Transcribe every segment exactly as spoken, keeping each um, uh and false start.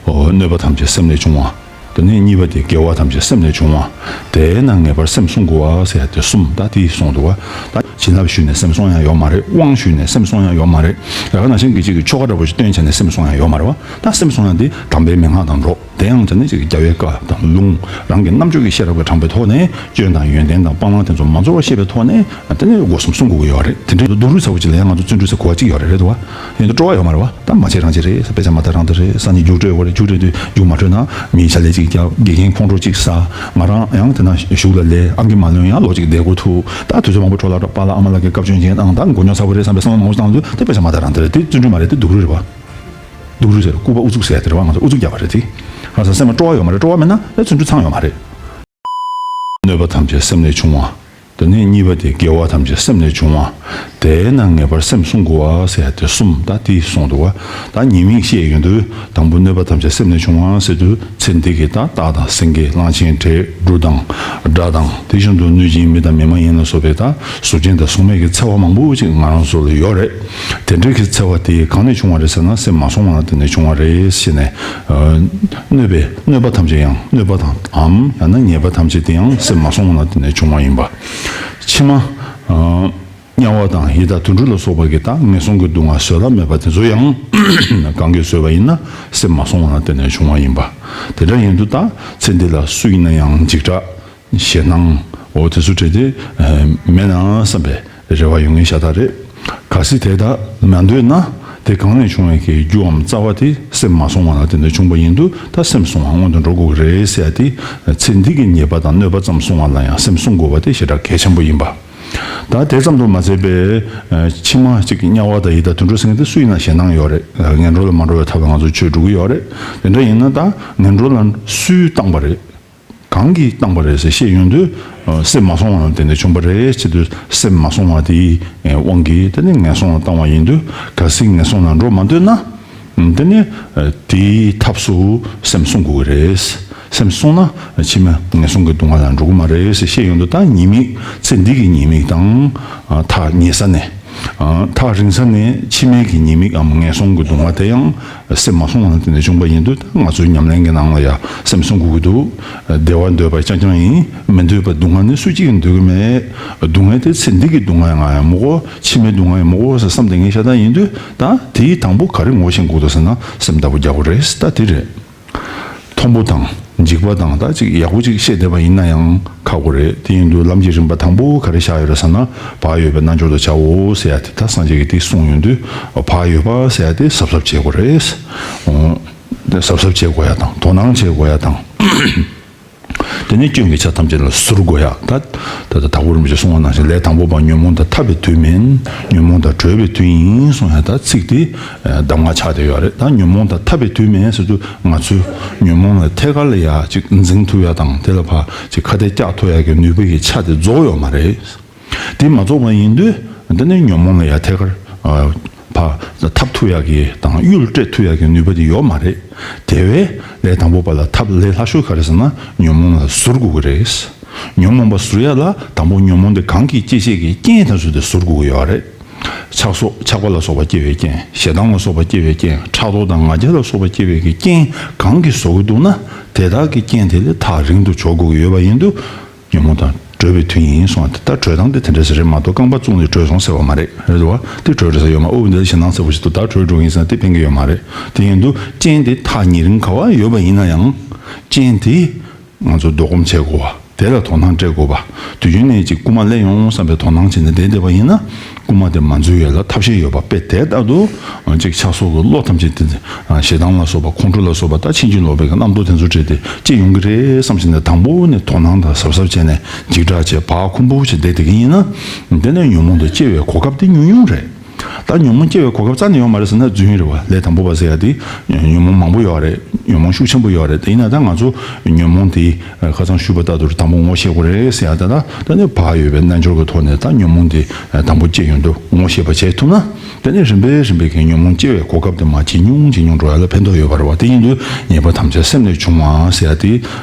གནོད་པ་ཐམས་ཅད་སེམས་ལས་བྱུང་བ། དེ་ནས་གཉིས་པ་དེ་དགེ་བ་ཐམས་ཅད་སེམས་ལས་བྱུང་བ། དེས་ན་ངེས་པར་སེམས་བསྲུང་དགོས་པ་ཟེར་ཡ་དེ་གསུམ་ད་དེ་གསུངས་འདུག་བ། ད་བྱིན་རླབས་ཞུས་ནས་སེམས་བསྲུང་ཡ་ཡོད་མ་རེད། དབང་ཞུས་ནས་སེམས་བསྲུང་ཡ་ཡོད་མ་རེད། ད་ག་ནང་བཞིན་གྱི་གཅིག་གི་ཆོ་ག་འདྲ་པོ་ཞིག་སྟོན་བྱས་ནས་སེམས་བསྲུང་ཡ་ཡོད་མ་རེད་བ། ད་སེམས་བསྲུང་ཡ་དེ་དམ་པའི་མན་ངག་དང་འགྲོགས། དེ་ཡང་བྱས་ནས་ཅིག་རྒྱལ་བའི་བཀའ་དང་ལུང་། རང་གི་རྣམ་དཔྱོད་ཀྱི་ཤེས་རབ་ཀྱིས་དྲངས་པའི་ཐོག་ནས་སྐྱོན་དང་ཡོན་ཏན་དང་སྤང་བླང་དེ་ཚོ་མ་རྫོགས་པ་ཤེས་པའི་ཐོག་ནས་དེ་ནས་སྒོ་གསུམ་བསྲུང་དགོས་ཀྱི་ཡོད་རེད། དེ་འདྲའི་སྡུག་རུས་ཚ་པོ་ཅིག་ལ་ཡང་ང་ཚོ་བརྩོན་འགྲུས་ཟེར་གོ་བ་ཅིག་ཡོད་རེད། རེད་འདུག་བ། ཡིན་དུ་སྤྲོ་བ་ཡོད་མ་རེད་བ། ད་མ་བྱས་རང་བྱས་རེད། དཔེ་ཆ་མ་ལྟ་རང་ལྟ་རེད། སང་ཉིན་རྒྱུགས་སྤྲོད་དགོས་རེད། རྒྱུགས་སྤྲོད་དུས་རྒྱུགས་མ་འཕྲོད་ན་མིའི་ཕྱག་ལས་ཅིག་རྒྱག་དགེ་རྒན་ཁོང་ཁྲོ་ཅིག་ཟ། ང་རང་ཡང་དེ་ན་གཞུག་ལ་ལས་ཨང་ཀི་མ་ལོན་ཡང་ལོ་གཅིག་བསྡད་དགོས་ཐུག་ད་དུས་ཚོད་མང་པོ་འཕྲོ་བརླག་འགྲོ། པཱ་ལགས་ཨ་མ་ལགས་ཀྱིས་བཀའ་བཀྱོན་བྱས་བཏང་། ད་མགོ་རྙོག་ཚ་པོ་རེད་བསམ་པའི་བསམ་བློ་མང་པོ་བཏང་དུས་དེ་དཔེ་ཆ་མ་ལྟ་རང་ལྟ་རེད། དེ་བརྩོན་འགྲུས་མ་རེད། དེ་སྡུག་རུས་རེད་བ། སྡུག་རུས་ཟེར་ལྐུགས་པ་ཨུ་ཚུགས་ཟེར་ཡ་དེ་རེད་བ། ང་ཚོ་ཨུ་ཚུགས་རྒྱག་པ་རེད་དེ། ང་ཚོ་སེམས་ལ་སྤྲོ་བ་ཡོད་མ་རེད། སྤྲོ་བ་མེད་ན་ཨེ་བརྩོན་འགྲུས་ཚང་ཡོད་མ་རེད། གནོད་པ་ཐམས་ཅད་སེམས་ལས་བྱུང་བ། དེ་ནས་གཉིས་པ་དེ་དགེ་བ་ཐམས་ཅད་སེམས་ལས་བྱུང་བ། དེས་ན་ངེས་པར་སེམས་བསྲུང་དགོས་པ་ཟེར་ཡ་དེ་གསུམ་ད་དེ་གསུངས་འདུག་བ། ད་ཉེས་དམིགས་བཤད་ཡོང་དུས་དང་པོ་གནོད་པ་ཐམས་ཅད་སེམས་ལས་བྱུང་བ་ཟེར་དུས་ཚེ་འདི་གི་ད་སྟག་དང་སེང་གེ་གླང་ཆེན་དྲེད་འབྲུ་དང་དགྲ་དང་དེ་བཞིན་དུ་གནོད་སྦྱིན་མི་དང་མི་མ་ཡིན་ལ་སོགས་པའི་ད་གཟུགས་ཅན་དང་གཟུགས་མེད་ཀྱི་འཚེ་བ་མང་པོ་ཅིག་ང་རང་ཚོ་ལ་ཡོད་རེད། དེ་འདྲའི་གི་འཚེ་བ་དེ་གང་ནས་བྱུང་བ་རེད་ཟེར་ན་སེམས་མ་བསྲུང་བ་ལ་བརྟེན་ནས་བྱུང་བ་རེད་ཟེར་ནས། གནོད་པའི་གནོད་པ་ཐམས་ཅད་ཡང་གནོད་པ་དང་འམ་ཡང་ན་ཉེས་པ་ཐམས་ཅད་དེ་ཡང་སེམས་མ་བསྲུང་བ་ལ་བརྟེན་ནས་བྱུང་བ་ཡིན་པ། ཕྱི་མ། དམྱལ་བ་དང་ཡི་དྭགས་དུད་འགྲོ་ལ་སོགས་པ་གི་ད་ངན་སོང་གི་སྡུག་བསྔལ་བཟོད་གླགས་མེད་པ་དེ་ཚོ་ཡང་གང་གིས་བཟོས་པ་ཡིན་ན་སེམས་མ་བསྲུང་བ་ལ་བརྟེན་ནས་བྱུང་བ་ཡིན་པ། དེ་འདྲ་ཡིན་དུས་ད་ཚེ་འདི་ལ་སུ་ཡིན་ན་ཡང་འཇིགས་སྐྲག་ཞེད་སྣང་འོ་དེ་ཚོ་བྲལ་ཏེ་མེད་ན་བསམ་པའི་རེ་བ་ཡོང་ངེས་ཤ་སྟག་རེད། གལ་སྲིད་དེ་ལྟར་མ་འདོད་ན་དེ་གང་ནས་བྱུང་བའི་གི་རྒྱུའམ་རྩ་བ་དེ་སེམས་མ་བསྲུང་བ་ལ་བརྟེན་ནས་བྱུང་བ་ཡིན་དུས་ད་སེམས་བསྲུང་བ་སྔོན་དུ་འགྲོ་དགོས་ཀྱི་རེད་ཟེར་ཡ་དེ། ཚེ་འདི་གི་ཉེས་པ་དང་གནོད་པ་ཙམ་བསྲུང་བ་ལ་ཡང་སེམས་བསྲུང་དགོས་པ་དེ་ཞེ་དྲག་གལ་ཆེན་པོ་ཡིན་པ། ད་དེ་ཙམ་དུ་མ་ཟད་པའི་ཕྱི་མ་གཅིག་དམྱལ་བ་དང་ཡི་དྭགས་དུད་འགྲོ་ཟེར་མཁན་དེ་སུ་ཡིན་ན་ཞེད་སྣང་ཡོད་རེད། ངན་འགྲོ་ལ་མ་འགྲོ་བའི་ཐབས་ལ་ང་ཚོ་ཆོས་སྒྲུབ་ཀྱི་ཡོད་རེད། དེ་འདྲ་ཡིན་ན་ད་ངན་འགྲོ་ལ་སུས་བཏང་པ་རེད། གང་གིས་བཏང་པ་རེད་ཟེར་བཤད་ཡོང་དུས། སེམས་མ་བསྲུང་བ་ལ་བརྟེན་ནས་བྱུང་བ་རེད་ཟེར་དུས་སེམས་མ་བསྲུང་བ་དེའི་དབང་གིས་དེ་ནི་ངན་སོང་ལ་བཏང་བ་ཡིན་དུས་གལ་སྲིད་ངན་སོང་ལ་འགྲོ་མ་འདོད་ན། དེ་ནི་དེའི་ཐབས་སུ་སེམས་བསྲུང་དགོས་ཀྱི་རེད། སེམས་བསྲུང་ན་ཕྱི་མ་ངན་སོང་གི་སྡུག་བསྔལ་ལ་འགྲོ་གི་མ་རེད་ཟེར་བཤད་ཡོང་དུས་ད་ཉེས་དམིགས་ཚེ་འདི་གི་ཉེས་དམིགས་དང་ཐག་ཉེ་ས་ནས། ཐག་རིང་ས་ནས་ཕྱི་མའི་གི་ཉེས་དམིགས་འམ་ངན་སོང་གི་སྡུག་བསྔལ་དེ་ཡང་སེམས་མ་བསྲུང་བ་ལ་བརྟེན་ནས་བྱུང་བ་ཡིན་དུས་ད་ང་ཚོའི་ཉམས་ལེན་གྱི་ནང་ལ་ཡང་སེམས་བསྲུང་དགོས་ཀྱི་འདུག་བདེ་བ་འདོད་པ་རྐྱང་རྐྱང་ཡིན། མི་འདོད་པ་སྡུག་བསྔལ་ནི་སུ་གཅིག་གིས་འདོད་ཀྱི་མེད། སྡུག་བསྔལ་དེ་ཚེ་འདི་གི་སྡུག་བསྔལ་ང་ཡང་མི་དགོས། ཕྱི་མའི་སྡུག་བསྔལ་ཡང་མི་དགོས་ཟེར་བསམ་བསྡད་མཁན་ཤ་སྟག་ཡིན་དུས་ད་དེའི་དང་པོ་ག་རེ་ངོ་ཤེས་དགོས་འདུག་ཟེར་ན་སེམས་བདག་པོ་རྒྱག་དགོས་རེད། ད་དེ་རེད། མཐོན་པོ་དང་འཇིགས་པ་དང་ད་ཅིག་ཡག་པོ་ཅིག་བཤད་བསྡད་པ་ཡིན་ན་ཡང་ཁག་པོ་རེད། དེ་ཡིན་དུས་ལམ་གྱི་རིམ་པ་དང་པོ་ག་རེ་བཞག་ཡོད་རེད་ཟེར་ན་བག་ཡོད་པའི་རྣལ་འབྱོར་དུ་བྱའོ་ཟེར་ཡ་དེ་ད་སངས་རྒྱས་ཀྱིས་དེ་གསུངས་ཡོང་དུས་བག་ཡོད་པ་ཟེར་ཡ་དེ་གཟབ་གཟབ་བྱེད་དགོས་རེད། འོ། དེ་གཟབ་གཟབ་བྱེད་དགོས་ཡ་དང་དོ་སྣང་བྱེད་དགོས་ཡ་དང་། དེ་ནས་སྐྱོན་གྱི་ཆ་ཐམས་ཅད་ལ་ཟུར་དགོས་ཡ། ད་ད་ལྟ་དྭགས་པོ་རིན་པོ་ཆེས་གསུངས་པ་ནང་བཞིན་ལས་དང་པོ་པ་ཉོན་མོངས་དང་འཐབ་པའི་དུས་མིན། ཉོན་མོངས་དང་བྲལ་བའི་དུས་ཡིན་གསུངས་ཡ་ད་ཚིག་དེ་གདམས་ངག་ཆགས་བསྡད་ཡོད་རེད། ད་ཉོན་མོངས་དང་འཐབ་པའི་དུས་མིན་ཟེར་དུས་ང་ཚོས་ཉོན་མོངས་ལ་ཐད་ཀར་ལ་ཡ་ཅིག་འཛིང་ཐུབ་ཡ་དང་དེ་ལ་ཕར་ཅིག་ཁ་གཏད་བཅག་ཐུབ་ཡ་གི་ནུས་པ་གི་ཆ་དེ་རྫོགས་ཡོད་མ་རེད། དེ་མ་རྫོགས་པ་ཡིན་དུས་འདི་ནི་ཉོན་མོངས་ལ་ཡ་ཐད་ཀར་ཕར་འཐབ་ཐུབ་ཡ་གི་དང་གཡུལ་སྤྲད་ཐུབ་ཡ་གི་ནུས་པ་དེ་ཡོད་མ་རེད། དེ་བས་ལས་དང་པོ་པ་ལ་ཐབས་ལས་སླ་ཤོས་ག་རེ་ཟེར་ན་ཉོན་མོངས་ལ་ཟུར་དགོས་ཀྱི་རེད། ཉོན་མོངས་པ་ཟུར་ཡ་ལ་དང་པོ་ཉོན་མོངས་དེ་གང་གིས་སྐྱེད་བྱེད་ཀྱི་རྐྱེན་དེ་ཚོ་དེ་ཟུར་དགོས་ཀྱི་ཡོད་རེད། ཆགས་སོགས་ཆགས་པ་ལ་སོགས་པ་སྐྱེ་བའི་རྐྱེན། ཞེ་སྡང་ལ་སོགས་པ་སྐྱེ་བའི་རྐྱེན། ཕྲག་དོག་དང་ང་རྒྱལ་ལ་སོགས་པ་སྐྱེ་བའི་གི་རྐྱེན་གང་གིས་བཟོ་གི་འདུག་ན་དེ་དག་གི་རྐྱེན་དེ་ལས་ཐག་རིང་དུ་བྱོག་དགོས་ཀྱི་ཡོད་པ་ཡིན་དུས། ཉོན་མོངས་དང་བྲལ་བའི་དུས་ཡིན་གསུངས་པ་དེ་ལྟར་བྲོས་དང་དེ་དེ་འདྲ་ཞིག་རེད་མ་གཏོགས་རྐང་པ་བཙུགས་ནས་བྲོས་སོང་ཟེར་བ་མ་རེད། རེད་དོ། དེ་བྲོས་རེད་ཟེར་ཡོད་མ། ཨོ་འདི་ཞེད་སྣང་ཚ་པོ་ཞིག་འདུག་ད་བྲོས་འགྲོ་གི་ཡིན་ཟེར་ན་དེ་ཕན་གི་ཡོད་མ་རེད། དེ་ཡིན་དུས་རྐྱེན་དེ་ཐག་ཉེ་རིང་ག་བ་ཡོད་པ་ཡིན་ན་ཡང་རྐྱེན་དེ་ང་ཚོ་ལྡོག་སྒོམ་བྱེད་དགོས་པ། དེ་ལ་དོ་སྣང་སྤྲད་དགོས་པ། དུས་རྒྱུན་ནས་ཅིག་རྐུན་མ་སླེབས་ཡོང་བསམ་པའི་དོ་སྣང་བྱས་ནས་བསྡད་བསྡད་པ་ཡིན་ན་རྐུན་མ་དེ་མ་འཛུལ་ཡས་ལ་ཐབས་ཤེས་ཡོད་པ་དཔེ་དེ་ལྟར་དུ་ཅིག་ཆགས་སོགས་ཀྱི་བློ་ཐམས་ཅད་དེ་ཞེ་སྡང་ལ་སོགས་པ་ཁོང་ཁྲོ་ལ་སོགས་པ་ད་ཕྱིན་ཅི་ལོག་པའི་གི་རྣམ་རྟོག་དེ་ཚོ་སྤྲད་དེ་སྐྱེ་ཡོང་གི་རེད་བསམ་བྱས་ནས་དང་པོ་ནས་དོ་སྣང་དང་གཟབ་གཟབ་བྱས་ནས་འཇིགས་སྐྲག་བྱས་བག་འཁུམ་པོ་བྱས་བསྡད་བསྡད་ཀྱི་ཡིན་ན། དེ་ནས་ཉོན་མོངས་དེ་སྐྱེ་བའི་གོ་སྐབས་དེ་ཉུང་ཉུང་རེད། ད་ཉོན་མོངས་སྐྱེ་བའི་གོ་སྐབས་རྩ་ནས་ཡོད་མ་རེད་ཟེར་ན་རྫུན་རེད་བ། ལས་དང་པོ་པ་ཟེར་ཡ་དེ་ཉོན་མོངས་མང་པོ་ཡོད་རེད། ཉོན་མོངས་ཤུགས་ཆེན་པོ་ཡོད་རེད། དེ་ཡིན་ན་ད་ང་ཚོ་ཉོན་མོངས་དེ་ཁ་སང་ཞུས་པ་ལྟར་དུ་དང་པོ་ངོ་ཤེས་དགོས་རེད་ཟེར་ཡ་ད་ད་ད་ནི་བག་ཡོད་པའི་རྣལ་འབྱོར་གྱི་ཐོག་ནས་ད་ཉོན་མོངས་དེ་དང་པོ་སྐྱེ་ཡོང་དུས་ངོ་ཤེས་པ་བྱེད་ཐུབ་ན། དེ་ནས་རིམ་པས་རིམ་པས་ཀྱི་ཉོན་མོངས་སྐྱེ་བའི་གོ་སྐབས་དེ་མར་ཇེ་ཉུང་ཇེ་ཉུང་འགྲོ་ཡ་ལ་ཕན་ཐོགས་ཡོད་པ་རེད་བ། དེ་ཡིན་དུས་ཉེས་པ་ཐམས་ཅད་སེམས་ལས་བྱུང་བ་ཟེར་ཡ་དེ་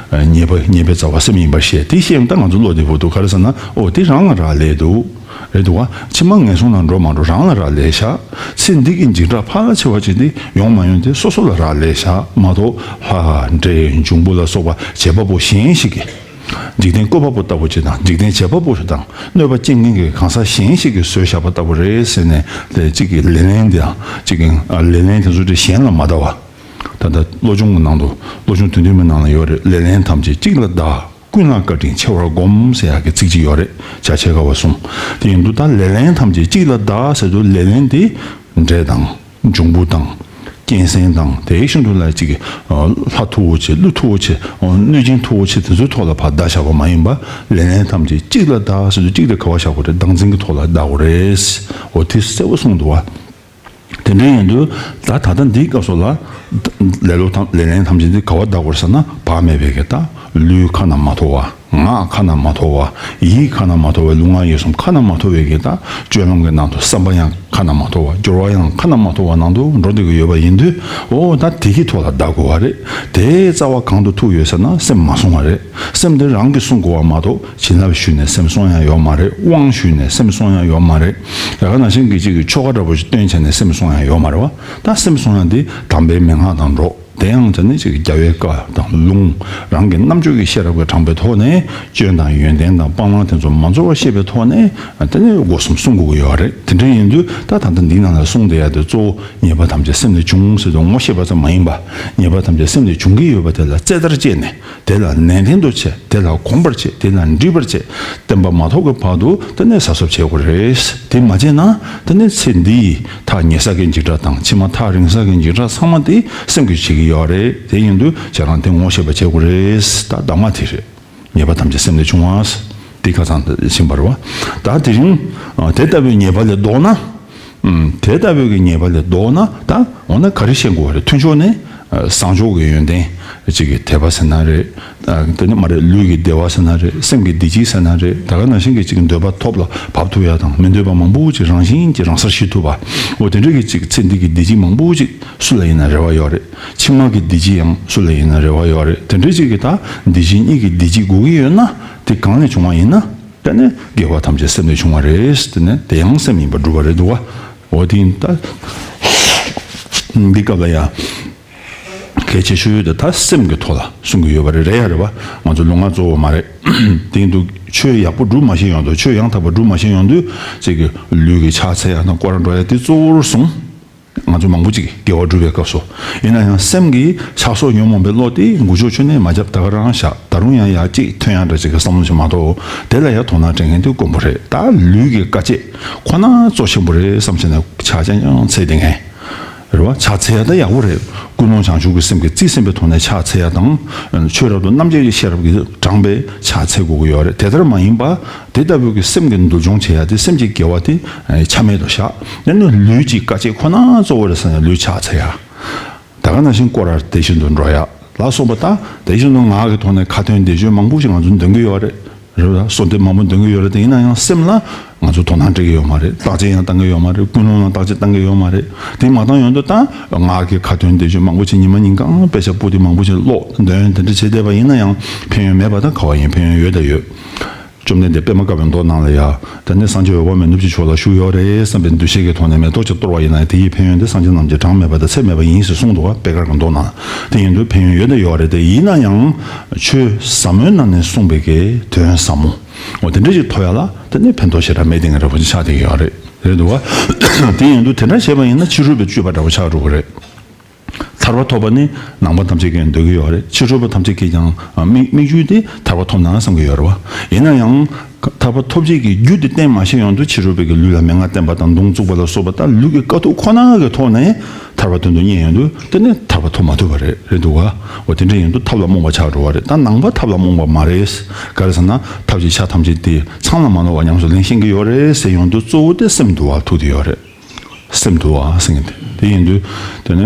ཉེས་པ་ཉེས་པའི་རྩ་བ་སེམས་ཡིན་པར་བཤད། དེ་བཤད་ཡོང་ད་ང་ཚོ་བློ་བདེ་པོ་འདུག་ག་རེ་ཟེར་ན་ཨོ་དེ་རང་ང་རང་ལས་འདུག་རེད་འདུག་ག་ཕྱི་མ་ངན་སོང་ལ་འགྲོ་མ་འགྲོ་རང་ལ་རག་ལས་བཞག་ཚེ་འདི་གི་འཇིགས་སྐྲག་ཕལ་ཆེ་བ་ཅིག་འདི་ཡོང་མ་ཡོང་དེ་སོ་སོ་ལ་རག་ལས་བཞག་མ་གཏོགས་ལྷ་འདྲེ་འབྱུང་པོ་ལ་སོགས་པ་བྱེད་པ་པོ་གཞན་ཞིག་གིས། འཇིག་རྟེན་བཀོད་པ་པོ་ལྟ་བུ་ཅིག་དང་འཇིག་རྟེན་བྱེད་པ་པོ་ཞིག་དང་གནོད་པ་སྐྱེལ་མཁན་གྱི་གང་ཟག་གཞན་ཞིག་གིས་བཟོས་བཞག་པ་ལྟ་བུ་རེད་ཟེར་ནས་དེ་གཅིག་གི་ལེ་ལན་དེའང་གཅིག་གི་ལེ་ལན་དེ་ཚོ་དེ་གཞན་ལ་མ་བཟླ་བ། ད་ལྟ་བློ་སྦྱོང་གི་ནང་དུ་བློ་སྦྱོང་དོན་བདུན་མའི་ནང་ལ་ཡོད་རེད། ལེ་ལན་ཐམས་ཅད་གཅིག་ལ་བཟླ། ཀུན་ལ་བཀའ་དྲིན་ཆེ་བར་བསྒོམ་ཟེར་ཡག་གི་ཚིག་ཅིག་ཡོད་རེད། བྱ་བྱེད་དགའ་བ་གསུམ། དེ་ཡིན་དུས་ད་ལེ་ལན་ཐམས་ཅད་གཅིག་ལ་བཟླ་ཟེར་དུས་ལེ་ལན་དེ་འདྲེ་དང་འབྱུང་པོ་དང་། གཅན་གཟན་དང་དེའི་ཤིན་ཏུ་ལ་ཅིག་ལྷ་མཐུ་བོ་ཆེ་ཀླུ་མཐུ་བོ་ཆེ་གནོད་སྦྱིན་མཐུ་བོ་ཆེ་དེ་ཚོའི་ཐོག་ལ་ཕར་བཟླ་བཞག་པ་མ་ཡིན་པ། ལེ་ལན་ཐམས་ཅད་གཅིག་ལ་བཟླ་ཟེར་དུས་གཅིག་དེ་ག་བ་བཞག་དགོས་རེད། བདག་འཛིན་གྱི་ཐོག་ལ་བཟླ་དགོས་རེད། འོ་དེ་གསལ་པོ་གསུངས་འདུག་བ། དེ་འདྲ་ཡིན་དུས་ད་ད་ལྟ་འདིའི་སྐབས་སུ་ལ་ལེ་ལོ་ཐམས་ལེ་ལན་ཐམས་ཅད་འདི་ག་བ་བཟླ་དགོས་རེད་ཟེར་ན། བག་མེད་པའི་གི་ད་ལུས་ཁ་ན་མ་ཐོ་བ། ངག་ཁ་ན་མ་ཐོ་བ། ཡིད་ཁ་ན་མ་ཐོ་བའི་ལུས་ངག་ཡིད་གསུམ་ཁ་ན་མ་ཐོ་བའི་གི་ད་སྤྱོད་ལམ་གྱི་ནང་དུ་བསམ་པ་ཡང་ཁ་ན་མ་ཐོ་བ། སྦྱོར་བ་ཡང་ཁ་ན་མ་ཐོ་བ་ནང་དུ་འགྲོ་བསྡད་ཀྱི་ཡོད་པ་ཡིན་དུས། འོ་ད་དེ་གི་ཐོག་ལ་བཟླ་དགོས་པ་རེད། དེའི་རྩ་བ་གང་དུ་ཐུག་ཡོད་ཟེར་ན་སེམས་མ་བསྲུང་བ་རེད། སེམས་དེ་རང་གིས་བསྲུང་དགོས་པ་མ་གཏོགས་བྱིན་རླབས་ཞུས་ནས་སེམས་བསྲུང་ཡ་ཡོད་མ་རེད། དབང་ཞུས་ནས་སེམས་བསྲུང་ཡ་ཡོད་མ་རེད། ད་ག་ནང་བཞིན་གྱི་གཅིག་གི་ཆོ་ག་འདྲ་པོ་ཞིག་བཏོན་བྱས་ནས་སེམས་བསྲུང་ཡ་ཡོད་མ་རེད་བ། ད་སེམས་བསྲུང་ཡ་འདི་དམ་པའི་མན་ངག་དང་འགྲོགས། དེ་ཡང་དེ་ནི་ཅིག་རྒྱལ་བའི་བཀའ་དང་ལུང་། རང་གི་རྣམ་དཔྱོད་ཀྱི་ཤེས་རབ་ཀྱིས་དྲངས་པའི་ཐོག་ནས་སྐྱོན་དང་ཡོན་ཏན་དང་སྤང་བླང་དེ་ཚོ་མ་འཛོལ་བར་ཤེས་པའི་ཐོག་ནས་དེ་ནས་སྒོ་གསུམ་བསྲུང་དགོས་ཀྱི་ཡོད་རེད། དེ་འདྲ་ཡིན་དུས་ད་ད་ལྟ་འདིའི་ནང་ལ་གསུངས་བསྡད་ཡ་དེ་གཙོ་བོ་ཉེས་པ་ཐམས་ཅད་སེམས་ལས་བྱུང་ཟེར་དུས་ངོ་ཤེས་པ་ཙམ་མ་ཡིན་པ། ཉེས་པ་ཐམས་ཅད་སེམས་ལས་བྱུང་གི་ཡོད་པ་དེ་ལ་རྩད་ལྟར་བཅད་ནས་དེ་ལ་ནན་ཏན་དུ་བྱས། དེ་ལ་གོམས་པར་བྱེད། དེ་ལ་འདྲིས་པར་བྱེད། བརྟན་པ་མ་ཐོབ་ཀྱི་བར་དུ་དེ་ནས་གཟབ་གཟབ་བྱེད་དགོས་རེད། དེ་མ་བྱས་ན་དེ་ནས་ཚེ་འདིའི་ཐག་ཉེ་ས་གི་འཇིགས་སྐྲག་དང་ཕྱི་མ་ཐག་རིང་ས་གི་འཇིགས་སྐྲག་ཚང་མ་དེ་སེམས་ཀྱིས་བྱེད་ཀྱི་ཡོད་རེད། དེ་ཡིན་དུས་ཁྱེད་རང་དེ་ངོ་ཤེས་པ་བྱེད་དགོས་རེད། ད་གདམས་ངག་དེ་རེད། ཉེས་པ་ཐམས་ཅད་སེམས་ལས་བྱུང་བ། དེ་ཁ་སང་ཕྱིན་པ་རེད་བ། ད་དེ་རིང་དེ་ལྟ་བུའི་ཉེས་པ་ལས་ལྡོག་ན། ཨུམ། དེ་ལྟ་བུའི་གི་ཉེས་པ་ལས་ལྡོག་ན་ད་འོ་ན་ག་རེ་བཤད་དགོས་པ་རེད། མཐུན་ཕྱོགས་ནས་ཨ་བཟང་ཕྱོགས་ཀྱི་ཡོན་ཏན་གཅིག་གི་དད་པ་ཟེར་ན་རེད། ཨ་དེ་ནི་མ་རེད། ལུས་ཀྱི་བདེ་བ་ཟེར་ན་རེད། སེམས་ཀྱི་བདེ་སྐྱིད་ཟེར་ན་རེད། ད་ག་ནང་བཞིན་གྱི་གཅིག་འདོད་པ་ཐོབ་ལ་བབས་ཐུབ་ཡ་དང་མི་འདོད་པ་མང་པོ་ཅིག་རང་བཞིན་གྱིས་རང་སར་ཞི་ཐུབ་པ། འོ་དེ་འདྲ་གི་གཅིག་ཚེ་འདི་གི་བདེ་སྐྱིད་མང་པོ་ཅིག་སུ་ལ་ཡིན་ན་རེ་བ་ཡོད་རེད། ཕྱི་མ་གི་བདེ་སྐྱིད་ཡང་སུ་ལ་ཡིན་ན་རེ་བ་ཡོད་རེད། དེ་འདྲ་གཅིག་གི་ད་འདི་ཕྱི་གཉིས་ཀྱི་བདེ་སྐྱིད་དགོས་ཀྱི་ཡོད་ན་དེ་གང་ལས་བྱུང་བ་ཡིན་ན། དེ་ནས་དགེ་བ་ཐམས་ཅད་སེམས་ལས་བྱུང་བ་རེད། དེ་ནས་དེ་ཡང་སེམས་ཡིན་པར་སྒྲུབ་པ་རེད་འདུག་བ། འོ་དེ་ཡིན་ད། འདི་སྐབས་ལ་ཡང་གལ་ཆེ་ཤོས་དེ་ད་སེམས་ཀྱི་ཐོག་ལ་གསུང་གི་ཡོད་པ་རེད། རེད་ཡ་རེད་བ། ང་ཚོ་ལུས་ངག་གཙོ་བོ་མ་རེད། དེ་ཡིན་དུས་ཆོས་ཡག་པོ་སྒྲུབ་མ་ཤེས་ཡོང་དུས་ཆོས་ཡང་དག་པ་སྒྲུབ་མ་ཤེས་ཡོང་དུས་ཅིག་གི་ལུས་ཀྱི་ཕྱག་འཚལ་ཡ་དང་སྐོར་ར་འགྲོ་ཡ་དེ་གཙོ་བོར་བཟུང་། ང་ཚོ་མང་པོ་ཅིག་དགེ་བ་སྒྲུབ་པའི་སྐབས་སུ། ཡིན་ན་ཡང་སེམས་ཀྱི་ཆགས་སོགས་ཉོན་མོངས་པའི་བློ་དེ་འགུལ་སྐྱོད་ཁྱོན་ནས་མ་བརྒྱབ། ད་ག་རང་བཞག་ད་རུང་ཡང་ཡར་གཅིག་ཐོན་ཡ་འདྲ་ཅིག་གི་བསམ་བློ་ཞིག་མ་གཏོགས། དེ་ལ་ཡང་དོ་སྣང་སྤྲད་མཁན་དེ་དཀོན་པོ་རེད། ད་ལུས་ཀྱི་དཀའ་སྤྱད་ཁོ་ན་གཙོ་ཆེན་པོ་རེད་བསམ་བྱས་ནས་ཕྱག་རྐྱང་རྐྱང་འཚལ་བསྡད་མཁན། རེད་བ། ཕྱག་འཚལ་ཡ་ད་ཡག་པོ་རེད། ཀུན་སློང་བྱང་ཆུབ་ཀྱི་སེམས་ཀྱིས་རྩིས་ཟིན་པའི་ཐོག་ནས་ཕྱག་འཚལ་ཡ་དང་། ཆོས་རབ་ཏུ་རྣམ་འབྱེད་ཀྱི་ཤེས་རབ་ཀྱིས་དྲངས་པའི་ཕྱག་འཚལ་དགོས་ཀྱི་ཡོད་རེད། དེ་ལྟར་མ་ཡིན་པ། དེ་ལྟ་བུའི་གི་སེམས་ཀྱི་འདུལ་སྦྱོང་བྱེད་ཡ་དེ་སེམས་ཀྱི་དགེ་བ་དེ་ཆ་མེད་དུ་བཞག་དེ་ནི་ལུས་ཀྱི་དཀའ་སྤྱད་ཁོ་ན་གཙོ་བོ་རེད་ཟེར་ནས་ལུས་ཕྱག་འཚལ་ཡ། ད་ག་ནང་བཞིན་སྐོར་ར་དེ་བཞིན་དུ་འགྲོ་ཡ་ལ་སོགས་པ་དང་། དེ་བཞིན་དུ་ངག་གི་ཐོག་ནས་ཁ་ཏོན་བཟླས་བརྗོད་མང་པོ་ཞིག་ང་ཚོ་འདོན་གྱི་ཡོད་རེད། རེད་བ། གསོལ་འདེབས་མང་པོ་འདོན་གྱི་ཡོད་རེད་དེ། ཡིན་ན་ཡང་སེམས་ལ་ང་ཚོ་དོ་སྣང་སྤྲད་ཀྱི་ཡོད་མ་རེད། བརྟག་དཔྱད་ཡང་བཏང་གི་ཡོད་མ་རེད། ཀུན་སློང་ལ་བརྟག་དཔྱད་བཏང་གི་ཡོད་མ་རེད། དེ་མ་བཏང་ཡོང་དུས་ད་ངག་གི་ཁ་ཏོན་བཟླས་བརྗོད་མང་པོ་ཅིག་ཉི་མ་ཉིན་གང་དཔེ་ཆ་པོ་ཏི་མང་པོ་ཅིག་ཀློག་འདོན་དེ་འདྲ་བྱས་བསྡད་པ་ཡིན་ན་ཡང་ཕན་ཡོན་མེད་པ་དང་ག་བ་ཡིན། ཕན་ཡོན་ཡོད་ད་ཡོད། བཅོམ་ལྡན་འདས་པདྨ་དཀར་པོའི་མདོ་ནང་ལ་ཡ། ད་ནི་སངས་རྒྱས་འོད་དཔག་མེད་ནུབ་ཀྱི་ཕྱོགས་ལ་བཞུགས་ཡོད་རེད་བསམ་པའི་འདུ་ཤེས་ཀྱི་ཐོག་ནས་མེ་ཏོག་ཅིག་གཏོར་བ་ཡིན་ན་དེ་ཡི་ཕན་ཡོན་དེ་སངས་རྒྱས་རྣམས་ཀྱིས་གྲངས་མེད་པ་དང་ཚད་མེད་པ་ཡིན་ཞེས་གསུངས་འདུག་བ། པད་དཀར་གྱི་མདོ་ནང་། དེ་ཡིན་དུས་ཕན་ཡོན་ཡོད་ད་ཡོད་རེད་དེ། ཡིན་ན་ཡང་ཆོས་ཟབ་མོའི་ནང་ནས་གསུངས་པའི་གི་དོན་ཟབ་མོ། འོ་དེ་འདྲ་ཞིག་ཐོབ་ཡ་ལ་དེ་ནི་ཕན་ཐོགས་ཞེ་དྲག་མེད་དེ་ངས་རེ་བ་ཅིག་ཆགས་བསྡད་ཀྱི་ཡོད་རེད། རེད་འདུག་བ། དེ་ཡིན་དུས་དེ་འདྲ་བྱས་པ་ཡིན་ན་ཕྱི་རོལ་པའི་སྤྱོད་པ་འདྲ་བོ་ཆགས་འགྲོ་གི་རེད། ཐར་པ་ཐོབ་པ་ནི་ནང་པ་ཐམས་ཅད་ཀྱིས་འདོད་ཀྱི་ཡོད་རེད། ཕྱི་རོལ་པ་ཐམས་ཅད་ཀྱིས་ཀྱང་དམིགས་དམིགས་ཡུལ་དེ་ཐར་པ་ཐོབ་ན་བསམ་གྱི་ཡོད་རེད་བ། ཡིན་ན་ཡང་ཐར་པ་ཐོབ་བྱེད་ཀྱི་རྒྱུ་དེ་བསྟན་མ་ཤེས་ཡོང་དུས་ཕྱི་རོལ་པའི་གི་ལུས་ལ་མན་ངག་བསྟན་པ་དང་མདུང་བཙུགས་པ་ལ་སོགས་པ་ལྟར་ལུས་ཀྱི་དཀའ་ཐུབ་ཁོ་ན་གི་ཐོག་ནས་ཐར་པ་དོན་དུ་གཉེར་ཡོང་དུས་དེ་ནི་ཐར་པ་ཐོབ་མ་ཐུབ་པ་རེད། རེད་འདུག་ག་འོ་དེ་འདྲ་ཡིན་དུས་ཐབས་ལ་རྨོངས་པ་ཆགས་འགྲོ་བ་རེད། ད་ནང་པ་ཐབས་ལ་རྨོངས་པ་མ་རེད། ག་རེ་ཟེར་ན་ཐབས་ཀྱི་ཆ་ཐམས་ཅད་དེ་ཚང་ལ་མ་ནོར་བ་ཉམས་སུ་ལེན་ཤེས་ཀྱི་ཡོད་རེད་ཟེར་ཡོང་དུས་གཙོ་བོ་དེ་སེམས་འདུལ་བ་ཐུག་བསྡད་ཡོད་རེད། སེམས་འདུལ་བ་ཟེར་མཁན་དེ། དེ་ཡིན་དུས་དེ་ནི་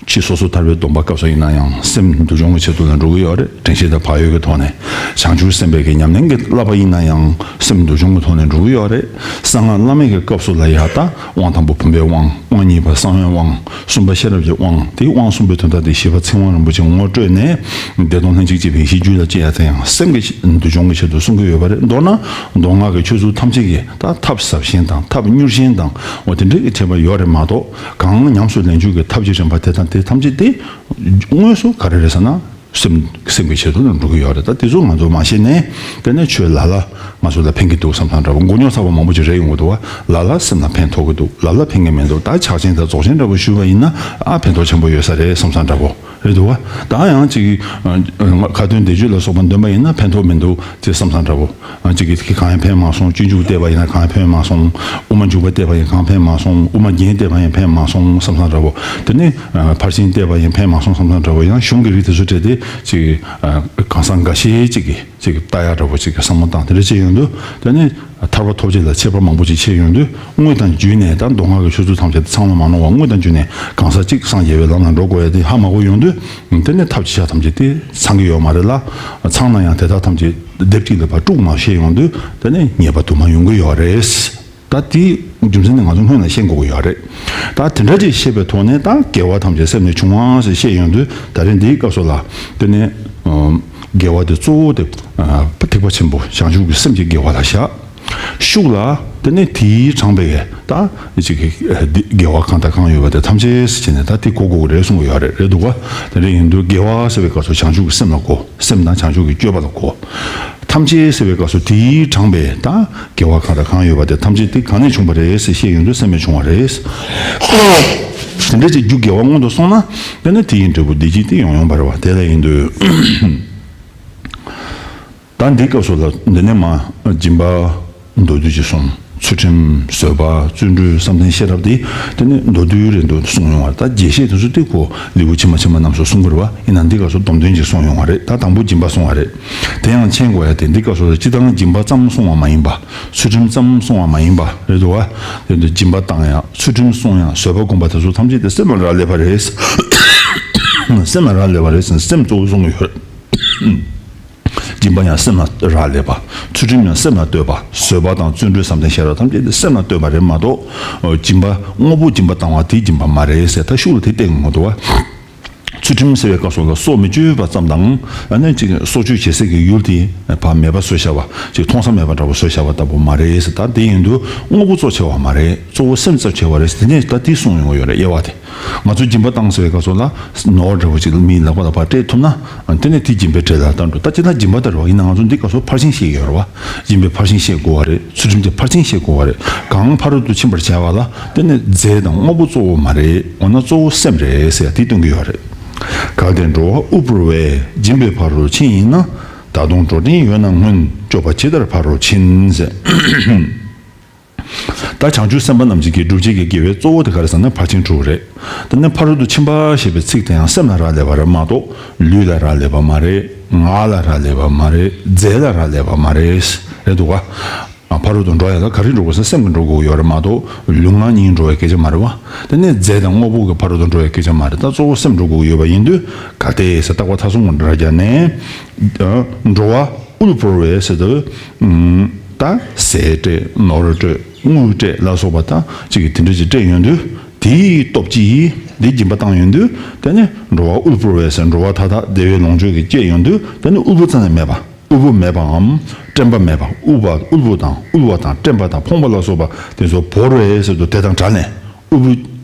ཕྱི་ སོ་སོ་ཐར་པའི་སྡོམ་པ་སྐབས་སུ་ཡིན་ན་ཡང་སེམས་འདུལ་སྦྱོང་གི་ཆེད་དུ་ལ་འགྲོ་གི་ཡོད་རེད། དྲན་ཤེས་དང་བག་ཡོད་ཀྱི་ཐོག་ནས་བྱང་ཆུབ་སེམས་དཔའི་གི་ཉམས་ལེན་གྱི་བསླབ་པ་ཡིན་ན་ཡང་སེམས་འདུལ་སྦྱོང་གི་ཐོག་ནས་འགྲོ་གི་ཡོད་རེད། གསང་སྔགས་བླ་མེད་ཀྱི་སྐབས་སུ་ལ་ཡང་ད་དབང་དང་པོ་བུམ་པའི་དབང་། དབང་གཉིས་པ་གསང་བའི་དབང་། གསུམ་པ་ཤེས་རབ་ཀྱི་དབང་། དེའི་དབང་གསུམ་པའི་དོན་དག་དེ་བཞི་པ་ཚིག་དབང་རིན་པོ་ཆེ་ངོ་སྤྲོད་ནས་བདེ་སྟོང་ལྷན་ཅིག་སྐྱེས་པའི་ཡེ་ཤེས་རྒྱུད་ལ་སྐྱེ་ཡ་དེ་ཡང་སེམས་ཀྱི་འདུལ་སྦྱོང་གི་ཆེད་དུ་གསུང་གི་ཡོད་པ་རེད། མདོར་ན་མདོ་སྔགས་ཀྱི་ཆོས་ཚུལ་ཐམས་ཅད་ཀྱི་ད་ཐབས་ཟབ་ཞན་དང་ཐབས་མྱུར་ཞན་དང་འོ་དེ་འདྲའི་གི་ཁྱད་པར་ཡོད་རེད་མ་གཏོགས། གང་ཉམས་སུ་ལེན་རྒྱུ་གི་ཐབས་ཀྱི་རིམ་པ་དེ་དང་དེ་ཐམས་ཅད་དེ་དངོས་སུ་ག་རེ་རེད་ཟེར་ན། སེམས་སེམས་ཀྱི་ཆེད་དུ་འགྲོ་གི་ཡོད་རེད། ད་དེ་ཚོ་ང་ཚོ་མ་ཤེས་ནས་དེ་ནས་ཆོས་ལ་ལ་ང་ཚོ་ལ་ཕན་གྱི་འདུག་བསམ་བསམ་འདྲ་པོ། མགོ་རྙོག་ཚ་པོ་མང་པོ་ཅིག་རེད་ཡོང་གི་འདུག་བ། ལ་ལ་སེམས་ལ་ཕན་ཐོགས་ཀྱི་འདུག་ལ་ལ་ཕན་གྱི་མི་འདུག་ད་ཕྱག་ཆེན་དང་རྫོགས་ཆེན་འདྲ་པོ་ཞུས་པ་ཡིན་ན་ཨ་ཕན་ཐོགས་ཆེན་པོ་ཡོད་ས་རེད་བསམ་བསམ་འདྲ་པོ་རེད་འདུག་བ། ད་ཡང་ཅིག་ཁ་ཏོན་བཟླས་བརྗོད་ལ་སོགས་པ་འདོན་པ་ཡིན་ན་ཕན་ཐོགས་མི་འདུག་ཅེས་བསམ་བསམ་འདྲ་པོ། ཨ་གཅིག་གིས་གང་ཡང་ཕན་མ་སོང་། སྤྱོད་འཇུག་བལྟས་པ་ཡིན་ན་གང་ཡང་ཕན་མ་སོང་། དབུ་མ་འཇུག་པ་བལྟས་པ་ཡིན་གང་ཕན་མ་སོང་། དབུ་མ་རྒྱན་བལྟས་པ་ཡིན་ཕན་མ་སོང་བསམ་བསམ་འདྲ་པོ། དེ་ནས་ཨ་ཕར་ཕྱིན་བལྟས་པ་ཡིན་ཕན་མ་སོང་བསམ་བསམ་འདྲ་པོ། ཡང་གཞུང་གི་རིགས་དེ་ཚོ་བྲལ་ཏེ་ཅིག་ཨ་གང་ཟག་འགའ་ཤས་ཅིག་གིས་ཅིག་ལྟ་ཡག་འདྲ་པོ་ཅིག་གི་བསམ་བློ་བཏང་དེ་འདྲ་བྱས་ཡོང་དུས། དེ་ནས་ཐར་པ་ཐོབ་བྱེད་ལ་ཁྱད་པར་མང་པོ་ཅིག་ཕྱེ་ཡོང་དུས། དངོས་དང་བརྒྱུད་ནས་ད་མདོ་སྔགས་ཀྱི་ཆོས་ཚུལ་ཐམས་ཅད་ཚང་ལ་མ་ནོར་བ། དངོས་དང་བརྒྱུད་ནས་གང་ཟག་གཅིག་སངས་རྒྱས་པའི་ལམ་ལ་འགྲོ་དགོས་ཡ་དེ་ཧ་མ་གོ་ཡོང་དུས། དེ་ནས་ཐབས་ཅི་བྱ་ཐམས་ཅད་དེ་ཚང་གི་ཡོད་མ་རེད་ལ། ཚང་ན་ཡང་དེ་དག་ཐམས་ཅད་སྡེབ་གཅིག་ལ་ཕར་དཀྲུགས་མ་བྱས་ཡོང་དུས་དེ་ནས་ཉེས་པ་དུ་མ་ཡོང་གི་ཡོད་རེད། ད་དེའི་རྒྱུ་མཚན་ནི་ང་ཚོ་སྔོན་ལ་ཤེས་དགོས་ཀྱི་ཡོད་རེད། ད་དེ་འདྲ་ཅིག་ཤེས་པའི་ཐོག་ནས་ད་དགེ་བ་ཐམས་ཅད་སེམས་ནས་བྱུང་བ་ཞེས་བཤད་ཡོང་དུས། ད་རེས་འདིའི་སྐབས་སུ་ལ་དེ་ནས་ཨ་དགེ་བ་དེ་གཙོ་བོ་དེ་ཨ་ཐེག་པ་ཆེན་པོ་བྱང་ཆུབ་ཀྱི་སེམས་ཀྱི་དགེ་བ་ལ་བཞག་ཤུགས་ལ་དེ་ནས་དེའི་དྲངས་པའི་ད་ཅིག་གི་དགེ་བ་གང་དང་གང་ཡོད་པ་དེ་ཐམས་ཅད་ཟེར་བྱས་ནས་ད་དེ་གོ་དགོས་ཀྱི་རེད་གསུང་གི་ཡོད་རེད། རེད་འདུག་ག། དེ་འདྲ་ཡིན་དུས་དགེ་བ་ཟེར་བའི་སྐབས་སུ་བྱང་ཆུབ་ཀྱི་སེམས་ལ་གོ། སེམས་དང་བྱང་ཆུབ་ཀྱི་སྤྱོད་པ་ལ་གོ། ཐམས་ཅད་ཟེར་བའི་སྐབས་སུ་དེའི་དྲངས་པའི་ད་དགེ་བ་གང་དང་གང་ཡོད་པ་དེ་ཐམས་ཅད་དེ་གང་ནས་བྱུང་བ་རེད་ཟེར་བཤད་ཡོང་དུས་སེམས་ནས་བྱུང་བ་རེད། དེ་འདྲ་ཅིག་རྒྱུ་དགེ་བ་སྔོན་དུ་སོང་ན་དེ་ནི་དེ་ཡི་འབྲས་བུ་བདེ་སྐྱིད་དེ་ཡོང་ཡོང་བ་རེད་བ། དེ་ལ་ཡིན་དུས། ད་འདི་སྐབས་སུ་ལ་འདི་ནས་མ་སྦྱིན་པ་མདོར་བསྡུས་ཀྱི་གསུམ། ཚུལ་ཁྲིམས། བཟོད་པ། བརྩོན་འགྲུས། བསམ་གཏན་ཤེས་རབ་དེ་དེ་ནས་མདོར་བསྡུས་རེད་འདུག་གསུངས་ཡོང་བ་རེད། ད་རྒྱས་བཤད་དེ་ཚོ་དེ་ཁོ་ལེའུ་ཕྱི་མ་ཕྱི་མ་རྣམས་སུ་གསུང་གི་རེད་བ། ཡིན་ན་འདི་སྐབས་སུ་སྡོམ་དོན་ཅིག་གསུངས་ཡོང་བ་རེད། ད་དང་པོ་སྦྱིན་པ་གསུང་བ་རེད། དེ་ཡང་མཁྱེན་དགོས་ཡ་དེ་འདི་སྐབས་སུ་ལ་སྤྱིར་བཏང་སྦྱིན་པ་ཙམ་གསུང་བ་མ་ཡིན་པ། ཚུལ་ཁྲིམས་ཙམ་གསུང་བ་མ་ཡིན་པ་རེད་འདུག་བ། དེ་འདི་སྦྱིན་པ་བཏང་ཡ། ཚུལ་ཁྲིམས་སྲུང་ཡ། བཟོད་པ་སྒོམ་པ་དེ་ཚོ་ཐམས་ཅད་དེ་སེམས་ལ་རག་ལས་པ་རེད། སེམས་ལ་རག་ལས་པ་རེད་ཟེར་ནས་སེམས་གཙོ་བོ་གསུང་གི་ཡོད་རེད། སྦྱིན་པ་ཡང་སེམས་ལ་རག་ལས་པ། ཚུལ་ཁྲིམས་ཡང་སེམས་ལ་ལྟོས་པ། བཟོད་པ་དང་བརྩོན་འགྲུས་བསམ་གཏན་ཤེས་རབ་ཐམས་ཅད་དེ་སེམས་ལ་ལྟོས་པ་རེད་མ་གཏོགས། སྦྱིན་པ་དངོས་པོ་སྦྱིན་པ་བཏང་བ་དེའི་སྦྱིན་པ་མ་རེད་ཟེར་ད་ཤུགས་ལ་དེ་བསྟན་གྱི་མི་འདུག་བ། ཚུལ་ཁྲིམས་ཟེར་བའི་སྐབས་སུ་ལ་སྲོག་མི་གཅོད་པ་ཙམ་དང་། ཨ་ནི་ཅིག་སྲོག་གཅོད་བྱེད་སའི་གི་ཡུལ་དེ་ཕར་མེད་པ་བཟོས་བཞག་པ་ཅིག་མཐོང་ས་མེད་པ་འདྲ་པོ་བཟོས་བཞག་པ་ལྟ་བུ་མ་རེད་ཟེར། ད་དེ་ཡིན་དུས་དངོས་པོ་གཙོ་ཆེ་བ་མ་རེད། གཙོ་བོ་སེམས་གཙོ་ཆེ་བ་རེད་ཟེར། དེ་ནས་ད་དེ་གསུངས་ཡོང་གི་ཡོད་རེད། དབྱེ་བ་དེ། ང་ཚོ་སྦྱིན་པ་བཏང་ཟེར་བའི་སྐབས་སུ་ལ་ནོར་འདྲ་བོ་ཅིག་མིའི་ལག་པ་ལ་ཕར་སྤྲད་ཐུབ་ན། དེ་ནས་དེ་སྦྱིན་པའི་གྲས་ལ་བཏང་འགྲོ། ད་སྤྱིར་ན་སྦྱིན་པ་ལྟར་བ་ཡིན་ན་ང་ཚོ་འདི་སྐབས་སུ་ཕར་ཕྱིན་ཤེས་ཀྱི་ཡོད་རེད་བ། སྦྱིན་པའི་ཕར་ཕྱིན་ཤེས་དགོས་བ་རེད། ཚུལ་ཁྲིམས་ཀྱི་ཕར་ཕྱིན་ཤེས་དགོས་བ་རེད། གང་ཕ་རོལ་ཏུ་ཕྱིན་པར་བྱ་བ་ལ་དེ་ནི་རྫས་དང་དངོས་པོ་གཙོ་བོ་མ་རེད། འོ་ན་གཙོ་བོ་སེམས་རེད་ཟེར་ཡ་དེ་སྟོན་གྱི་ཡོད་རེད། གལ་ཏེ་འགྲོ་བ་དབུལ་པོར་བས། སྦྱིན་པའི་ཕ་རོལ་ཕྱིན་ཡིན་ན། ད་དུང་འགྲོ་དྲན་ཡོད་ན་སྔོན། སྐྱོབ་པ་ཇི་ལྟར་ཕ་རོལ་ཕྱིན་ཟེར། ད་བྱང་ཆུབ་སེམས་དཔའ་རྣམས་ཀྱི་སྒྲུབ་བྱེད་ཀྱི་དགེ་བའི་གཙོ་བོ་དེ་ག་རེ་ཟེར་ན་ཕར་ཕྱིན་དྲུག་རེད། དེ་ནས་ཕ་རོལ་ཏུ་ཕྱིན་པ་ཞེས་པའི་ཚིག་དེ་ཡང་སེམས་ལ་རག་ལས་པ་རེད་མ་གཏོགས་ལུས་ལ་རག་ལས་པ་མ་རེད། ངག་ལ་རག་ལས་པ་མ་རེད། རྫས་ལ་རག་ལས་པ་མ་རེད། རེད་འདུག་ག། ཕ་རོལ་ཏུ་འགྲོ་ཡ་ལ་ག་རེ་འགྲོ་དགོས་ཟེར་སེམས་ཀྱིས་འགྲོ་དགོས་ཡོད་རེད་མ་གཏོགས་ལུས་ངག་གཉིས་འགྲོ་བའི་སྐད་ཆ་མ་རེད་བ། དེ་ནས་རྫས་དང་དངོས་པོ་གི་ཕ་རོལ་ཏུ་འགྲོ་བའི་སྐད་ཆ་མ་རེད། ད་གཙོ་བོ་སེམས་འགྲོ་དགོས་ཡོད་པ་ཡིན་དུས་གལ་ཏེ་ཟེར་བརྟག་པ་མཐའ་གསུམ་གྱི་འདྲ་རྒྱ་ནས། འགྲོ་བ་དབུལ་པོར་བས་ཟེར་དུས། ད་ཟས་སྤྲད། ནོར་སྤྲད། དངུལ་སྤྲད་ལ་སོགས་པ་ད་ཅིག་གི་དེ་འདྲ་ཅིག་སྤྲད་ཡོང་དུས། དེའི་སྟོབས་ཀྱིས་འདི་སྦྱིན་པ་བཏང་ཡོང་དུས། དེ་ནི་འགྲོ་བ་དབུལ་པོར་བས་ཟེར་འགྲོ་བ་མཐའ་དག་བདེ་བའི་ལོངས་སྤྱོད་ཀྱིས་བསྐྱེད་ཡོང་དུས། དེ་ནི་དབུལ་པོ་རྩ་ནས་མེད་པ། དབུལ་པོ་མེད་པའམ་བཀྲེན་པ་མེད་པ། དབུལ་བ་དབུལ་པོ་དང་དབུལ་བ་དང་བཀྲེན་པ་དང་ཕོངས་པ་ལ་སོགས་པ་དེ་ཚོ་བོར་བས་ཟེར་དུས་དེ་དང་བྲལ་ནས། དབུལ་པོའི་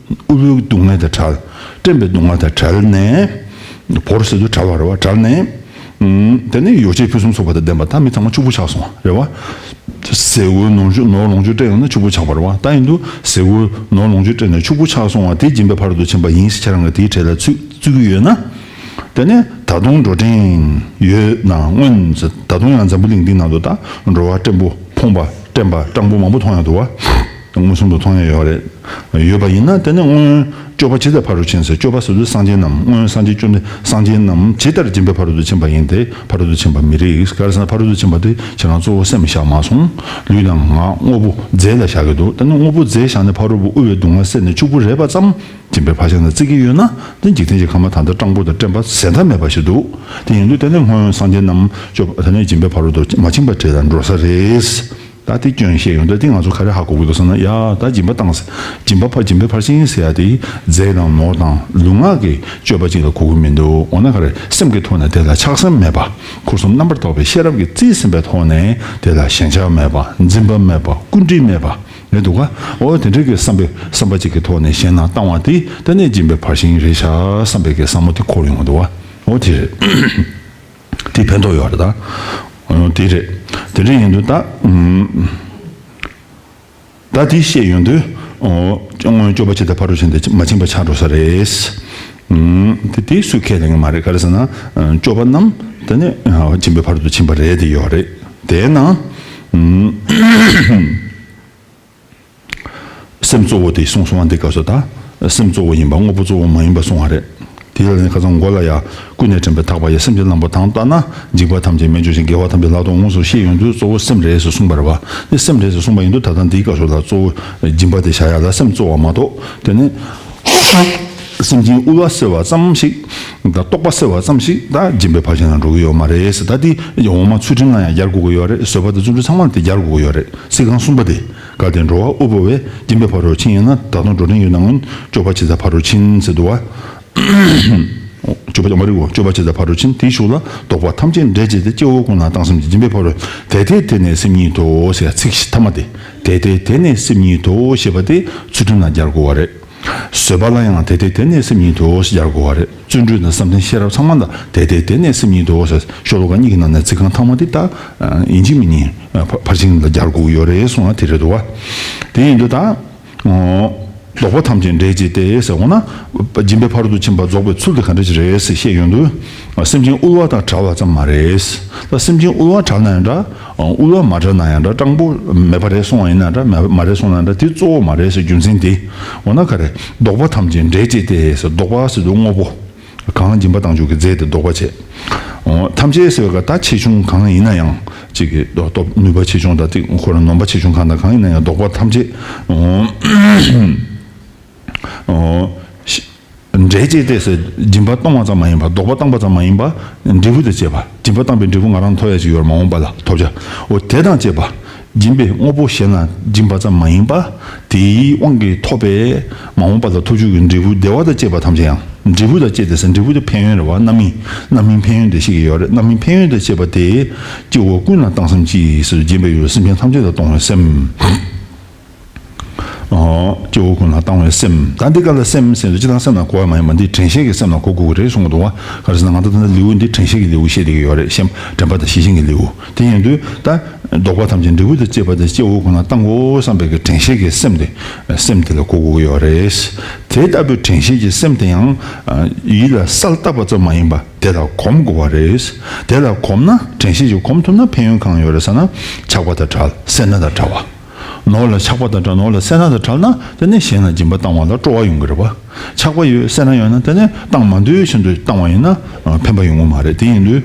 དབུལ་པོའི་སྡུག་བསྔལ་དང་བྲལ། བཀྲེན་པའི་སྡུག་བསྔལ་དང་བྲལ་ནས། བོར་ཟེར་དུས་བྲལ་བ་རེད་བ། བྲལ་ནས། ཨུམ། དེ་ནས་ཡོ་བྱད་ཕུན་སུམ་ཚོགས་པ་དང་ལྡན་པ་ད་མི་ཚང་མ་ཕྱུག་པོ་ཆགས་སོང་བ་རེད་བ། ཟས་གོས་ནོར་ཕྱུགས་ནོར་ལོངས་སྤྱོད་སྤྲད་ཡོང་ན་ཕྱུག་པོ་ཆགས་པ་རེད་བ། ད་ཡིན་དུས་ཟས་གོས་ནོར་ལོངས་སྤྱོད་སྤྲད་ནས་ཕྱུག་པོ་ཆགས་སོང་བ་དེ་སྦྱིན་པའི་ཕ་རོལ་ཏུ་ཕྱིན་པ་ཡིན་ཟེར་ཁྱེད་རང་གིས་དེའི་གྲས་ལ་ཚུད་ཚུད་ཀྱི་ཡོད་ན། དེ་ནས་ད་དུང་འགྲོ་དྲན་ཡོད་ན་སྔོན་ཟེར། ད་དུང་ཡང་འཛམ་བུ་གླིང་འདི་ནང་དུ་ད་འགྲོ་བ་བཀྲེན་པོ། ཕོངས་པ། བཀྲེན་པ། སྤྲང་པོ་མང་པོ་མཐོང་ཡོང་འདུག་བ། མངོན་སུམ་དུ་མཐོང་ཡ་ཡོད་རེད། ཡོད་པ་ཡིན་ན་དེ་ནི་སྔོན་སྐྱོབ་པ་ཇི་ལྟར་ཕ་རོལ་ཕྱིན་ཟེར། སྐྱོབ་པ་ཟེར་དུས་སངས་རྒྱས་རྣམས། སྔོན་སངས་རྒྱས་བཅོམ་ལྡན་སངས་རྒྱས་རྣམས་ཇི་ལྟར་སྦྱིན་པས་ཕ་རོལ་ཏུ་ཕྱིན་པ་ཡིན་ཏེ། ཕ་རོལ་ཏུ་ཕྱིན་པ་མི་རིགས། ག་རེ་ཟེར་ན་ཕ་རོལ་ཏུ་ཕྱིན་པ་དེ་ཁྱེད་རང་གཙོ་བོ་སེམས་བཞག་མ་སོང་། ལུས་དང་ངག་དངོས་པོ་རྫས་ལ་བཞག་གི་འདུག་དེ་ནི་དངོས་པོ་རྫས་བཞག་ནས་ཕ་རོལ་པོ་དབུལ་བའི་སྡུག་བསྔལ་སེལ་ནས་ཕྱུག་པོ་རེག་པ་ཙམ་སྦྱིན་པའི་ཕར་ཕྱིན་ལ་བརྩི་གི་ཡོད་ན། དེ་འཇིག་རྟེན་གྱི་ཁམས་ད་ལྟ་སྤྲང་པོ་དང་བཀྲེན་པ་ཟད་མཐའ་མེད་པ་ཞིག་འདུག་དེ་ཡིན་དུས་དེ་ནི་སྔོན་སངས་རྒྱས་རྣམས་སྐྱོབ་དེ་ནི་སྦྱིན་པས་ཕ་རོལ་ཏུ་མ་ཕྱིན་པ་བྲལ་ལ་འགྲོ་ས་རེད། ད་དེ་སྐྱོན་བཤད་ཡོང་དུས་དེ་ང་ཚོ་ག་རེ་ཧ་གོ་དགོས་འདུག་ཟེར་ན། ཡ་ད་སྦྱིན་པ་བཏང་ཟེར། སྦྱིན་པ་ཕར་སྦྱིན་པའི་ཕར་ཕྱིན་ཟེར་ཡ་དེ་རྫས་དང་ནོར་དང་ལུས་ངག་གི་སྤྱོད་པ་ཅིག་ལ་གོ་གི་མི་འདུག་འོ་ན་ག་རེ། སེམས་ཀྱི་ཐོག་ནས་དེ་ལ་ཆགས་སེམས་མེད་པ། འཁོར་གསུམ་རྣམ་པར་དག་པའི་ཤེས་རབ་ཀྱིས་རྩིས་ཟིན་པའི་ཐོག་ནས་དེ་ལ་ཞེན་ཆགས་མེད་པ། འཛིན་པ་མེད་པ། ཀུན་དཀྲིས་མེད་པ་རེད་འདུག་ག་འོ་དེ་འདྲའི་གི་བསམ་པའི་བསམ་པ་ཅིག་གི་ཐོག་ནས་གཞན་ལ་བཏང་བ་དེ་དེ་ནས་སྦྱིན་པའི་ཕར་ཕྱིན་རེད་ཤག་བསམ་པའི་གི་བསམ་བློ་དེ་འཁོར་ཡོང་གི་འདུག་ག་འོ་དེ་རེད། དེ་ཕན་ཐོགས་ཡོད་རེད་ད། འོ་དེ་རེད། དེ་འདྲ་ཡིན་དུས་ད། ཨུམ། ད་དེ་བཤད་ཡོང་དུས། ཨོ། སྔོན་སྐྱོབ་པ་ཇི་ལྟར་ཕ་རོལ་ཕྱིན་ཏེ་མ་ཕྱིན་པ་ཆགས་འགྲོ་ས་རེད། ཨུམ། དེ་དེ་སུས་ཁས་ལེན་གི་མ་རེད། ག་རེ་ཟེར་ན། ཨ། སྐྱོབ་པ་རྣམས་དེ་ནི་ཨ་སྦྱིན་པས་ཕ་རོལ་ཏུ་ཕྱིན་པ་རེད་དེ་ཡོད་རེད། དེས་ན། ཨུམ། སེམས་གཙོ་བོ་དེ་གསུངས་སོང་བ། འདི་སྐབས་སུ་ད་སེམས་གཙོ་བོ་ཡིན་པ། དངོས་པོ་གཙོ་བོ་མ་ཡིན་པ་གསུངས་པ་རེད། དེ་ལ་ནི་ཁ་སང་མགོ་ལ་ཡ། ཀུན་ནས་དྲན་པས་དག་པ་ཡི། སེམས་ཀྱི་གླང་པོ་དང་བལྟ་ན། འཇིགས་པ་ཐམས་ཅད་མེད་འགྱུར་ཞིང་། དགེ་བ་ཐམས་ཅད་ལག་ཏུ་འོང་། སོགས་བཤད་ཡོང་དུས་གཙོ་བོ་སེམས་རེད་ཟེར་གསུངས་པ་རེད་བ། དེ་སེམས་རེད་ཟེར་གསུངས་པ་ཡིན་དུས་ད་ལྟ་འདིའི་སྐབས་སུ་ལ་གཙོ་བོ་སྦྱིན་པ་དེ་བྱ་ཡ་ལ་སེམས་གཙོ་བ་མ་གཏོགས། དེ་ནི་སེམས་ཅན་དབུལ་བ་སེལ་བ་ཙམ་ཞིག་དང་རྟོགས་པ་སེལ་བ་ཙམ་ཞིག་ད་སྦྱིན་པའི་ཕར་ཕྱིན་ལ་འགྲོ་གི་ཡོད་མ་རེད་ཟེར། ད་དེ་འོག་མ་ཚུལ་ཁྲིམས་ལ་ཡང་སྦྱར་དགོས་ཀྱི་ཡོད་རེད། བཟོད་པ་དང་བརྩོན་འགྲུས་ཚང་མ་ལ་དེ་སྦྱར་དགོས་ཀྱི་ཡོད་རེད། ཚིག་རྐང་གསུམ་པ་དེ། གལ་ཏེ་འགྲོ་བ་དབུལ་པོ་བས། སྦྱིན་པས་ཕ་རོལ་ཕྱིན་ཡིན་ན། ད་དུང་འགྲོ་དོན་ཡོད་ན་སྔོན། སྐྱོབ་པ་ཇི་ལྟར་ཕ་རོལ་ཕྱིན་ཟེར་འདུག་བ། སྐྱོབ་པ་མ་རེད་གོ། སྐྱོབ་པ་ཇི་ལྟར་ཕ་རོལ་ཕྱིན། དེའི་གཞུག་ལ་བདོག་པ་ཐམས་ཅད་འབྲས་བཅས་ཏེ། སྐྱེ་བོ་ཀུན་ལ་བཏང་སེམས་ཀྱིས། སྦྱིན་པས་ཕ་རོལ། དེ་ལྟས་དེ་ནས་སེམས་ཉིད་དུ་ཟེར་ཚིག་ཐ་མ་དེ། དེ་ལྟས་དེ་ནས་སེམས་ཉིད་དུ་ཞེས་པ་དེ་ཚུལ་ཁྲིམས་ལ་སྦྱར་དགོས་པ་རེད། བཟོད་པ་ལ་ཡང་དེ་ལྟས་དེ་ནས་སེམས་ཉིད་དུ་ཞེས་སྦྱར་དགོས་པ་རེད། བརྩོན་འགྲུས་དང་བསམ་གཏན་ཤེས་རབ་ཚང་མ་ལ་དེ་ལྟས་དེ་ནས་སེམས་ཉིད་དུ་ཟེར། ཤོ་ལོ་ཀ་གཉིས་ཀྱི་ནང་ནས་ཚིག་རྐང་ཐ་མ་དེ་ད་ཡིན་གཅིག་མིན་གཉིས་ཕར་ཕར་ཕྱིན་ལ་སྦྱར་དགོས་ཀྱི་ཡོད་རེད་གསུངས་པ་དེ་རེད་འདུག་བ། དེ་ཡིན་དུས་ད། ཨོ། བདོག་པ་ཐམས་ཅད་འབྲས་བཅས་ཏེ་ཟེར་འོང་ན། སྦྱིན་པས་ཕ་རོལ་ཏུ་ཕྱིན་པ་རྫོགས་པའི་ཚུལ་དེ་ག་འདྲ་ཞིག་རེད་ཟེར་བཤད་ཡོང་དུས། སེམས་ཅན་དབུལ་བ་དང་བྲལ་བ་ཙམ་མ་རེད། ད་སེམས་ཅན་དབུལ་བ་བྲལ་ན་ཡང་འདྲ། དབུལ་བ་མ་བྲལ་ན་ཡང་འདྲ། སྤྲང་པོ་མེད་པ་རེད་སོང་བ་ཡིན་ན་འདྲ། མ་མ་རེད་སོང་ན་འདྲ། དེ་གཙོ་བོ་མ་རེད་ཟེར། རྒྱུ་མཚན་དེ། འོ་ན་ག་རེ། བདོག་པ་ཐམས་ཅད་འབྲས་བཅས་ཏེ་ཟེར། བདོག་པ་ཟེར་དུས་དངོས་པོ། གང་སྦྱིན་པ་བཏང་ཆོག་གི་རྫས་དེ་བདོག་པ་བྱས། འོ། ཐམས་ཅད་ཟེར་བའི་སྐབས་ད་ཆེ་ཆུང་གང་ཡིན་ན་ཡང་། གཅིག་གི་སྟོབས་ནུས་པ་ཆེ་ཆུང་དང་དེ་ཁོ་རང་ནོམ་པ་ཆེ་ཆུང་གང་དང་གང་ཡིན་ན་ཡང་བདོག་པ་ཐམས་ཅད། འོ། འོ། ཤི། འབྲས་བཅས་ཏེ་ཟེར། སྦྱིན་པ་གཏོང་བ་ཙམ་མ་ཡིན་པ། བདོག་པ་བཏང་བ་ཙམ་མ་ཡིན་པ། འབྲས་བུ་དང་བཅས་པ། སྦྱིན་པ་བཏང་པའི་འབྲས་བུ་ང་རང་ཐོབ་ཡ་ཅིག་ཡོད་རེད། མ་འོངས་པ་ལ་ཐོབ་བྱ། འོ་དེ་དང་བཅས་པ། སྦྱིན་པའི་དངོས་པོ་གཞན་ལ་སྦྱིན་པ་ཙམ་མ་ཡིན་པ། དེའི་དབང་གིས་ཐོབ་པའི་མ་འོངས་པ་ལ་ཐོབ་བྱུང་གི་འབྲས་བུ། བདེ་བ་དང་བཅས་པ་ཐམས་ཅད་ཡང་། འབྲས་བུ་དང་བཅས་ཏེ་ཟེར། འབྲས་བུ་དེ་ཕན་ཡོན་རེད་བ། རྣམ་སྨིན། རྣམ་སྨིན་ཕན་ཡོན་དེ་བཤད་ཀྱི་ཡོད་རེད། རྣམ་སྨིན་ཕན་ཡོན་དང་བཅས་པ་དེ། སྐྱེ་བོ་ཀུན་ལ་བཏང་སེམས་ཀྱིས་ཟེར། སྦྱིན་པའི་ཡུལ་སེམས་ཅན་ཐམས་ཅད་ལ་གཏོང་བའི་སེམས། ཨོ། སྐྱེ་བོ་ཀུན་ལ་བཏང་བའི་སེམས། ད་འདི་ག་ལ་སེམས་ཟེར་དུས་སྤྱིར་བཏང་སེམས་ལ་གོ་བ་མ་ཡིན་པ། འདི་དྲན་ཤེས་ཀྱི་སེམས་ལ་གོ་དགོས་ཀྱི་རེད་གསུང་གི་འདུག་བ། ག་རེ་ཟེར་ན་ང་ཚོ་ད་ལྟ་ལེའུ་འདི་དྲན་ཤེས་ཀྱི་ལེའུ་བཤད་བསྡད་ཀྱི་ཡོད་རེད། སེམས་དྲན་པ་དང་ཤེས་བཞིན་གྱི་ལེའུ། དེ་ཡིན་དུས་ད་བདོག་པ་ཐམས་ཅད་འབྲས་བུ་དང་བཅས་པ་དེ་སྐྱེ་བོ་ཀུན་ལ་བཏང་དགོས་བསམ་པའི་གི་དྲན་ཤེས་ཀྱི་སེམས་དེ། སེམས་དེ་ལ་གོ་དགོས་ཀྱི་ཡོད་རེད། དེ་ལྟ་བུའི་དྲན་ཤེས་ཀྱི་སེམས་དེ་ཡང་ཡིད་ལ་གསལ་བཏབ་པ་ཙམ་མ་ཡིན་པ། དེ་ལ་གོམས་དགོས་པ་རེད། དེ་ལ་གོམས་ན། དྲན་ཤེས་ཀྱིས་གོམས་ཐུབ་ན་ཕན་ཡོན་གང་ཡོད་རེད་ཟེར་ན། ཆགས་པ་དང་བྲལ། སེར་སྣ་དང་བྲལ་བ། ནོར་ལ་ཆགས་པ་དང་བྲལ། ནོར་ལ་སེར་སྣ་དང་བྲལ་ན་དེ་ནས་གཞན་ལ་སྦྱིན་པ་བཏང་བ་ལ་སྤྲོ་བ་ཡོང་གི་རེད་པ། ཆགས་པ་ཡོད། སེར་སྣ་ཡོད་ན་དེ་ནས་བཏང་མ་འདོད་བཞིན་དུ་བཏང་བ་ཡིན་ན་ཕན་པ་ཡོང་གི་མ་རེད། དེ་ཡིན་དུས་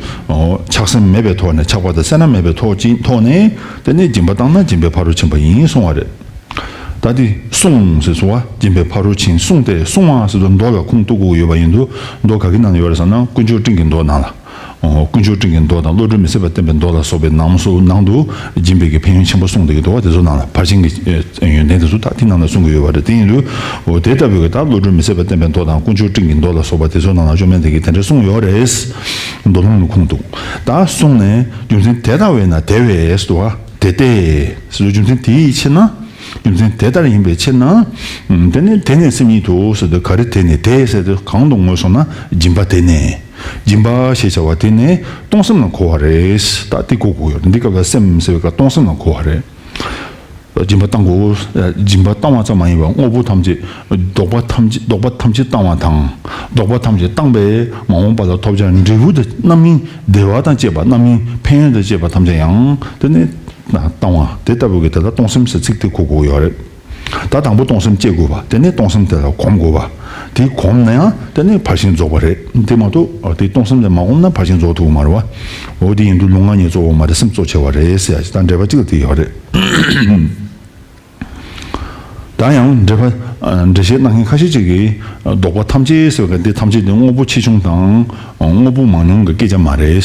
ཆགས་སེམས་མེད་པའི་ཐོག་ནས། ཆགས་པ་དང་སེར་སྣ་མེད་པའི་ཐོག་ཅིག་ཐོག་ནས་དེ་ནས་སྦྱིན་པ་བཏང་ན་སྦྱིན་པས་ཕ་རོལ་ཕྱིན་པ་ཡིན་གསུང་བ་རེད། ད་དེ་བསྲུང་ཟེར་སོང་བ། སྦྱིན་པས་ཕ་རོལ་ཕྱིན་བསྲུང་སྟེ། བསྲུང་བ་ཟེར་དུས་མདོ་ལ་ཁུངས་གཏུག་དགོས་ཡོད་པ་ཡིན་དུས་མདོ་ག་གི་ནང་ཡོད་རེད་ཟེར་ན། དཀོན་མཆོག་སྤྲིན་གྱི་མདོ་ནང་ལ། ཨོ། དཀོན་མཆོག་སྤྲིན་གྱི་མདོ་དང་བློ་གྲོས་མི་ཟད་པ་བསྟན་པའི་མདོ་ལ་སོགས་པའི་ནང་སོ་ནང་དུ་སྦྱིན་པའི་གི་ཕན་ཡོན་ཆེན་པོ་གསུངས་བསྡད་ཀྱི་འདུག་བ། དེ་ཚོ་ནང་ལ་ཕར་ཕྱིན་གྱི་ཡོན་ཏན་དེ་ཚོ་ད་དེ་ནང་ལ་གསུང་གི་ཡོད་པ་རེད། དེ་ཡིན་དུས་འོ་དེ་ལྟ་བུའི་གི་ད་བློ་གྲོས་མི་ཟད་པ་བསྟན་པའི་མདོ་དང་དཀོན་མཆོག་སྤྲིན་གྱི་མདོ་ལ་སོགས་པ་དེ་ཚོ་ནང་ལ་བཅོམ་ལྡན་འདས་ཀྱིས་དེ་འདྲ་གསུངས་ཡོད་རེད། མདོ་ལུང་ལ་ཁུངས་གཏུགས། ད་བསྲུངས་ནས་རྒྱུ་མཚན་དེ་ལྟ་བས་ན་དེ་བས་སུ། དེ་ལྟས་སུ། རྒྱུ་མཚན་དེའི་ཕྱིར་ན། རྒྱུ་མཚན་དེ་ལྟར་ཡིན་པའི་ཕྱིར་ན། དེ་ནི་དེ་ནས་སེམས་ཉིད་དུ་ཟེར་དུས་ག་རེ། དེ་ནས་དེ་ཟེར་དུས་གང་དུ་ངོས་བཟུང་ན་སྦྱིན་པ་དེ་ནས། སྦྱིན་པ་ཞེས་བྱ་བ་དེ་ནི་གཏོང་སེམས་ལ་གོ་བ་རེད། ད་དེ་གོ་དགོས་ཡོད་རེད། འདི་སྐབས་ལ་སེམས་ཟེར་བའི་སྐབས་གཏོང་སེམས་ལ་གོ་བ་རེད། སྦྱིན་པ་བཏང་དགོས། སྦྱིན་པ་བཏང་བ་ཙམ་མ་ཡིན་པར་དངོས་པོ་ཐམས་ཅད། བདོག་པ་ཐམས་ཅད། བདོག་པ་ཐམས་ཅད་བཏང་བ་དང་། བདོག་པ་ཐམས་ཅད་བཏང་བས་མ་འོངས་པ་ལ་ཐོབ་བྱ་འབྲས་བུ་དང་རྣམ་སྨིན་བདེ་བ་དང་བཅས་པ། རྣམ་སྨིན་ཕན་ཡོན་དང་བཅས་པ་ཐམས་ཅད་ཡང་དེ་ནི་བཏང་བ་དེ་ལྟ་བུ་གི་དེ་ལ་གཏོང་སེམས་ཟེར་ཚིག་དེ་གོ་དགོས་ཡོད་རེད། ད་དང་པོ་སྟོང་སེམས་སྐྱེ་དགོས་པ། དེ་ནས་སྟོང་སེམས་དེ་ལ་གོམས་དགོས་པ། དེ་གོམས་ན་ཡང་དེ་ནས་ཕར་ཕྱིན་རྫོགས་པ་རེད། དེ་མ་གཏོགས་དེ་སྟོང་སེམས་དེ་མ་གོམས་ན་ཕར་ཕྱིན་རྫོགས་ཐུབ་ཀྱི་མ་རེད་བ། འོ་དེ་ཡིན་དུས་ལུས་ངག་གཉིས་གཙོ་བོ་མ་རེད། སེམས་གཙོ་ཆེ་བ་རེད་ཟེར་ཡ་ཞིག་ད་འགྲེལ་པ་གཅིག་ལ་དེ་ཡོད་རེད། ད་ཡང་འགྲེལ་པ། འགྲེལ་བཤད་གནང་མཁན་ཁ་ཤས་ཅིག་གིས་ལྡོག་པ་ཐམས་ཅད་ཟེར་བ་འདི་ཐམས་ཅད་འདི་དངོས་པོ་ཆེ་ཆུང་དང་དངོས་པོ་མང་ཉུང་གི་སྐད་ཆ་མ་རེད།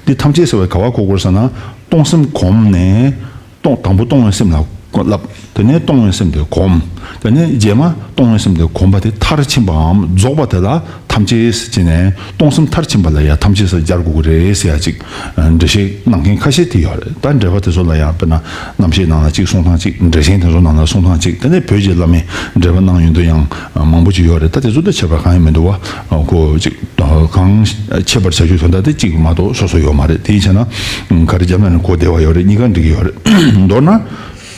འདི་ཐམས་ཅད་ཟེར་བ་ག་བ་གོ་དགོས་ཟེར་ན། སྟོང་སེམས་གོམས་ནས་སྟོང་དང་པོ་སྟོང་བའི་སེམས་ལ་བསླབ། དེ་ནས་སྟོང་བའི་སེམས་དེ་གོམས། དེ་ནས་རྗེས་མ་སྟོང་བའི་སེམས་དེ་གོམས་པ་དེ་མཐར་ཕྱིན་པའམ་རྫོགས་པ་དེ་ལ་ཐམས་ཅད་ཟེར་བྱས་ནས་སྟོང་སེམས་མཐར་ཕྱིན་པ་ལ་ཡང་ཐམས་ཅད་ཟེར་སྦྱར་དགོས་ཀྱི་རེད་ཟེར་ཡ་ཅིག་འགྲེལ་བཤད་གནང་མཁན་ཁ་ཤས་དེ་ཡོད་རེད། ད་འགྲེལ་པ་དེ་ཚོ་ལ་ཡང་དཔེར་ན་རྣམ་བཤད་ནང་ལ་གཅིག་གསུང་སྟངས་གཅིག་འགྲེལ་ཆེན་དེ་ཚོ་ནང་ལ་གསུང་སྟངས་གཅིག་དེ་ནས་བོད་ཀྱི་བླ་མས་འགྲེལ་པ་གནང་ཡོང་དུས་ཡང་མང་པོ་ཅིག་ཡོད་རེད། ད་དེ་ཚོ་ད་ཁྱད་པར་གང་ཡང་མི་འདུག་བ། ཁོ་གཅིག་གང་ཁྱད་པར་བྱ་རྒྱུ་དོན་དག་དེ་གཅིག་མ་གཏོགས་སོ་སོ་ཡོད་མ་རེད། དེ་ཡིན་ཆ་ན་ག་རེ་བརྒྱབ་ན་ནི་གོ་བདེ་བ་ཡོད་རེད། གཉིས་ཀ་འགྲིག་གི་ཡོད་རེད། མདོར་ན་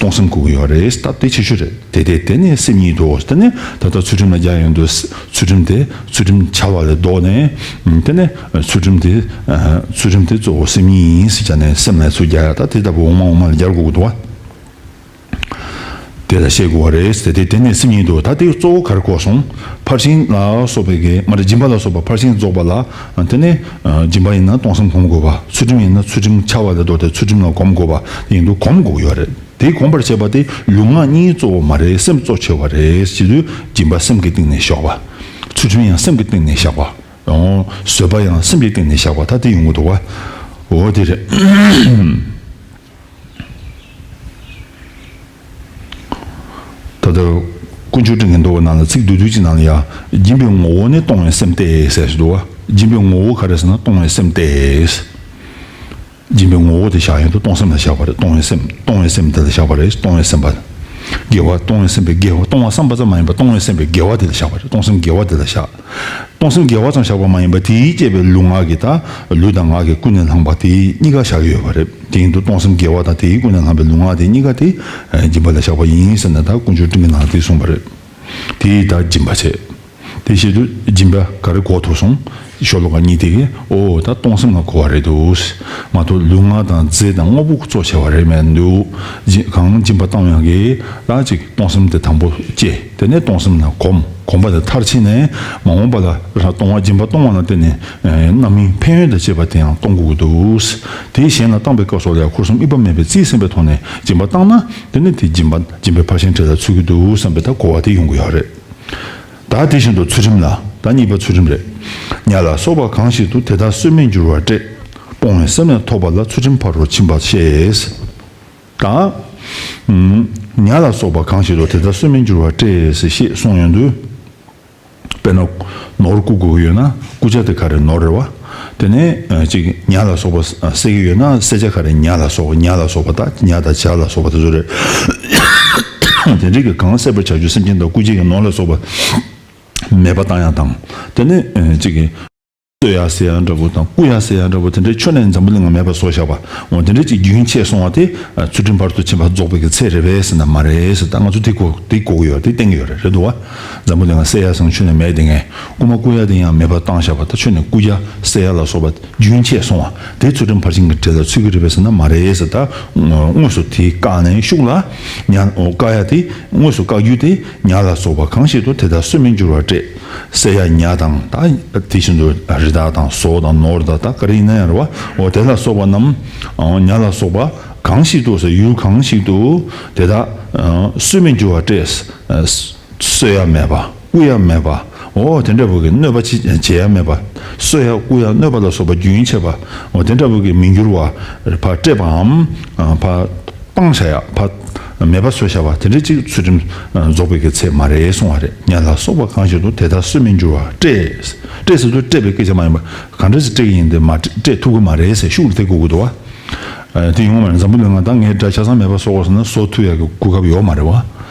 སྟོང་སེམས་དགོས་ཀྱི་ཡོད་རེད། ད་དེ་ཆེ་ཤོས་རེད། དེ་དེ་དེ་ནས་སེམས་ཉིད་དོ། དེ་ནས་ད་ལྟ་ཚུལ་ཁྲིམས་ལ་རྒྱག་ཡོང་དུས་ཚུལ་ཁྲིམས་དེ་ཚུལ་ཁྲིམས་འཆལ་བ་ལས་ལྡོག་ནས། དེ་ནས་ཚུལ་ཁྲིམས་དེ་ཚུལ་ཁྲིམས་དེ་གཙོ་བོ་སེམས་ཉིད་ཡིན་ཟེར་བྱས་ནས་སེམས་ལ་ཚུར་རྒྱག་ཡ། ད་དེ་ལྟ་བུ་འོག་མ་འོག་མ་ལ་སྦྱར་དགོས་ཀྱི་འདུག་བ། དེ་ལ་བཤད་དགོས་པ་རེད། དེ་དེ་དེ་ནས་སེམས་ཉིད་དོ། ད་དེ་གཙོ་བོ་ག་རེ་གོ་སོང་། ཕར་ཕྱིན་ལ་སོགས་པའི་གི་མ་རེད། སྦྱིན་པ་ལ་སོགས་པ་ཕར་ཕྱིན་རྫོགས་པ་ལ། དེ་ནས་སྦྱིན་པ་ཡིན་ན་སྟོང་སེམས་གོམས་དགོས་པ། ཚུལ་ཁྲིམས་ཡིན་ན་ཚུལ་ཁྲིམས་འཆལ་བ་ལས་ལྡོག་སྟེ་ཚུལ་ཁྲིམས་ལ་གོམས་དགོས་པ་ཡིན་དུས་གོམས་དགོས་ཀྱི་ཡོད་རེད། དེ་གོམས་པར་བྱེད་པ་དེ་ལུས་ངག་གཉིས་གཙོ་བོ་མ་རེད། སེམས་གཙོ་ཆེ་བ་རེད་ཟེར་དུས་སྦྱིན་པ་སེམས་ཀྱི་སྟེང་ནས་བཞག་པ། ཚུལ་ཁྲིམས་ཡང་སེམས་ཀྱི་སྟེང་ནས་བཞག་པ། འོ། བཟོད་པ་ཡང་སེམས་ཀྱི་སྟེང་ནས་བཞག་པ། ད་དེ་ཡོང་གི་འདུག་བ། འོ་དེ་རེད། ད་ལྟ་དཀོན་མཆོག་སྤྲིན་གྱི་མདོ་བ་ནང་ལ་ཚིག་བསྡུས་བསྡུས་ཀྱི་ནང་ལ་ཡ། སྦྱིན་པའི་ངོ་བོ་ནི་གཏོང་བའི་སེམས་ཏེ་ཟེར་ཞིག་འདུག་བ། སྦྱིན་པའི་ངོ་བོ་ག་རེ་ཟེར་ན་གཏོང་བའི་སེམས་ཏེ། སྦྱིན་པའི་ངོ་བོ་དེ་བཞག་ཡོང་དུས་གཏོང་སེམས་ལ་བཞག་པ་རེད། གཏོང་བའི་སེམས། གཏོང་བའི་སེམས་དེ་ལ་བཞག་པ་རེད། གཏོང་བའི་སེམས་པ། དགེ་བ། གཏོང་བའི་སེམས་པའི་དགེ་བ། གཏོང་བ་བསམ་པ་ཙམ་མ་ཡིན་པར་གཏོང་བའི་སེམས་པའི་དགེ་བ་དེ་ལ་བཞག་པ་རེད། གཏོང་སེམས་དགེ་བ་དེ་ལ་བཞག་གཏོང་སེམས་དགེ་བ་ཙམ་བཞག་པ་མ་ཡིན་པར་དེས་བསྐྱེད་པའི་ལུས་ངག་གི་ད་ལུས་དང་ངག་གི་ཀུན་ནས་བསླངས་པ་དེ་གཉིས་ཀ་བཞག་གི་ཡོད་པ་རེད། དེ་ཡིན་དུས་གཏོང་སེམས་དགེ་བ་དང་དེའི་ཀུན་ནས་བསླངས་པའི་ལུས་ངག་དེ་གཉིས་ཀ་དེ་སྦྱིན་པ་ལ་བཞག་པ་ཡིན་ཟེར་ནས་ད་དཀོན་མཆོག་སྤྲིན་གྱི་ནང་དེ་གསུངས་པ་རེད། དེ་ད་སྦྱིན་པ་བྱས། དེ་བྱེད་དུས་སྦྱིན་པ་ག་རེ་གོ་ཐུབ་སོང་། ཤོ་ལོ་ཀ་གཉིས་དེ་གིས་འོ་ད་གཏོང་སེམས་ལ་གོ་བ་རེད་འདུག་མ་གཏོགས་ལུས་ངག་དང་རྫས་དང་དངོས་པོ་གཙོ་ཆེ་བ་རེད་མི་འདུག་གང་སྦྱིན་པ་བཏང་ཡག་གི་ད་ཅིག་གཏོང་སེམས་དེ་དང་པོ་སྐྱེ། དེ་ནས་གཏོང་སེམས་ལ་གོམས། གོམས་པ་དེ་མཐར་ཕྱིན་ནས་མ་འོངས་པ་ལ་ར་གཏོང་བ་སྦྱིན་པ་གཏོང་བ་ལ་བརྟེན་ནས་རྣམ་སྨིན་ཕན་ཡོན་དང་བཅས་པ་དེ་ཡང་གཏོང་དགོས་ཀྱི་འདུག་དེ་གཞན་ལ་བཏང་པའི་སྐབས་སུ་ལ་ཡང་འཁོར་གསུམ་དབྱེ་བ་མེད་པའི་རྩིས་ཟིན་པའི་ཐོག་ནས་སྦྱིན་པ་བཏང་ན་དེ་ནི་དེ་སྦྱིན་པ་སྦྱིན་པའི་ཕར་ཕྱིན་འབྲས་ལ་ཚུད་ཀྱི་འདུག་བསམ་པའི་ད་གོ་བ་དེ་ཡོང་གི་ཡོད་རེད། ད་དེ་བཞིན་དུ་ཚུལ་ཁྲིམས་ལ། ད་གཉིས་པ་ཚུལ་ཁྲིམས་རེད། ཉ་ལ་སོགས་པ་གང་ཞིག་ཏུ་དེ་དག་གསོད་མི་འགྱུར་བར་བསྐྲད། སྤོང་བའི་སེམས་ལ་ཐོགས་པ་ལ་ཚུལ་ཁྲིམས་ཕ་རོལ་ཕྱིན་པ་ཞེས། ད་ཉ་ལ་སོགས་པ་གང་ཞིག་ཏུ་དེ་དག་གསོད་མི་འགྱུར་བར་བསྐྲད་ཟེར་ཞེས་གསུངས་ཡོང་དུས། དཔེར་ན། ནོར་རྐུ་དགོས་ཀྱི་ཡོད་ན་རྐུ་བྱ་དེ་ག་རེ་ནོར་རེད་བ། དེ་ནས་ཅིག་ཉ་ལ་སོགས་པ་བསད་ཀྱི་ཡོད་ན་བསད་བྱ་ག་རེ་ཉ་ལ་སོགས་ཉ་ལ་སོགས་པ་དང་ཉ་དང་བྱ་ལ་སོགས་པ་དེ་ཚོ་རེད། དེ་འདྲའི་གི་གང་བསད་པར་བྱ་རྒྱུ་སེམས་ཅན་དང་རྐུ་བྱའི་གི་ནོར་ལ་སོགས་པ་མེད་པ་བཏང་ཡག་དང་། དེ་ནས་ཅིག་གི་གསོད་ཡག་ཟེར་ཡག་འདྲ་པོ་དང་རྐུ་ཡག་ཟེར་ཡག་འདྲ་པོ་དེ་འདྲའི་ཆོས་ནི་འཛམ་བུ་གླིང་ང་མེད་པ་བཟོས་བཞག་པ། འོ་དེ་འདྲའི་ཅིག་རྒྱུན་ཆད་སོང་བ་དེ་ཚུལ་ཁྲིམས་ཕ་རོལ་ཏུ་ཕྱིན་པ་རྫོགས་པའི་གི་ཚད་རེད་པས་ཟེར་ན་མ་རེད་ཟེར། ད་ང་ཚོ་དེ་གོ་དེ་གོ་གི་ཡོད་རེད། དེ་བསྟན་གི་ཡོད་རེད། རེད་འདུག་བ། འཛམ་བུ་གླིང་ང་བསད་ཡག་ཟེར་ཆོས་ནི་མེད་དེ་ངས་རྐུ་མ་རྐུ་ཡག་དེ་ཡང་མེད་པ་བཏང་བཞག་པ། ད་ཆོས་ནི་རྐུ་ཡག་བསད་ཡག་ལ་སོགས་པ་རྒྱུན་ཆད་སོང་བ་དེ་ཚུལ་ཁྲིམས་ཕར་ཕྱིན་གྱི་འབྲས་ལ་ཚུད་ཀྱི་རེད་པས་ཟེར་ན་མ་རེད་ཟེར། ད་དངོས་སུ་དེ་བཀག་ནས་ཤུགས་ལ་ཉ་འོ་བཀག་ཡག་དེ་དངོས་སུ་བཀག་རྒྱུ་དེ་ཉ་ལ་སོགས་པ་གང་ཞིག་ཏུ་དེ་དག་གསོད་མི་འགྱུར་བར་བསྐྲད། བསད་ཡག་ཉ་དང་ད་དེ་བཞིན་དུ་རི་དྭགས་དང་ཟོག་དང་ནོར་དང་ད་ག་རེ་ཡིན་ན་ཡང་རེད་བ། འོ་དེ་ལ་སོགས་པ་རྣམས་ཉ་ལ་སོགས་པ་གང་ཞིག་ཏུ་ཟེར་ཡུལ་གང་ཞིག་ཏུ་དེ་དག་གསོད་མི་འགྱུར་བར་བསྐྲད། གསོད་ཡག་མེད་པ། རྐུ་ཡག་མེད་པ། འོ་དེ་འདྲ་བོ་གི་གནོད་པ་ཅི་བྱེད་ཡག་མེད་པ། གསོད་ཡག་རྐུ་ཡག་གནོད་པ་ལ་སོགས་པ་རྒྱུན་ཆད་པ། འོ་དེ་འདྲ་བོ་གི་མི་འགྱུར་བ་ཕར་བསྐྲད་པའམ་ཕར་སྤངས་བཞག་ཡག་ཕར་མེད་པ་བཟོས་བཞག་པ་དེ་འདྲ་ཅིག་ཚུལ་ཁྲིམས་རྫོགས་པའི་གི་ཚད་མ་རེད་གསུང་བ་རེད། ཉ་ལ་སོགས་པ་གང་ཞིག་ཏུ་དེ་དག་གསོད་མི་འགྱུར་བར་བསྐྲད། བསྐྲད་ཟེར་དུས་བསྐྲད་པའི་སྐད་ཆ་མ་ཡིན་པ་གང་འདྲ་ཞིག་བསྐྲད་ཀྱི་ཡིན་དེ་མ་བསྐྲད་ཐུབ་ཀྱི་མ་རེད་ཟེར་ཤུགས་ལ་དེ་གོ་གི་འདུག་བ། དེ་ཡོང་བ་ནི་འཛམ་བུ་གླིང་ང་ད་ངས་དགྲ་ཆ་ཚང་མེད་པ་བཟོ་དགོས་ཟེར་ན་བཟོ་ཐུབ་ཡག་གི་གོ་སྐབས་ཡོད་མ་རེད་བ།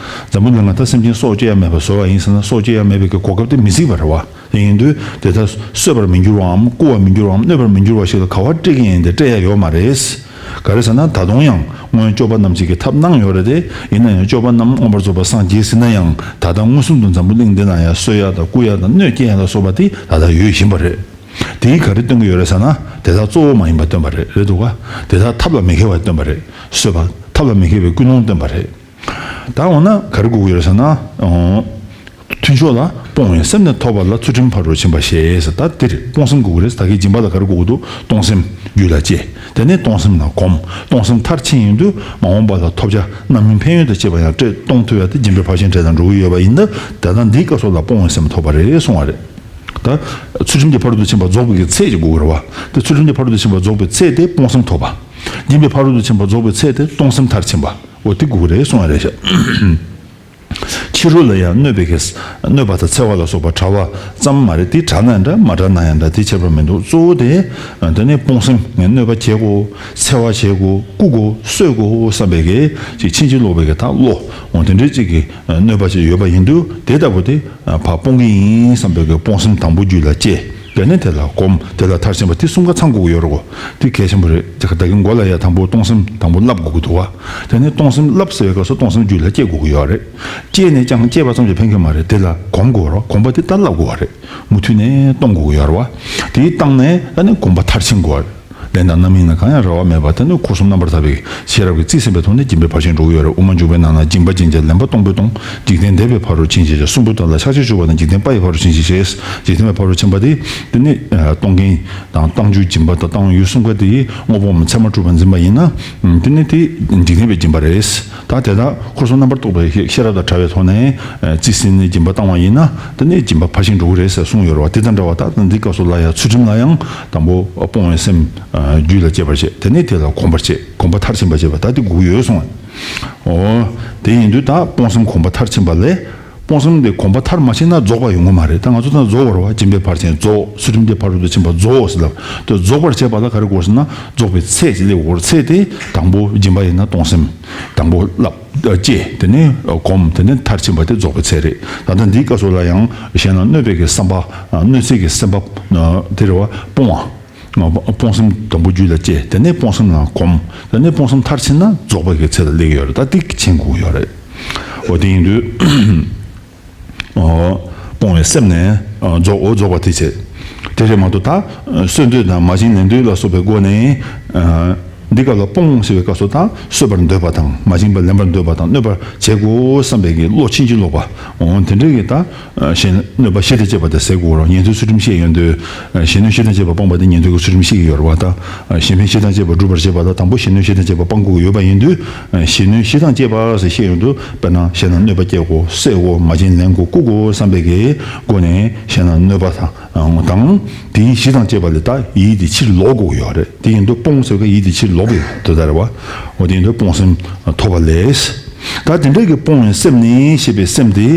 འཛམ་བུ་གླིང་ང་ད་སེམས་ཅན་སྲོག་གཅོད་ཡག་མེད་པ་བཟོ་བ་ཡིན་ཟེར་ན་སྲོག་གཅོད་ཡག་མེད་པའི་གི་གོ་སྐབས་དེ་མི་སྲིད་པ་རེད་བ། དེ་ཡིན་དུས་དེ་ལྟར་གསོད་པར་མི་འགྱུར་བའམ་རྐུ་བར་མི་འགྱུར་བའམ་གནོད་པར་མི་འགྱུར་བ་ཞིག་ལ་ག་བ་སྤྲད་ཀྱི་ཡིན་དེ་སྤྲད་ཡ་ཡོད་མ་རེད། ག་རེ་ཟེར་ན་ད་དུང་ཡང་སྔོན་སྐྱོབ་པ་རྣམས་ཀྱིས་ཀྱི་ཐབས་གནང་ཡོད་རེད་དེ། ཡིན་ན་ཡང་སྐྱོབ་པ་རྣམས་མངོན་པར་རྫོགས་པར་སངས་རྒྱས་ཟིན་ན་ཡང་ད་ལྟ་མངོན་སུམ་དུ་འཛམ་བུ་གླིང་འདི་ན་ཡང་གསོད་ཡ་དང་རྐུ་ཡ་དང་གནོད་སྐྱེལ་ཡ་ལ་སོགས་པ་དེ་ད་ལྟ་ཡོད་བཞིན་པ་རེད། དེས་ག་རེ་སྟོན་གྱི་ཡོད་རེད་ཟེར་ན་དེ་དག་གཙོ་བོ་མ་ཡིན་པ་སྟོན་པ་རེད། རེད་འདུག་ག་དེ་དག་ཐབས་ལ་མི་མཁས་པ་སྟོན་པ་རེད། གསོད་པ་ཐབས་ལ་མི་མཁས་པའི་ཀུན་སློང་སྟོན་པ་རེད། ད་འོ་ན་ག་རེ་དགོས་ཀྱི་ཡོད་རེད་ཟེར་ན། ཨོ། མཐུན་ཕྱོགས་ལ་སྤོང་བའི་སེམས་ནི་ཐོབ་པ་ལ་ཚུལ་ཁྲིམས་ཕ་རོལ་ཕྱིན་པ་ཞེས་ཟེར། ད་འདིར་སྤོང་སེམས་དགོས་ཀྱི་རེད། ད་གིན་སྦྱིན་པ་ལ་ག་རེ་དགོས་ཀྱི་འདུག་སྤོང་སེམས་རྒྱུད་ལ་སྐྱེ། དེ་ནས་གཏོང་སེམས་ལ་གོམས། གཏོང་སེམས་མཐར་ཕྱིན་ཡིན་དུས་མ་འོངས་པ་ལ་ཐོབ་བྱ་རྣམ་སྨིན་ཕན་ཡོན་དང་བཅས་པ་ཡང་སྤྲད་གཏོང་ཐུབ་ཡ་དེ་སྦྱིན་པའི་ཕར་ཕྱིན་གྲས་དང་འགྲོ་གི་ཡོད་པ་ཡིན་ན། ད་ལྟ་འདིའི་སྐབས་སུ་ལ་སྤོང་བའི་སེམས་ཐོབ་པ་རེད་གསུང་བ་རེད། ད་ཚུལ་ཁྲིམས་ཀྱི་ཕ་རོལ་ཏུ་ཕྱིན་པ་རྫོགས་པའི་གི་ཚད་ཅིག་དགོས་ཀྱི་རེད་བ། དེ་ཚུལ་ཁྲིམས་ཀྱི་ཕ་རོལ་ཏུ་ཕྱིན་པ་རྫོགས་པའི་ཚད་དེ་སྤོང་སེམས་ཐོབ་པ། སྦྱིན་པའི་ཕ་རོལ་ཏུ་ཕྱིན་པ་རྫོགས་པའི་ཚད་དེ་གཏོང་སེམས་མཐར་ཕྱིན་པ། འོ་དེ་དགོས་ཀྱི་རེད་གསུང་བ་རེད་ཤག་ཕྱི་རོལ་ལ་ཡང་གནོད་པའི་གེགས། གནོད་པ་དང་འཚེ་བ་ལ་སོགས་པ་བྲལ་བ་ཙམ་མ་རེད། དེ་བྲལ་ན་འདྲ་མ་བྲལ་ན་ཡང་འདྲ་དེ་ཁྱད་པར་མི་འདུག་གཙོ་བོ་དེ་དེ་ནས་སྤོང་སེམས་ངས་གནོད་པ་བྱེད་དགོས། འཚེ་བ་བྱེད་དགོས། རྐུ་དགོས། གསོད་དགོས་བསམ་པའི་གི་ཅིག་ཕྱིན་ཅི་ལོག་པའི་གི་ད་བློ་འོ་དེ་འདྲའི་ཅིག་གི་གནོད་པ་ཅིག་ཡོད་པ་ཡིན་དུས་དེ་ལྟ་བུ་དེ་ཕར་སྤོང་གི་ཡིན་བསམ་པའི་གི་སྤོང་སེམས་དང་པོ་རྒྱུད་ལ་སྐྱེ། དེ་ནས་དེ་ལ་གོམས། དེ་ལ་མཐར་ཕྱིན་པ་དེ་གསུམ་ཀ་ཚང་དགོས་ཀྱི་ཡོད་རེད་གོ། དེ་གལ་ཆེན་པོ་རེད། ད་གིན་མགོ་ལ་ཡ་དང་པོ་གཏོང་སེམས་དང་པོ་བསླབ་དགོས་ཀྱི་འདུག་བ། དེ་ནས་གཏོང་སེམས་བསླབ་ཟེར་བའི་སྐབས་སུ་གཏོང་སེམས་རྒྱུད་ལ་སྐྱེ་དགོས་ཀྱི་ཡོད་རེད། སྐྱེས་ནས་ཀྱང་སྐྱེས་པ་ཙམ་གྱིས་ཕན་གྱི་མ་རེད། དེ་ལ་གོམས་དགོས་རེད། གོམས་པ་དེ་ད་བསླབ་དགོས་པ་རེད། མུ་མཐུད་ནས་གཏོང་དགོས་ཀྱི་ཡོད་རེད་བ། དེ་བཏང་ནས་ད་ནི་གོམས་པ་མཐར་ཕྱིན་དགོས་པ་རེད། ལས་དང་རྣམ་སྨིན་ལ་གང་ཡང་རེ་བ་མེད་པ་དེ་ནི་འཁོར་གསུམ་རྣམ་པར་དག་པའི་ཤེས་རབ་ཀྱིས་རྩིས་ཟིན་པའི་ཐོག་ནས་སྦྱིན་པའི་ཕར་ཕྱིན་འགྲོ་གི་ཡོད་རེད། དབུ་མ་འཇུག་པའི་ནང་ན་སྦྱིན་པ་ཅན་གྱི་ལེན་པ་གཏོང་པོའི་གཏོང་། འཇིག་རྟེན་འདས་པའི་ཕ་རོལ་ཕྱིན་ཞེས་བྱ། གསུམ་པོ་དག་ལ་ཕྱག་ཕྱིར་ཞུགས་པ་དང་། འཇིག་རྟེན་པ་ཡི་ཕ་རོལ་ཕྱིན་ཞེས་བྱ། འཇིག་རྟེན་པའི་ཕ་རོལ་ཕྱིན་པ་དེ་དེ་ནི་གཏོང་མཁན་དང་གཏང་རྒྱུའི་སྦྱིན་པ་དང་གཏང་ཡུལ་གསུམ་ཀ་དེ་དངོས་པོའམ་ཚད་མར་གྲུབ་པར་འཛིན་པ་ཡིན་ན། དེ་ནི་དེ་འཇིག་རྟེན་པའི་སྦྱིན་པ་རེད། ད་དེ་དག་འཁོར་གསུམ་རྣམ་པར་རྟོག་པའི་ཤེས་རབ་དང་བྲལ་བའི་ཐོག་ནས་རྩིས་ཟིན་ནས་སྦྱིན་པ་བཏང་བ་ཡིན་ན་དེ་ནི་སྦྱིན་པ་ཕར་ཕྱིན་འགྲོ་གི་རེད་ཟེར་གསུངས་ཡོད་རེད་བ། དེ་དང་འདྲ་བ་ད་འདི་སྐབས་སུ་ལ་ཡང་ཚུལ་ཁྲིམས་ལ་ཡང་དང་པོ་སྤོང་བའི་སེམས་རྒྱུད་ལ་སྐྱེ་བར་བྱེད། དེ་ནས་དེ་ལ་གོམས་པར་བྱེད། གོམས་པ་མཐར་ཕྱིན་པར་བྱེད་པ་ད་དེ་དགོས་ཀྱི་ཡོད་གསུངས། འོ། དེ་ཡིན་དུས་ད་སྤོང་སེམས་གོམས་པ་མཐར་ཕྱིན་པ་ལས། སྤོང་སེམས་དེ་གོམས་པ་མཐར་མ་ཕྱིན་ན་རྫོགས་པ་ཡོང་གི་མ་རེད། ད་ང་ཚོ་ད་རྫོགས་པ་རེད་བ། སྦྱིན་པའི་ཕར་ཕྱིན་རྫོགས། ཚུལ་ཁྲིམས་ཀྱི་ཕ་རོལ་ཏུ་ཕྱིན་པ་རྫོགས་ཟེར་ལབ། དེ་རྫོགས་པར་བྱེད་པ་ལ་ག་རེ་དགོས་ཟེར་ན་རྫོགས་པའི་ཚད་ཅིག་སླེབས་དགོས་རེད། ཚད་དེ་དང་པོ་སྦྱིན་པ་ཡིན་ན་གཏོང་སེམས་དང་པོ་བསླབ་བྱེད། དེ་ནས་གོམས། དེ་ནས་མཐར་ཕྱིན་པ་དེ་རྫོགས་པའི་ཚད་རེད། ད་ལྟ་འདིའི་སྐབས་སུ་ལ་ཡང་གཞན་ལ་གནོད་པའི་གི་བསམ་པ། གནོད་འཚེ་གི་སེམས་པ་དེ་རེད་བ། སྤོང་བ། སྤོང་སེམས་དང་པོ་རྒྱུད་ལ་སྐྱེ། དེ་ནས་སྤོང་སེམས་ལ་གོམས། དེ་ནས་སྤོང་སེམས་མཐར་ཕྱིན་ན་རྫོགས་པའི་གི་ཚད་ལ་སླེབས་ཡོད་རེད། ད་དེ་ཕྱིན་དགོས་ཡོད་རེད། འོ་དེ་ཡིན་དུས། འོ། སྤོང་བའི་སེམས་ནི་རྫོགས། འོ་རྫོགས་པ་དེ་བྱེད། དེ་རེད་མ་གཏོགས་ད་གསོད་འདོད་དང་མ་བྱིན་ལེན་འདོད་ལ་སོགས་པའི་སྒོ་ནས། འདི་སྐབས་ལ་སྤོང་ཟེར་བའི་སྐབས་སུ་ད་གསོད་པར་འདོད་པ་དང་མ་བྱིན་པར་ལེན་པར་འདོད་པ་དང་གནོད་པར་བྱེད་དགོས་བསམ་པའི་གི་བློ་ཕྱིན་ཅི་ལོག་པ། འོ་དེ་འདྲའི་གི་ད། གཞན་གནོད་པ་བཞི་དང་བཅས་པ་དེ་ཟད་དགོས་རེད། ཉན་ཐོས་ཚུལ་ཁྲིམས་བཤད་ཡོང་དུས། གཞན་གནོད་བཞི་དང་བཅས་པ་སྤངས་པ་དེ་ཉན་ཐོས་ཀྱི་ཚུལ་ཁྲིམས་བཤད་ཀྱི་ཡོད་རེད་བ། ད་གཞན་ཕན་བཞི་དང་བཅས་པ་སྒྲུབ་པར་བྱེད་པ་ལ་དང་པོ་གཞན་གནོད་བཞི་དང་བཅས་པ་སྤང་དགོས་ཀྱི་ཡོད་པ་ཡིན་དུས། གཞན་གནོད་བཞི་དང་བཅས་པ་ཟེར་བཤད་ཡོང་དུས་དཔེར་ན་གཞན་ལ་གནོད་པ་སྐྱེལ་དགོས། གསོད་དགོས། མ་བྱིན་ལེན་དགོས། རྐུ་དགོས་བསམ་པའི་གི་སྒོ་ནས་གཞན་ལ་གནོད་པ་དང་། དང་། དེའི་བཞི་དང་བཅས་པ་ལས་ད་ཡིད་དེ་ཕྱིར་ལོག་དགོས་ཀྱི་ཡོད་རེད། དེ་ཡིན་དུས་སྤོང་ཟེར་བའི་ཡིད་དེ་ཕྱིར་ལོག་པའི་དོན་དག་རེད་བ། འོ་དེ་ཡིན་དུས་སྤོང་སེམས་ཐོབ་པ་ལས། ད་དེ་འདྲ་གི་སྤོང་བའི་སེམས་ནི་ཞེས་པའི་སེམས་དེ།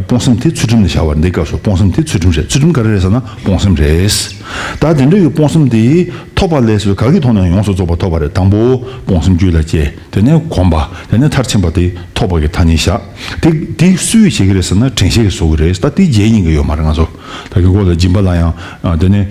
སྤོང་སེམས་དེ་ཚུལ་ཁྲིམས་ལ་བྱ་བར་འདི་སྐབས་སུ་སྤོང་སེམས་དེ་ཚུལ་ཁྲིམས་རེད། ཚུལ་ཁྲིམས་ག་རེ་རེད་ཟེར་ན་སྤོང་སེམས་རེད། ད་དེ་འདྲ་གི་སྤོང་སེམས་དེ་ཐོབ་པ་ལས་སུ་ག་གི་ཐོག་ནས་ཡོངས་སུ་རྫོགས་པ་ཐོབ་པ་རེད། དང་པོ་སྤོང་སེམས་རྒྱུད་ལ་སྐྱེ། དེ་ནས་གོམས་པ། དེ་ནས་མཐར་ཕྱིན་པ་དེ་ཐོབ་པ་གི་ཐ་སྙད་བཞག་དེ་དེ་སུས་བྱེད་ཀྱི་རེད་ཟེར་ན་དྲན་ཤེས་ཀྱིས་བཟོ་གི་རེད། ད་དེ་བརྗེད་སྙིང་གི་ཡོད་མ་རེད། ང་ཚོ་ད་གི་འགོ་ལ་སྦྱིན་པ་ལ་ཡང་དེ་ནས།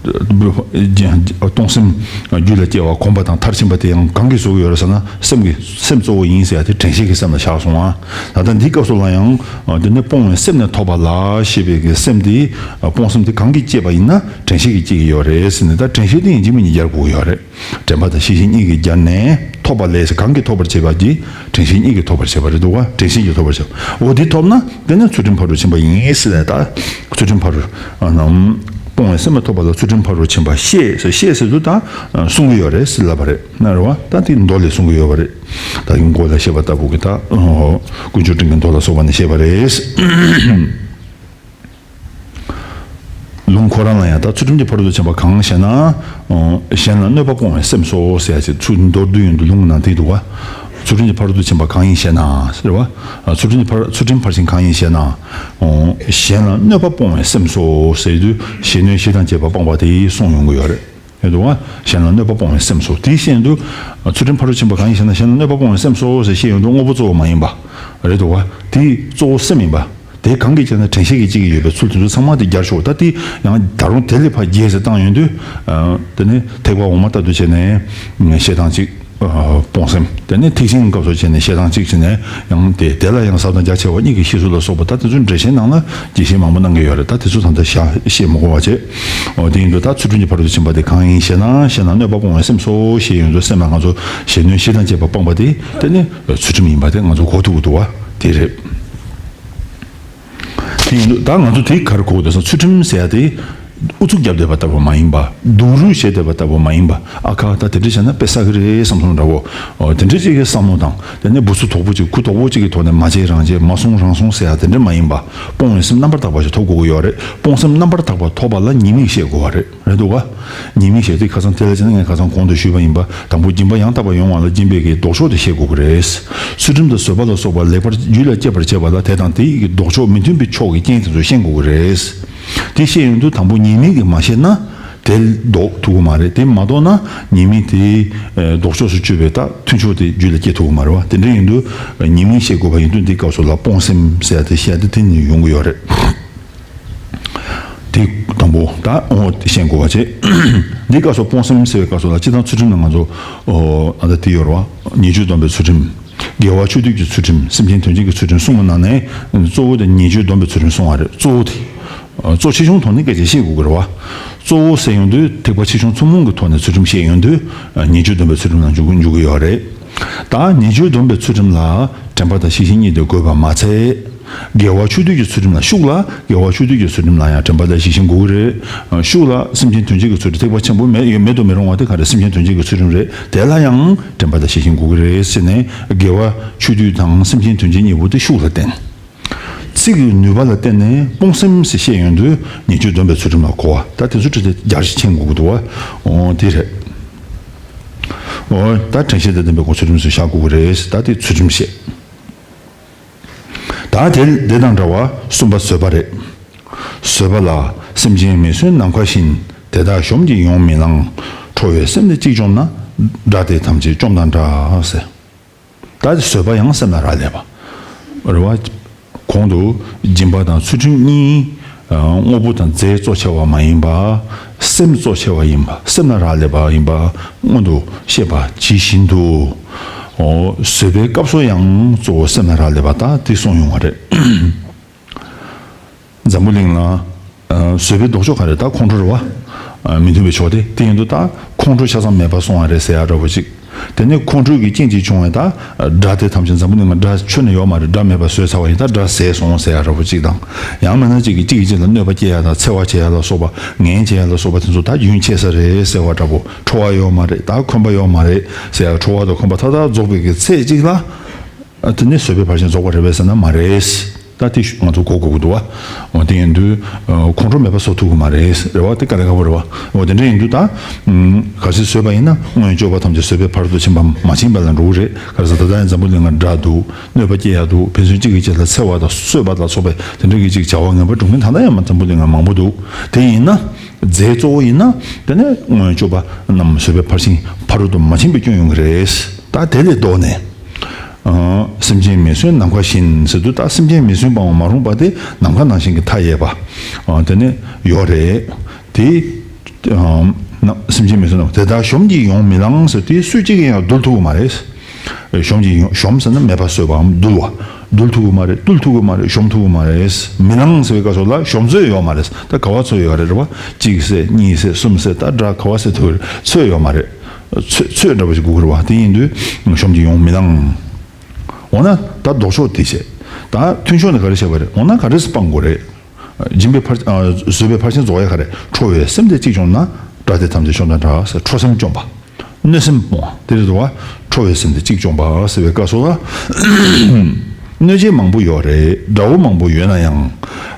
སྤོང་སེམས་རྒྱུད་ལ་སྐྱེ་བ་གོམས་པ་དང་མཐར་ཕྱིན་པ་དེ་ཡང་གང་གིས་བཟོ་གི་ཡོད་རེད་ཟེར་ན་སེམས་ཀྱི་སེམས་གཙོ་བོ་ཡིན་ཟེར་ཡ་དེ་དྲན་ཤེས་ཀྱི་སེམས་ལ་བཞག་སོང་ང་། ད་ལྟ་འདིའི་སྐབས་སུ་ལ་ཡང་དེ་ནི་སྤོང་བའི་སེམས་ནི་ཐོབ་པ་ལ་ཞེས་པའི་གི་སེམས་དེ་སྤོང་སེམས་དེ་གང་གིས་སྐྱེས་པ་ཡིན་ན་དྲན་ཤེས་ཀྱིས་སྐྱེ་གི་ཡོད་རེད་ཟེར་ནས། ད་དྲན་ཤེས་དེ་ཡིན་གཅིག་མིན་གཉིས་སྦྱར་དགོས་ཀྱི་ཡོད་རེད། དྲན་པ་དང་ཤེས་བཞིན་གཉིས་ཀྱིས་སྦྱར་ནས་ཐོབ་པ་ལས་གང་གིས་ཐོབ་པར་བྱེད་པ་གྱིས་དྲན་ཤེས་གཉིས་ཀྱིས་ཐོབ་པར་བྱེད་པ་རེད་འདུག་ག་དྲན་ཤེས་ཀྱིས་ཐོབ་པར་བྱེད། འོ་དེ་ཐོབ་ན་དེ་ནི་ཚུལ་ཁྲིམས་ཕ་རོལ་ཕྱིན་པ་ཡིན་ཟེར་ནས། ད་ཚུལ་ཁྲིམས་ཕ་རོལ། སྤོང་བའི་སེམས་མ་ཐོབ་པ་ལ་ཚུལ་ཁྲིམས་ཕ་རོལ་ཕྱིན་པ་ཤེས་ཟེར། ཤེས་ཟེར་དུས་ད་གསུང་གི་ཡོད་རེད་ཟེར་ལབ་པ་རེད། ན་རེད་བ། ད་དེ་མདོ་ལས་གསུང་གི་ཡོད་པ་རེད། ད་གི་མགོ་ལ་བཤད་པ་ལྟ་བུ་གི་ད་ཀུན་མཆོག་སྤྲིན་གྱི་མདོ་ལ་སོགས་པ་ནས་བཤད་པ་རེད། ལུང་ཁོ་རང་ལ་ཡང་ད་ཚུལ་ཁྲིམས་ཀྱི་ཕ་རོལ་ཏུ་ཕྱིན་པ་གང་ཞེ་ན། གཞན་ལ་གནོད་པ་སྤོང་བའི་སེམས་སོ་ཟེར་ཡ་ཅིག་ཚུལ་མདོར་བསྡུས་ཡོང་དུས་ལུང་ནང་དེ་འདུག་བ། ཚུལ་ཁྲིམས་ཀྱི་ཕ་རོལ་ཏུ་ཕྱིན་པ་གང་ཡིན་ཞེ་ན་ཟེར་བ། ཚུལ་ཁྲིམས་ཀྱི་ཕ་ཚུལ་ཁྲིམས་ཕར་ཕྱིན་གང་ཡིན་ཞེ་ན། གཞན་ལ་གནོད་པ་སྤོང་བའི་སེམས་སོ་ཟེར་དུས་གཞན་གནོད་བཞི་དང་བཅས་པ་སྤངས་པ་དེ་གསུངས་ཡོང་གི་ཡོད་རེད། ཡོད་འདུག་བ། གཞན་ལ་གནོད་པ་སྤོང་བའི་སེམས་སོ། དེའི་ཤེས་ཡོན་དུ། ཚུལ་ཁྲིམས་ཕ་རོལ་ཕྱིན་པ་གང་ཡིན་ཞེ་ན་གཞན་ལ་གནོད་པ་སྤོང་བའི་སེམས་སོ་ཞེས་ཤེས་ཡོན་དུ་དངོས་པོ་གཙོ་བོ་མ་ཡིན་པ། རེད་འདུག་བ། དེའི་གཙོ་བོ་སེམས་ཡིན་པ། དེ་གང་གིས་བྱས་ན་དྲན་ཤེས་ཀྱིས་གཅིག་གིས་ཡོད་པའི་ཚུལ་དེ་ཚོ་ཚང་མ་དེ་སྦྱར་ཆོག་ད་དེ་ཡང་ད་རུང་དེ་ལས་ཕར་རྒྱས་ཟེར་བཏང་ཡོང་དུས། དེ་ནི་ཐེག་པ་འོག་མ་ལྟ་བུ་བྱས་ནས་བཤད་སྟངས་གཅིག་སྤོང་སེམས། དེ་ནས་ཐེག་ཆེན་སྐབས་སུ་བྱས་ནས་བཤད་སྟངས་གཅིག་བྱས་ནས་ཡང་དེ་དེ་ལ་ཡང་ཟབ་དང་རྒྱ་ཆེ་བ་གཉིས་ཀྱི་བཤད་ཚུལ་ལ་སོགས་པ། ད་དེ་ཚོའི་འགྲེལ་བཤད་ནང་ལ་རྒྱས་བཤད་མང་པོ་གནང་གི་ཡོད་རེད། ད་དེ་ཚོ་ད་ལྟ་བཤད་བཤད་མི་དགོས་པ་བྱས། འོ་དེ་ཡིན་དུས་ད་ཚུལ་ཁྲིམས་ཀྱི་ཕ་རོལ་ཏུ་ཕྱིན་པ་དེ་གང་ཡིན་ཞེ་ན། ཞེ་ན་གནོད་པ་སྤོང་བའི་སེམས་སོ་ཞེས་ཡོང་དུས། སེམས་ལ་ང་ཚོ་གཞན་གནོད་གཞན་དང་བཅས་པ་སྤངས་པ་དེ་དེ་ནི་ཚུལ་ཁྲིམས་ཡིན་པ་དེ་ང་ཚོ་གོ་ཐུབ་ཀྱི་འདུག་བ། དེ་རེད། དེ་ཡིན་དུས་ད་ང་ཚོ་དེ་ག་རེ་གོ་དགོས་ཟེར་ན། ཚུལ་ཁྲིམས་ཟེར་ཡ་དེ་ཨུ་ཚུགས་རྒྱབ་བསྡད་པ་ལྟ་བུ་མ་ཡིན་པ། སྡུག་རུས་བྱས་བསྡད་པ་ལྟ་བུ་མ་ཡིན་པ། ཨ་ཁ་ད་དེ་འདྲ་བྱས་ན་དཔེ་བསགས་ཀྱི་རེད་བསམ་སོང་འདྲ་བོ། ཨོ་དེ་འདྲ་ཅིག་གི་བསམ་བློ་དང་། དེ་ནས་འབུ་ཚུགས་དོག་པོ་ཅིག་ཁུ་དོག་པོ་ཅིག་གི་ཐོག་ནས་མ་བྱས་རང་བྱས། མ་གསུངས་རང་གསུངས་ཟེར་ཡ་དེ་འདྲ་མ་ཡིན་པ། སྤོང་བའི་སེམས་རྣམ་པར་དག་པ་ཞིག་ཐོབ་དགོས་ཀྱི་ཡོད་རེད། སྤོང་སེམས་རྣམ་པར་དག་པ་ཐོབ་པ་ལ་ཉེས་དམིགས་བཤད་དགོས་པ་རེད། རེད་འདུག་ག་ཉེས་དམིགས་བཤད་དེ་ཁ་སང་དེ་ལ་བྱས་ན་ངས་ཁ་སང་གོང་དུ་ཞུས་པ་ཡིན་པ། དང་པོ་སྦྱིན་པ་ཡང་དག་པར་ཡོང་བ་ལ་སྦྱིན་པའི་གི་ལྡོག་ཕྱོགས་དེ་ཤེས་དགོས་ཀྱི་རེད། ཚུལ་ཁྲིམས་དང་བཟོད་པ་ལ་སོགས་པ་ལེགས་པར་རྒྱུད་ལ་སྐྱེད་པར་བྱེད་པ་ལ་དེ་དང་དེའི་གི་ལྡོག་ཕྱོགས་མི་མཐུན་པའི་ཕྱོགས་ཀྱི་རྐྱེན་དེ་ཚོ་ཤེས་དགོས་ཀྱི་རེད། དེ་ཤེས་ཡོང་དུས་དང་པོ་ཉེས་དམིགས་ཀྱིས་མ་ཤེས་ན་དེ་ལྡོག་ཐུབ་ཀྱི་མ་རེད། དེ་མ་ལྡོག་ན་ཉེས་དམིགས་དེ་ལྡོག་ཕྱོགས་སུ་གཅོད་པའི་ད་མཐུན་ཕྱོགས་དེ་རྒྱུད་ལ་སྐྱེ་ཐུབ་ཀྱི་མ་རེད་བ། དེ་འདྲ་ཡིན་དུས་ཉེས་དམིགས་ཤེས་དགོས་པ་ཡིན་དུས། འདི་སྐབས་སུ་ལ་སྤོང་སེམས་ཟེར་ཡ་དེ་བཤད་དེ་དེ་ནས་ཡོང་གི་ཡོད་རེད། དེ་དང་པོ་ད་འོ་དེ་ཤེས་དགོས་པ་བྱས། འདི་སྐབས་སུ་སྤོང་སེམས་ཟེར་བའི་སྐབས་སུ་ལ་སྤྱིར་བཏང་ཚུལ་ཁྲིམས་ལ་ང་ཚོ་ཨོ་ཨ་ད་དེ་ཡོད་རེད་བ། ཉེས་སྤྱོད་སྡོམ་པའི་ཚུལ་ཁྲིམས། དགེ་བ་ཆོས་སྡུད་ཀྱི་ཚུལ་ཁྲིམས། སེམས་ཅན་དོན་བྱེད་ཀྱི་ཚུལ་ཁྲིམས་གསུམ་གྱི་ནང་ནས་གཙོ་བོ་དེ་ཉེས་སྤྱོད་སྡོམ་པའི་ཚུལ་ཁྲིམས་གསུང་བ་རེད། གཙོ་བོ་དེ་གཙོ་ཆེ་ཆུང་ཐོག་ནས་སྐད་ཆ་བཤད་དགོས་ཀྱི་རེད་བ། གཙོ་བོ་ཟེར་ཡོང་དུས་ཐེག་པ་ཆེ་ཆུང་ཐུན་མོང་གི་ཐོག་ནས་ཚུལ་ཁྲིམས་བཤད་ཡོང་དུས་ཉེས་སྤྱོད་སྡོམ་པའི་ཚུལ་ཁྲིམས་ནང་འཇུག་འཇུག་གི་ཡོད་རེད། ད་ཉེས་སྤྱོད་སྡོམ་པའི་ཚུལ་ཁྲིམས་ལ་དྲན་པ་དང་ཤེས་བཞིན་གཉིས་དེ་དགོས་པ་མ་ཚད། དགེ་བ་ཆོས་སྡུད་ཀྱི་ཚུལ་ཁྲིམས་ལ་ཤུགས་ལ། དགེ་བ་ཆོས་སྡུད་ཀྱི་ཚུལ་ཁྲིམས་ལ་ཡང་དྲན་པ་དང་ཤེས་བཞིན་དགོས་ཀྱི་རེད། ཤུགས་ལ་སེམས་ཅན་དོན་བྱེད་ཀྱི་ཚུལ་ཁྲིམས། ཐེག་པ་ཆེན་པོ་མེད་ཡོད་མེད་དུ་མི་རུང་བ་དེ་ག་རེ། སེམས་ཅན་དོན་བྱེད་ཀྱི་ཚུལ་ཁྲིམས་རེད། དེ་ལ་ཡང་དྲན་པ་དང་ཤེས་བཞིན་དགོས་ཀྱི་རེད་ཟེར་ནས། དགེ་བ་ཆོས་སྡུད་དང་སེམས་ཅན་དོན་བྱེད་གཉིས་པོ་དེ་ཤུགས་ལ་བརྟེན། ཚིག་གི་ནུས་པ་ལ་བརྟེན་ནས་སྤོང་སེམས་ཟེར་བཤད་ཡོང་དུས་ཉེས་སྤྱོད་སྡོམ་པའི་ཚུལ་ཁྲིམས་ལ་གོ་བ། ད་དེ་ཚོ་ཁྲིད་དེ་རྒྱ་ཆེ་མཁྱེན་དགོས་ཀྱི་འདུག་བ། འོ་དེ་རེད། འོ་ད་དྲན་ཤེས་དང་ལྡན་པའི་སྒོ་ཚུལ་ཁྲིམས་སུ་བཞག་དགོས་ཀྱི་རེད། ད་དེ་ཚུལ་ཁྲིམས་བཤད། ད་དེ་དེ་དང་འདྲ་བ་གསུམ་པ་བཟོད་པ་རེད། བཟོད་པ་ལ་སེམས་ཅན་མི་སྲུན་ནམ་མཁའ་བཞིན། དེ་དག་གཞོམ་གྱིས་ཡོང་མི་ལང་། ཁྲོ་བའི་སེམས་ནི་གཅིག་བཅོམ་ན། དགྲ་དེ་ཐམས་ཅད་བཅོམ་དང་འདྲ་ཟེར། ད་བཟོད་པ་ཡང་སེམས་ལ་རག་ལས་པ་རེད་བ། གོང་དུ་སྦྱིན་པ་དང་ཚུལ་ཁྲིམས་གཉིས་དངོས་པོ་དང་རྫས་གཙོ་ཆེ་བ་མ་ཡིན་པ། སེམས་གཙོ་ཆེ་བ་ཡིན་པ། སེམས་ལ་རག་ལས་པ་ཡིན་པ་སྔོན་དུ་བཤད་པ་ཇི་བཞིན་དུ། བཟོད་པའི་སྐབས་སུ་ཡང་གཙོ་བོ་སེམས་ལ་རག་ལས་པ་ད་དེ་གསུངས་ཡོང་བ་རེད། འཛམ་བུ་གླིང་ལ་ཨ་བཟོད་པའི་ལྡོག་ཕྱོགས་ག་རེ། ད་ཁོང་ཁྲོ་རེད་བ། ཨ་མི་མཐུན་པའི་ཕྱོགས་དེ། དེ་ཡིན་དུས་ད་ཁོང་ཁྲོ་ཆ་ཚང་མེད་པ་སོང་བ་རེད་ཟེར་ཡ་འདྲ་པོ་ཅིག་དེ་ནས་ཁོང་ཁྲོ་གི་རྐྱེན་གྱིས་བྱུང་བའི་ད་དགྲ་དེ་ཐམས་ཅད། འཛམ་བུ་གླིང་ལ་དགྲ་ཁྱོན་ནས་ཡོད་མ་རེད། དགྲ་མེད་པ་བཟོས་ཚར་བ་ཡིན། ད་དགྲ་ཟས་སོང་ཟེར་ཡ་འདྲ་པོ་ཅིག་དང་། ཡང་མིན་ན་གཅིག་གིས་གཅིག་གིས་གཅིག་ལ་གནོད་པ་སྐྱེལ་ཡ་དང་། འཚེ་བ་བྱེད་ཡ་ལ་སོགས་པ། ངན་བྱེད་ཡ་ལ་སོགས་པ་དེ་ཚོ་ད་རྒྱུན་ཆད་ས་རེད་ཟེར་བ་འདྲ་པོ། ཁྲོ་བ་ཡོད་མ་རེད། ད་འཁོན་པ་ཡོད་མ་རེད་ཟེར་ཡ། ཁྲོ་བ་དང་འཁོན་པ་མཐའ་དག་རྫོགས་པའི་གི་ཚེ་གཅིག་ལ། ཨ་དེ་ནས་བཟོད་པའི་ཕར་ཕྱིན་རྫོགས་པ་རེད་པས་ཟེར་ན་མ་རེད། ད་དེ་ང་ཚོ་གོ་དགོས་ཀྱི་འདུག་བ། འོ་དེ་ཡིན་དུས་ཨ་ཁོང་ཁྲོ་མེད་པ་བཟོ་ཐུབ་ཀྱི་མ་རེད། རེད་བ། དེ་དཀའ་ལས་ཁག་པོ་རེད་བ། འོ་དེ་འདྲ་ཡིན་དུས་ད་ཨམ་གལ་སྲིད་བཟོད་པ་ཡིན་ན་སྔོན་སྤྱོད་པ་ཐམས་ཅད་བཟོད་པའི་ཕ་རོལ་ཏུ་ཕྱིན་པ་མ་ཕྱིན་པ་ལ་འགྲོ་གི་རེད། ག་རེ་ཟེར་ད་ལྟ་ཡང་འཛམ་བུ་གླིང་ལ་དགྲ་འདུག་གནོད་པ་སྐྱེལ་ཡ་འདུག་ཕན་ཚུན་གཅིག་གིས་གཅིག་ལ་འཚེ་བ་དང་གསོད་པ་ལ་སོགས་པའི་དེ་འདྲ་གི་ཅིག་བྱ་བ་ངན་པ་སྒྲུབ་མཁན་ད་ལྟ་ཡང་འཛམ་བུ་གླིང་ལ་མང་པོ་འདུག་དེ་ཡིན་ན། རྫས་གཙོ་བོ་ཡིན་ན་དེ་ནས་སྔོན་སྤྱོད་པ་རྣམས་བཟོད་པའི་ཕར་ཕྱིན་ཕ་རོལ་ཏུ་མ་ཕྱིན་པའི་སྐྱོན་ཡོང་གི་རེད། ད་དེ་ལས་ལྡོག་ནས། ཨ་སེམས་ཅན་མི་སྲུན་ནམ་མཁའ་བཞིན་ཟེར་དུས། ད་སེམས་ཅན་མི་སྲུན་པའང་མ་རུངས་པ་དེ་ནམ་མཁའ་ནང་བཞིན་གྱི་མཐའ་ཡས་པ། ཨ་དེ་ནས་ཡོད་རེད། དེ་ཨ་ན་སེམས་ཅན་མི་སྲུན་ནམ། དེ་དག་གཞོམ་གྱིས་ཡོང་མི་ལང་ཟེར་དུས། སུ་གཅིག་གིས་ཡང་འདུལ་ཐུབ་ཀྱི་མ་རེད། གཞོམ་གྱིས་ཡོང་། གཞོམ་ཟེར་ན་མེད་པར་བཟོས་པའམ་འདུལ་བ། འདུལ་ཐུབ་ཀྱི་མ་རེད། བཏུལ་ཐུབ་ཀྱི་མ་རེད། གཞོམ་ཐུབ་ཀྱི་མ་རེད། མི་ལང་ཟེར་བའི་སྐབས་སུ་ལ་གཞོམ་ཚོད་ཡོད་མ་རེད། ད་ག་པར་ཚོད་ཡོད་རེད། རེད་བ། གཅིག་བསད་གཉིས་བསད་གསུམ་བསད། ད་དགྲ་ག་པར་བསད་ཐུབ་རེད། ཚོད་ཡོད་མ་རེད། ཚོད་ཚོད་འདྲ་པོ་ཞིག་དགོས་ཀྱི་རེད་བ། དེ་ཡིན་དུས་གཞོམ་གྱིས་ཡོང་མི་ལང་། འོ་ན་ད་ལྡོག་ཕྱོགས་དེ་བྱས། ད་མཐུན་ཕྱོགས་ནས་ག་རེ་བྱས་པ་རེད། འོ་ན་ག་རེ་སྤང་དགོས་རེད། སྦྱིན་པའི་ཕར་ཨ་བཟོད་པའི་ཕར་ཕྱིན་རྫོགས་ཡ་ག་རེ། ཁྲོ་བའི་སེམས་དེ་གཅིག་བཅོམ་ན། དགྲ་དེ་ཐམས་ཅད་བཅོམ་དང་འདྲ་ཟེར། ཁྲོ་སེམས་བཅོམ་པ། གནོད་སེམས་སྤོང་བ་དེ་རེད་འདུག་བ། ཁྲོ་བའི་སེམས་དེ་གཅིག་བཅོམ་པ་ཟེར་བའི་སྐབས་སུ་ལ། གནོད་བྱེད་མང་པོ་ཡོད་རེད། དགྲ་བོ་མང་པོ་ཡོད་ན་ཡང་།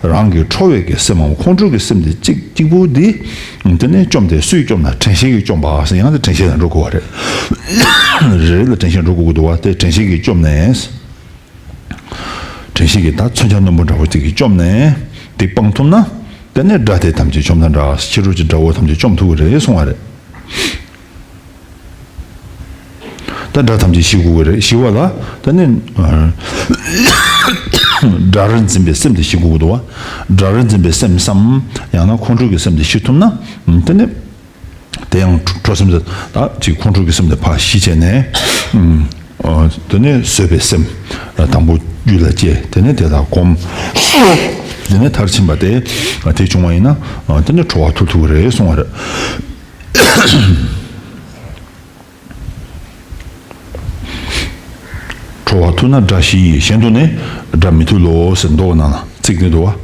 རང་གི་ཁྲོ་བའི་གི་སེམས་མང་པོ། ཁོང་ཁྲོ་གི་སེམས་དེ་གཅིག་གཅིག་པུ་དེ། དེ་ནས་བཅོམ་སྟེ་སུས་བཅོམ་ན། དྲན་ཤེས་ཀྱིས་བཅོམ་པ་ཟེར། ཡང་དེ་དྲན་ཤེས་ལ་འགྲོ་དགོས་བ་རེད། རེ་རེ་ལ་དྲན་ཤེས་འགྲོ་དགོས་ཀྱི་འདུག་བ། དེ་དྲན་ཤེས་ཀྱིས་བཅོམ་ནས། དྲན་ཤེས་ཀྱིས་ད་མཚོན་ཆ་རྣོན་པོ་འདྲ་བོ་ཅིག་གིས་བཅོམ་ནས་དེ་སྤང་ཐུབ་ན། དེ་ནས་དགྲ་དེ་ཐམས་ཅད་བཅོམ་དང་འདྲ། ཕྱི་རོལ་གྱི་དགྲ་བོ་ཐམས་ཅད་བཅོམ་ཐུབ་ཀྱི་རེད་གསུང་བ་རེད། ད་དགྲ་ཐམས་ཅད་ཞི་དགོས་ཀྱི་རེད། ཞི་བ་ལ་དེ་ནས་ཨ་དགྲར་འཛིན་པའི་སེམས་དེ་ཞི་དགོས་ཀྱི་འདུག་བ། དགྲར་འཛིན་པའི་སེམས་སམ། ཡང་ན་ཁོང་ཁྲོ་གི་སེམས་དེ་ཞི་ཐུབ་ན། དེ་ནས། དེ་ཡང་ཁྲོ་སེམས་དེ་ད་ཅིག་ཁོང་ཁྲོ་གི་སེམས་དེ་ཕར་ཞི་བྱས་ནས། ཨ། དེ་ནས་བཟོད་པའི་སེམས་དང་པོ་རྒྱུད་ལ་སྐྱེ། དེ་ནས་དེ་ལ་སྒོམ། དེ་ནས་མཐར་ཕྱིན་པ་དེ་དེ་བྱུང་བ་ཡིན་ན། དེ་ནས་ཁྲོ་བ་ཐུལ་ཐུབ་ཀྱི་རེད་གསུང་བ་རེད། ཁྲོ་བ་ཐུལ་ན་དགྲ་ཞི་ཡི། གཞན་དུ་ནི་དགྲ་མི་ཐུལ་ལོ་ཟེར་མདོ་ནང་ལ་ཚིག་དེ་འདུག་བ།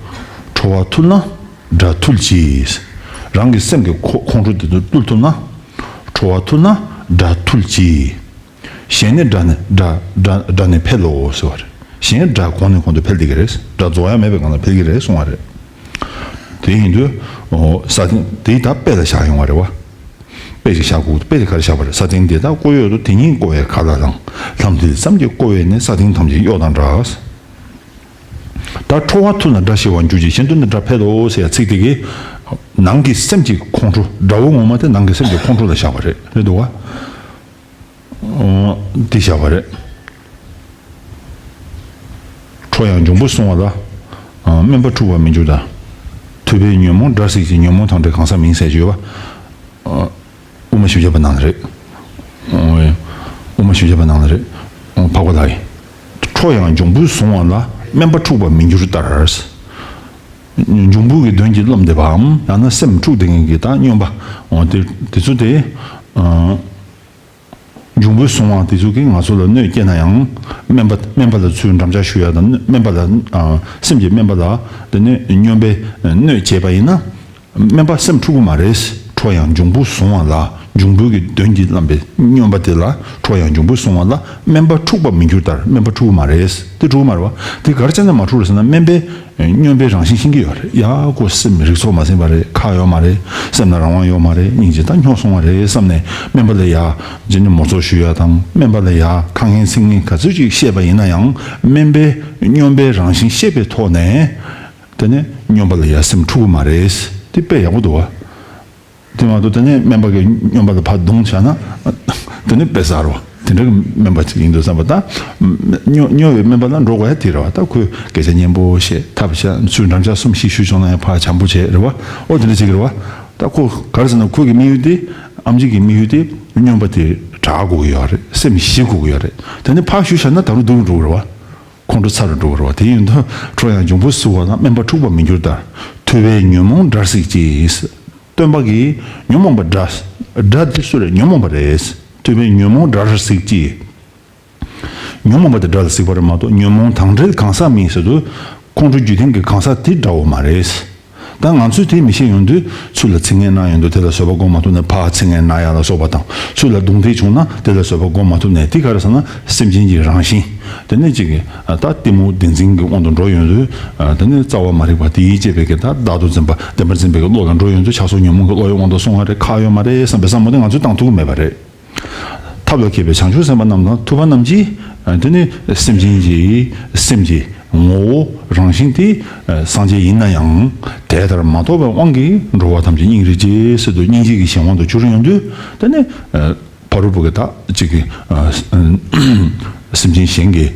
ཁྲོ་བ་ཐུལ་ན་དགྲ་ཐུལ་གྱིས། རང་གི་སེམས་ཀྱི་ཁོ་ཁོང་ཁྲོ་དེ་ཚོ་བཏུལ་ཐུབ་ན། ཁྲོ་བ་ཐུལ་ན་དགྲ་ཐུལ་གྱིས། གཞན་ནི་དགྲ་ནི་དགྲ་དགྲ་དགྲ་ནི་འཕེལ་ལོ་ཟེར་བ་རེད། གཞན་དགྲ་གོང་ནས་གོང་དུ་འཕེལ་བསྡད་ཀྱི་རེད། དགྲ་རྫོགས་ཡ་མེད་པའི་སྒང་ལ་འཕེལ་གྱི་རེད་གསུང་བ་རེད། དེ་ཡིན་དུས། ཨོ། ས་སྟེང་དེ་ད་དཔེ་ལ་བཞག་ཡོང་བ་རེད་བ། དཔེ་ཞིག་བཞག་དགོས། དཔེ་དེ་ག་རེ་བཞག་པ་རེད། ས་སྟེང་འདི་དག་ཀོ་ཡོད་དོ། དེ་ཉིད་ཀོ་བས་ག་ལ་ལང་། ལྷམ་མཐིལ་ཙམ་གྱིས་ཀོ་བས་ནི། ས་སྟེང་ཐམས་ཅད་གཡོ་དང་འདྲ། ད་ཁྲོ་བ་ཐུལ་ན་དགྲ་ཞི་བར་འགྱུར་གྱི། གཞན་དུ་ནི་དགྲ་འཕེལ་ལོ་ཟེར་ཡ་ཚིག་དེ་གིས། ནང་གི་སེམས་ཀྱི་ཁོང་ཁྲོ། དགྲ་བོ་ངོ་མ་དེ་ནང་གི་སེམས་ཀྱི་ཁོང་ཁྲོ་ལ་བཞག་པ་རེད། རེད་འདུག་བ། འདི་བཞག་པ་རེད། ཁྲོ་ཡང་འབྱུང་པོས་བཟུང་བ་ལ། དམན་པ་འཁྲུགས་པར་མི་འགྱུར་ལྟར། ཐུབ་པས་ཉོན་མོངས་དགྲར་གཟིགས་ཀྱི། ཉོན་མོངས་དང་བྲལ་གང་ཟག་མིན་ཟེར་གྱི་ཡོད་པ། དབུ་མ་བཞི་བརྒྱ་པ་ནང་ལ་རེད། དབུ་མ་བཞི་བརྒྱ་པ་ནང་ལ་རེད། འཕགས་པ་ལྷ་ཡིས། ཁྲོ་ཡང་འབྱུང་པོས་བཟུང་བ་ལ། དམན་པ་འཁྲུགས་པར་མི་འགྱུར་ལྟར། འབྱུང་པོ་གི་གདོན་གྱིས་བརླམས་བསྡད་པའམ། ཡང་ན་སེམས་འཁྲུགས་བསྡད་མཁན་གྱི་ད་སྨྱོན་པ། འོ་དེ་དེ་ཚོ་དེ། འབྱུང་པོས་བཟུང་བ་དེ་ཚོ་གིས་ང་ཚོ་ལ་གནོད་སྐྱེལ་ན་ཡང་། དམན་པ་དམན་པ་ལ་ཚུར་འགྲམ་ལྕག་གཞུ་ཡ་དང་། དམན་པ་ལ། ཨ། སེམས་ཀྱིས་དམན་པ་ལ་དེ་ནས་སྨྱོན་པའི་གནོད་བྱས་པ་ཡིན་ན། དམན་པ་སེམས་འཁྲུགས་ཀྱི་མ་རེད། ཁྲོ་ཡང་འབྱུང་པོས་བཟུང་བ་ལ། འབྱུང་པོ་གི་གདོན་གྱིས་བརླམས་པའི་སྨྱོན་པ་དེ་ལ། ཁྲོ་ཡང་འབྱུང་པོས་བཟུང་བ་ལ། དམན་པ་འཁྲུགས་པར་མི་འགྱུར་ལྟར། དམན་པ་འཁྲུགས་ཀྱི་མ་རེད། དེ་འཁྲུགས་ཀྱི་མ་རེད་བ། དེ་ག་རེ་བྱས་ནས་མ་འཁྲུགས་རེད་ཟེར་ན། དམན་པའི་སྨྱོན་པའི་རང་བཞིན་ཤེས་ཀྱི་ཡོད་རེད། ཡ། ཁོ་སེམས་རིག་ཚོགས་མ་ཟིན་པ་རེད། ཁ་ཡོད་མ་རེད། སེམས་ལ་རང་དབང་ཡོད་མ་རེད། སྙིང་རྗེ་ད་སྨྱོ་སོང་བ་རེད་བསམ་ནས། དམན་པ་ལ་ཡ་རྗེས་ནས་མོ་ཚོགས་ཞུ་ཡ་དང་། དམན་པ་ལ་ཡ་ཁ་ངན་ཚིག་ངན་ག་ཚོད་ཅིག་བཤད་པ་ཡིན་ན་ཡང་། དམན་པའི་སྨྱོན་པའི་རང་བཞིན་ཤེས་པའི་ཐོག་ནས། དེ་ནས་སྨྱོན་པ་ལ་ཡ་སེམས་འཁྲུག་གི་མ་རེད། དེ་དཔེ་ཡག་པོ་འདུག་བ། དེ་མ་གཏོགས་དེ་ནས་དམན་པ་གིས་སྨྱོན་པ་ལ་ཕར་རྡུང་བྱས་ན། དེ་ནི་དཔེ་གསར་བ། དེ་འདྲ་གི་དམན་པ་ཅིག་ཡིན་འདུག་བསམ་པ་དང་། སྨྱོ་སྨྱོ་བའི་དམན་པ་ལ་འགྲོ་དགོས་ཡ་དེ་རེད་བ། ད་ཁོས་སྐད་ཆ་སྙན་པོ་བཤད། ཐབས་ཤ་ཚུར་འགྲམ་ལྕག་གསུམ་བཞི་གཞུས་བྱུང་ན་ཡང་ཕར་བྱམས་པོ་བྱས་རེད་བ། ཨོ་དེ་འདྲ་ཅིག་རེད་བ། ད་ཁོ་ག་རེ་ཟེར་ན། ཁོ་གི་དམིགས་ཡུལ་དེ། ཨེམ་ཆི་གི་དམིགས་ཡུལ་དེ་སྨྱོན་པ་དེ་དྲག་དགོས་ཀྱི་ཡོད་རེད། སེམས་ཞི་དགོས་ཀྱི་ཡོད་རེད། དེ་ནི་ཕར་གཞུས་བཞག་ན་ད་རུང་སྡུག་རུ་འགྲོ་གི་རེད་བ། ཁོང་ཁྲོ་ཚ་རུ་འགྲོ་གི་རེད་བ། དེ་ཡིན་དུས་ཁྲོ་ཡང་འབྱུང་པོས་བཟུང་བ་ལ། དམན་པ་འཁྲུགས་པར་མི་འགྱུར་ལྟར། ཐུབ་པས་ཉོན་མོངས་དགྲར་གཟིགས་ཀྱིས། སྟོན་པ་གིས་ཉོན་མོངས་པ་དགྲ། དགྲ་དེ་སུ་རེད། ཉོན་མོངས་པ་རེད། ཐུབ་པས་ཉོན་མོངས་དགྲར་གཟིགས་ཀྱིས། ཉོན་མོངས་པ་དེ་དགྲ་ལ་གཟིགས་པ་རེད་མ་གཏོགས། ཉོན་མོངས་དང་བྲལ་གང་ཟག་མིན་ཟེར་དུས། ཁོང་ཁྲོ་རྒྱུད་ལྡན་གྱི་གང་ཟག་དེ་དགྲ་བོ་མ་རེད། ད་ང་ཚོས་དེ་མི་ཤེས་ཡོང་དུས། ཚུར་ལ་ཚིག་ངན་གནང་ཡོང་དུས། དེ་ལ་བཟོད་པ་སྒོམ་མ་ཐུབ་ནས་ཕར་ཚིག་ངན་གནང་ཡ་ལ་སོགས་པ་དང་། ཚུར་ལ་རྡུང་རྡེག་བྱུང་ན་དེ་ལ་བཟོད་པ་སྒོམ་མ་ཐུབ་ནས། དེ་ག་རེ་ཟེར་ན། སེམས་ཅན་གྱི་རང་བཞིན། དེ་ནས་ཅིག་གི་ད་གཏི་མུག་བདེན་འཛིན་གྱི་དབང་དུ་འགྲོ་ཡོང་དུས། དེ་ནས་རྩ་བ་མ་རིག་པ་དེ་ཡིས་བསྐྱེད་པའི་གི་ད་བདག་ཏུ་འཛིན་པ། བདེན་པར་འཛིན་པའི་གི་བློ་ལ་འགྲོ་ཡོང་དུས། ཆགས་སོགས་ཉོན་མོངས་ཀྱི་བློ་ཡི་དབང་དུ་སོང་བ་རེད། ཁ་ཡོད་མ་རེད་བསམ་པའི་བསམ་བློ་དེ་ང་ཚོས་བཏང་ཐུབ་ཀྱི་མེད་པ་རེད། ཐབས་ལ་མཁས་པའི་བྱང་ཆུབ་སེམས་དཔའ་རྣམས་དང་། ཐུབ་པ་རྣམས་ཀྱིས། དེ་ནི་སེམས་ཅན་གྱི་སེམས་ཀྱི་ངོ་བོ་རང་བཞིན་དེ་སངས་རྒྱས་ཡིན་ན་ཡང་། དེ་ལྟར་མ་རྟོགས་པའི་དབང་གིས། འགྲོ་བ་ཐམས་ཅད་སྙིང་རེ་རྗེ་ཟེར་དུས། སྙིང་རྗེ་གི་གཞན་དབང་དུ་གྱུར་ཡོང་དུས། དེ་ནི་ཕ་རོལ་པོ་གི་ད་ཅིག་གི་སེམས་ཅན་གཞན་གྱི་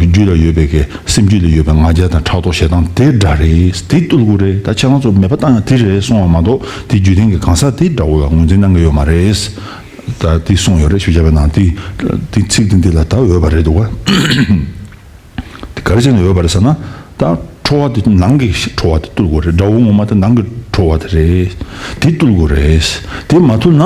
རྒྱུད་ལ་ཡོད་པའི་གི། སེམས་རྒྱུད་ལ་ཡོད་པའི་ང་རྒྱལ་དང་ཕྲག་དོག་ཞེ་སྡང་དེ་དགྲ་རེད། དེ་བཏུལ་དགོས་རེད། ད་ཁྱེད་རང་ཚོ་མེད་པ་བཏང་ཡ་དེ་རེད་གསུངས་པ་མ་གཏོགས། དེ་རྒྱུད་ལྡན་གྱི་གང་ཟག་དེ་དགྲ་བོ་ལ་ངོས་འཛིན་གནང་གི་ཡོད་མ་རེད། ད་དེ་གསུངས་ཡོད་རེད། ཞུ་བྱ་བའི་ནང་དེ། དེ་ཚིག་དེ་འདི་ལ་ད་འོས་པ་རེད་འདུག་བ། དེ་ག་རེ་བྱས་ནས་འོས་པ་རེད་ཟེར་ན། ད་ཁྲོ་བ་དེ་ནང་གི་ཁྲོ་བ་དེ་བཏུལ་དགོས་རེད། དགྲ་བོ་ངོ་མ་དེ་ནང་གི་ཁྲོ་བ་དེ་རེད། དེ་བཏུལ་དགོས་རེད། དེ་མ་བཏུལ་ན།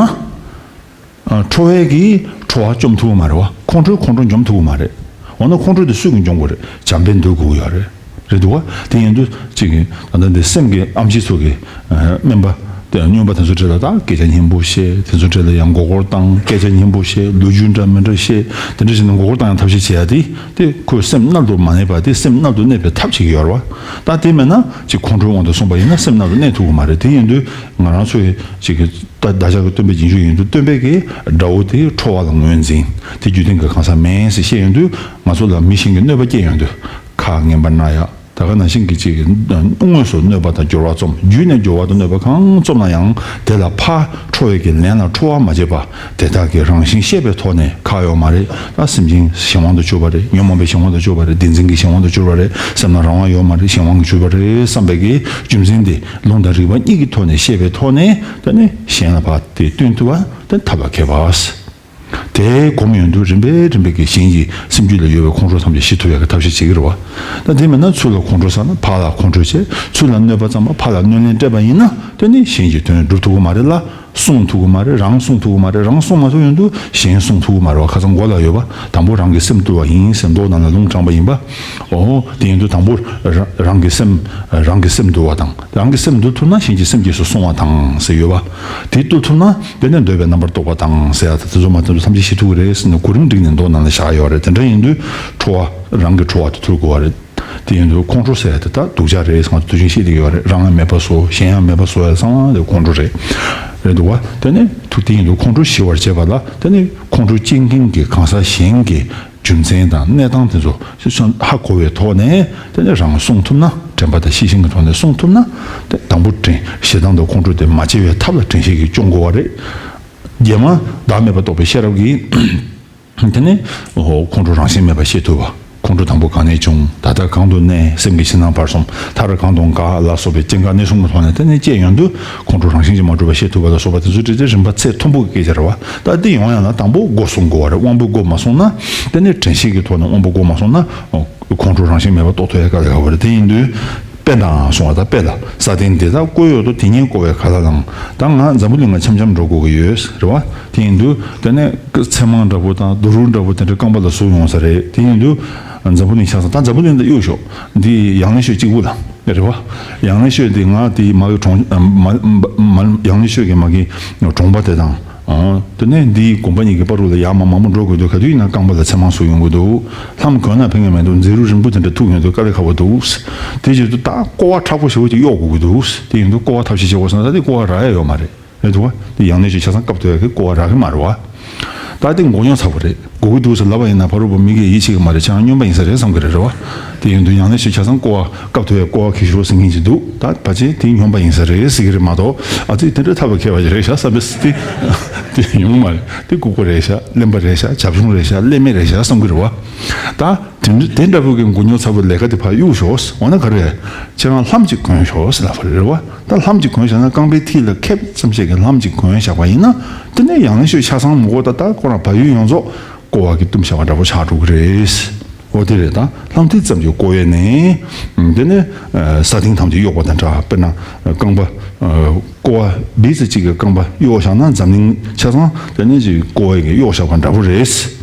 ཨ། ཁྲོ་བས་ཀྱིས་ཁྲོ་བ་བཅོམ་ཐུབ་ཀྱི་མ་རེད་བ། ཁོང་ཁྲོས་ཁོང་ཁྲོ་འཇོམས་ཐུབ་ཀྱི་མ་རེད། འོ་ན་ཁོང་ཁྲོ་དེ་སུས་ཀྱིས་འཇོམས་དགོས་རེད། བྱམས་པས་འདུལ་དགོས་ཀྱི་ཡོད་རེད། རེད་འདུག་བ། དེ་ཡིན་དུས་ཅིག་གིས་ད་ལྟ་འདི་སེམས་ཀྱི་ཨེམ་ཆི་ཚོ་གིས། ཨ། དམན་པ་དེ་སྨྱོན་པ་དེ་ཚོའི་གྲས་ལ་ད་སྐད་ཆ་སྙན་པོ་བཤད། དེ་ཚོའི་གྲས་ལ་ཡང་མགོ་སྐོར་བཏང་། སྐད་ཆ་སྙན་པོ་བཤད། ལོ་རྒྱུས་འདྲ་མི་འདྲ་བཤད། དེ་འདྲ་བྱས་ནས་མགོ་སྐོར་བཏང་ཡང་ཐབས་ཤེས་བྱེད་ཡ་དེ། དེ་ཁོའི་སེམས་མནལ་དུ་མ་གནས་པ་དེ། སེམས་མནལ་དུ་གནས་པའི་ཐབས་བྱེད་ཀྱི་ཡོད་རེད་བ། ད་དེ་མེད་ན་ཅིག་ཁོང་ཁྲོའི་དབང་དུ་སོང་པ་ཡིན་ན་སེམས་མནལ་དུ་གནས་ཐུབ་ཀྱི་མ་རེད། དེ་ཡིན་དུས་ང་རང་ཚོ་ཡི་ཅིག་གི་ད་བདག་ཅག་གི་སྟོན་པའི་རྗེས་འཇུག་ཡིན་དུས། སྟོན་པས་ཀྱིས་དགྲ་བོ་དེ་ཁྲོ་བ་ལ་ངོས་འཛིན། དེ་རྒྱུད་ལྡན་གྱི་གང་ཟག་མིན་ཟེར་བཤད་ཡོང་དུས། ང་ཚོ་ལ་མི་གཞན་གྱིས་གནོད་པ་བསྐྱལ་ཡོང་དུས། ཁ་ངན་པ་སྣ་ཡག་ད་ག་ནང་བཞིན་གྱི་ཅིག་དངོས་སུ་གནོད་པ་དང་སྦྱོར་བ་རྩོམ། བརྒྱུད་ནས་སྦྱོར་བ་དང་གནོད་པ་གང་རྩོམ་ན་ཡང་། དེ་ལ་ཕར་ཁྲོ་བའི་གི་ལན་ལ་ཁྲོ་བ་མ་བྱེད་པ། དེ་དག་གི་རང་བཞིན་ཤེས་པའི་ཐོག་ནས། ཁག་ཡོད་མ་རེད། ད་སེམས་ཅན་གཞན་དབང་དུ་གྱུར་པ་རེད། ཉོན་མོངས་པའི་གཞན་དབང་དུ་གྱུར་པ་རེད། བདེན་འཛིན་གྱི་གཞན་དབང་དུ་གྱུར་པ་རེད། སེམས་ལ་རང་དབང་ཡོད་མ་རེད། གཞན་དབང་དུ་གྱུར་པ་རེད་བསམ་པའི་གི་རྒྱུ་མཚན་དེ་ལུང་དང་རིགས་པ་གཉིས་ཀྱི་ཐོག་ནས་ཤེས་པའི་ཐོག་ནས། དེ་ནས་གཞན་ལ་ཕར་དེ་སྟོན་ཐུབ་པ་དེ་ཐབས་ལ་མཁས་པ། དེ་སྒོམ་ཡོང་དུས་རིམ་པས་རིམ་པས་ཀྱིས་གཞན་གྱི་སེམས་རྒྱུད་ལ་ཡོད་པའི་ཁོང་ཁྲོ་ཐམས་ཅད་ཞི་ཐུབ་ཡག་གི་ཐབས་ཤེས་བྱེད་ཀྱི་རེད་བ། ད་དེ་མིན་ན་ཚུར་ལ་ཁོང་ཁྲོ་ཟ་ན་ཕར་ལ་ཁོང་ཁྲོ་བྱས། ཚུར་ལ་གནོད་པ་བརྩམས་པ་ཕར་ལ་གནོད་ལན་སྤྲད་པ་ཡིན་ན། དེ་ནི་གཞན་གྱི་དོན་སྒྲུབ་ཐུབ་ཀྱི་མ་རེད་ལ། སྲུང་ཐུབ་ཀྱི་མ་རེད། རང་སྲུང་ཐུབ་ཀྱི་མ་རེད། རང་སྲུང་མ་ཐུབ་ཡོང་དུས་གཞན་སྲུང་ཐུབ་ཀྱི་མ་རེད་བ། ཁ་སང་མགོ་ལ་ཡོད་པ། དང་པོ་རང་གི་སེམས་བཏུལ་བ་ཡིན་ཟེར་མདོ་ནང་ལ་ལུང་དྲངས་པ་ཡིན་པ། འོ་དེ་ཡིན་དུས་དང་པོ་ར་རང་གི་སེམས་རང་གི་སེམས་འདུལ་བ་དང་། རང་གི་སེམས་འདུལ་ཐུབ་ན་གཞན་གྱི་སེམས་རྗེས་སུ་སྲུང་བ་དང་ཟེར་ཡོད་པ། དེ་བཏུལ་ཐུབ་ན་དེ་ནས་འདོད་པའི་རྣམ་པར་རྟོག་པ་དང་ཟེར་ཡ་དེ་ཚོ་མ་དེ་ཚོ་ཐམས་ཅད་ཞི་ཐུབ་ཀྱི་རེད་ཟེར་ནས་གོ་རིམ་བསྒྲིགས་ནས་མདོ་ནང་ལ་བཞག་ཡོད་རེད། དེ་འདྲ་ཡིན་དུས་ཁྲོ་བ་རང་གི་ཁྲོ་བ་དེ་ཐུལ་དགོས་པ་རེད། དེ་ཡིན་དུས་ཁོང་ཁྲོ་ཟེར་ཡ་དེ་ད་སྡུག་ཅག་རེད་ཟེར་ང་ཚོ་དུས་རྒྱུན་བཤད་བསྡད་ཡོད་རེད། རང་ཡང་མེད་པ་བཟོ། གཞན་ཡང་མེད་པ་བཟོ་ཡ་ཚང་མ་དེ་ཁོང་ཁྲོ་རེད། རེད་འདུག་བ། དེ་ནས་ཐུག་དེ་ཡིན་དུས་ཁོང་ཁྲོ་ཞི་བར་བྱེད་པ་ལ། དེ་ནས་ཁོང་ཁྲོ་སྐྱེ་མཁན་གྱི་གང་ཟག་གཞན་གྱི་རྒྱུ་མཚན་དང་གནས་སྟངས་དེ་ཚོ་ཧ་གོ་བའི་ཐོག་ནས། དེ་ནས་རང་སྲུང་ཐུབ་ན། དྲན་པ་དང་ཤེས་བཞིན་གྱི་ཐོག་ནས་སྲུང་ཐུབ་ན། དེ་དང་པོ་དྲན། ཞེ་སྡང་དང་ཁོང་ཁྲོ་དེ་མ་སྐྱེ་བའི་ཐབས་ལ་དྲན་ཤེས་ཀྱིས་སྐྱོང་དགོས་པ་རེད། རྗེས་མ་བདག་མེད་པ་རྟོགས་པའི་ཤེས་རབ་ཀྱིས། དེ་ནས་ཁོང་ཁྲོ་རང་བཞིན་མེད་པ་ཤེས་ཐུབ་པ། ཁོང་ཁྲོ་དང་པོ་གང་ནས་བྱུང་། ད་ལྟ་གང་དུ་གནས། སེམས་ཀྱི་ཕྱི་ནང་བར་གསུམ་མཐར་གང་དུ་འགག་ལ་སོགས་པའི་སྐྱེ་འགག་གནས་གསུམ་གྱི་ཐོག་ནས་དེ་ནས་སྐྱེས་ཡོང་དུས་ཁོང་ཁྲོ་རང་བཞིན་གྱིས་མ་གྲུབ་པ་ཤེས་ཐུབ་པ་ལ་སོགས་པ་དེ་ཚོ་བྲིས་ཏེ་རིམ་པ་ཚད་མཐོན་པོ་གི་སྐད་ཆ་རེད་བ། ད་འདི་ཡོང་ཡ་ལ་དང་པོ་སྒོ་སྲུང་དགོས་པ་རེད། དབང་པོའི་སྒོ་མ་སྲུང་ན། དེ་ནས་དྲན་ཤེས་ཀྱི་ཐོག་ནས་དབང་པོའི་སྒོ་མ་སྲུང་ན། ཁོང་ཁྲོ་རང་བཞིན་མེད་པ་རྟོགས་ཐུབ་ཡ་དཀའ་ལས་ཁག་པོ་རེད། དེ་ཡིན་དུས། དཔེ་དང་གསུངས་པ་དང་། དཔེ་ལ་ས་སྟེང་འདི་དག་བཀོད་ཡོད་དོ། དེ་ཉིད་བཀོད་པའི་ག་ལ་ལའང་། ད་ང་འཛམ་བུ་གླིང་ལ་འཆམ་འཆམ་འགྲོ་དགོས་ཀྱི་ཡོད་རེད་བ། དེ་ཡིན་དུས་དེ་ནས་ཚེར་མང་འདྲ་པོ་དང་རྡོ་རུག་འདྲ་པོ་དེ་འདྲ་རྐང་པ་ལ་ཟུག་ཡོང་ས་རེད། དེ་ཡིན་དུས་འཛམ་བུ་གླིང་ཆ་ཚང་། ད་འཛམ་བུ་གླིང་ད་གཡུག་ཞོག་འདི་ཡང་ན་ཤོད་གཅིག་པུ་ལ་རེད་བ། ཡང་ན་ཤོད་འདི་ང་དེ་མ་གི་གྲོང་། མ་མ་ཡང་ན་ཤོད་ཀྱི་མ་གི་གྲོང་པ་དེ་དང་། ཨོ། དེ་ནས་འདིའི་དགོན་པ་གཉིས་ཀྱི་བར་དུ་ལ་ཡར་མར་མང་པོ་འགྲོ་དགོས་འདུག་ག་དུས་ཡིན་ན་རྐང་པ་ལ་ཚེར་མང་ཟུག་ཡོང་གི་འདུག་ལྷམ་གོན་ན་ཕན་གི་མི་འདུག་མཛེ་རུ་རིང་པོ་དེ་འདྲ་ཐུག་ཡོང་དུས་དཀའ་ལས་ཁག་པོ་འདུག་དེ་བྱེད་དུས་ད་ཀོ་བ་མཁྲེགས་པོ་ཞེ་པོ་ཅིག་གཡོག་དགོས་ཀྱི་འདུག་དེ་ཡིན་དུས་ཀོ་བ་ཐབས་ཤེས་བྱེད་དགོས་བསམ་ན་ད་དེ་ཀོ་བ་རག་ཡ་ཡོད་མ་རེད། རེད་འདུག་བ། དེ་ཡང་ན་ཤོད་ཆ་ཚང་བཀབ་ཐུབ་ཡ་གི་ཀོ་བ་རག་གི་མ་རེད་བ། ད་དེ་མགོ་རྙོག་ཚ་པོ་རེད། དགོས་ཀྱི་འདུག་ཟེར་ལབ་པ་ཡིན་ན་ཕ་རོལ་པོ་མི་གིས་ཡིད་ཆེས་ཀྱི་མ་རེད། ཁྱེད་རང་སྨྱོན་པ་ཡིན་ས་རེད་བསམ་གི་རེད། རེད་བ། དེ་ཡིན་དུས་ཡང་ན་ཤོད་ཆ་ཚང་ཀོ་བ་བཀབ་ཐུབ་ཡ་ཀོ་བ་འཁྱེར་ཤོག་ཟེར་མཁན་ཅིག་འདུག་ད་ཕལ་ཆེར་དེ་སྨྱོན་པ་ཡིན་ས་རེད་ཟེར་གི་རེད་མ་གཏོགས། ཨ་ཙི་དེ་འདྲ་ཐབས་ལ་མཁས་པ་ཞིག་རེད་ཤག་བསམ་པའི་དེ་དེ་ཡོང་གི་མ་རེད། དེ་ལྐུགས་པ་རེད་ཤག་གླེན་པ་རེད་ཤག་བྱབ་ཆུང་རེད་ཤག་གླེན་མེད་རེད་ཤག་བསམ་གི་རེད་བ། ད་དེ་འདྲ་དེ་འདྲ་པོ་གི་མགོ་རྙོག་ཚ་པོའི་ལས་ཀ་དེ་ཕར་གཡུག་ཤོག་འོ་ན་ག་རེ། ཁྱེད་རང་ལྷམ་གཅིག་གོན་ཤོག་ཟེར་ལབ་པ་རེད་བ། ད་ལྷམ་གཅིག་གོན་བཞག་ན་རྐང་པའི་མཐིལ་ལ་ཁེབས་ཙམ་ཞིག་གི་ལྷམ་གཅིག་གོན་བཞག་པ་ཡིན་ན། དེ་ནས་ཡང་ན་ཤོད་ཆ་ཚང་མི་གོ། ད་ད་ཁོ་རང་བལ་ཡུལ་ཡོངས་རྫོགས་ཀོ་བ་གིས་བཏུམས་བཞག་པ་འདྲ་པོ་ཆགས་འགྲོ་གི་རེད། འོ་དེ་རེད། ད་ལྷམ་མཐིལ་ཙམ་གྱིས་བཀོལ་ཡས་ནས། དེ་ནས་ས་སྟེང་ཐམས་ཅད་གཡོགས་པ་དང་འདྲ། དཔེར་ན་རྐང་པ་ཀོ་བ་སྦིས་ཙམ་གཅིག་གིས་རྐང་པ་གཡོགས་བཞག་ན་འཛམ་གླིང་ཆ་ཚང་དེ་ནས་ཅིག་ཀོ་བ་གིས་གཡོགས་བཞག་པ་འདྲ་པོ་རེད།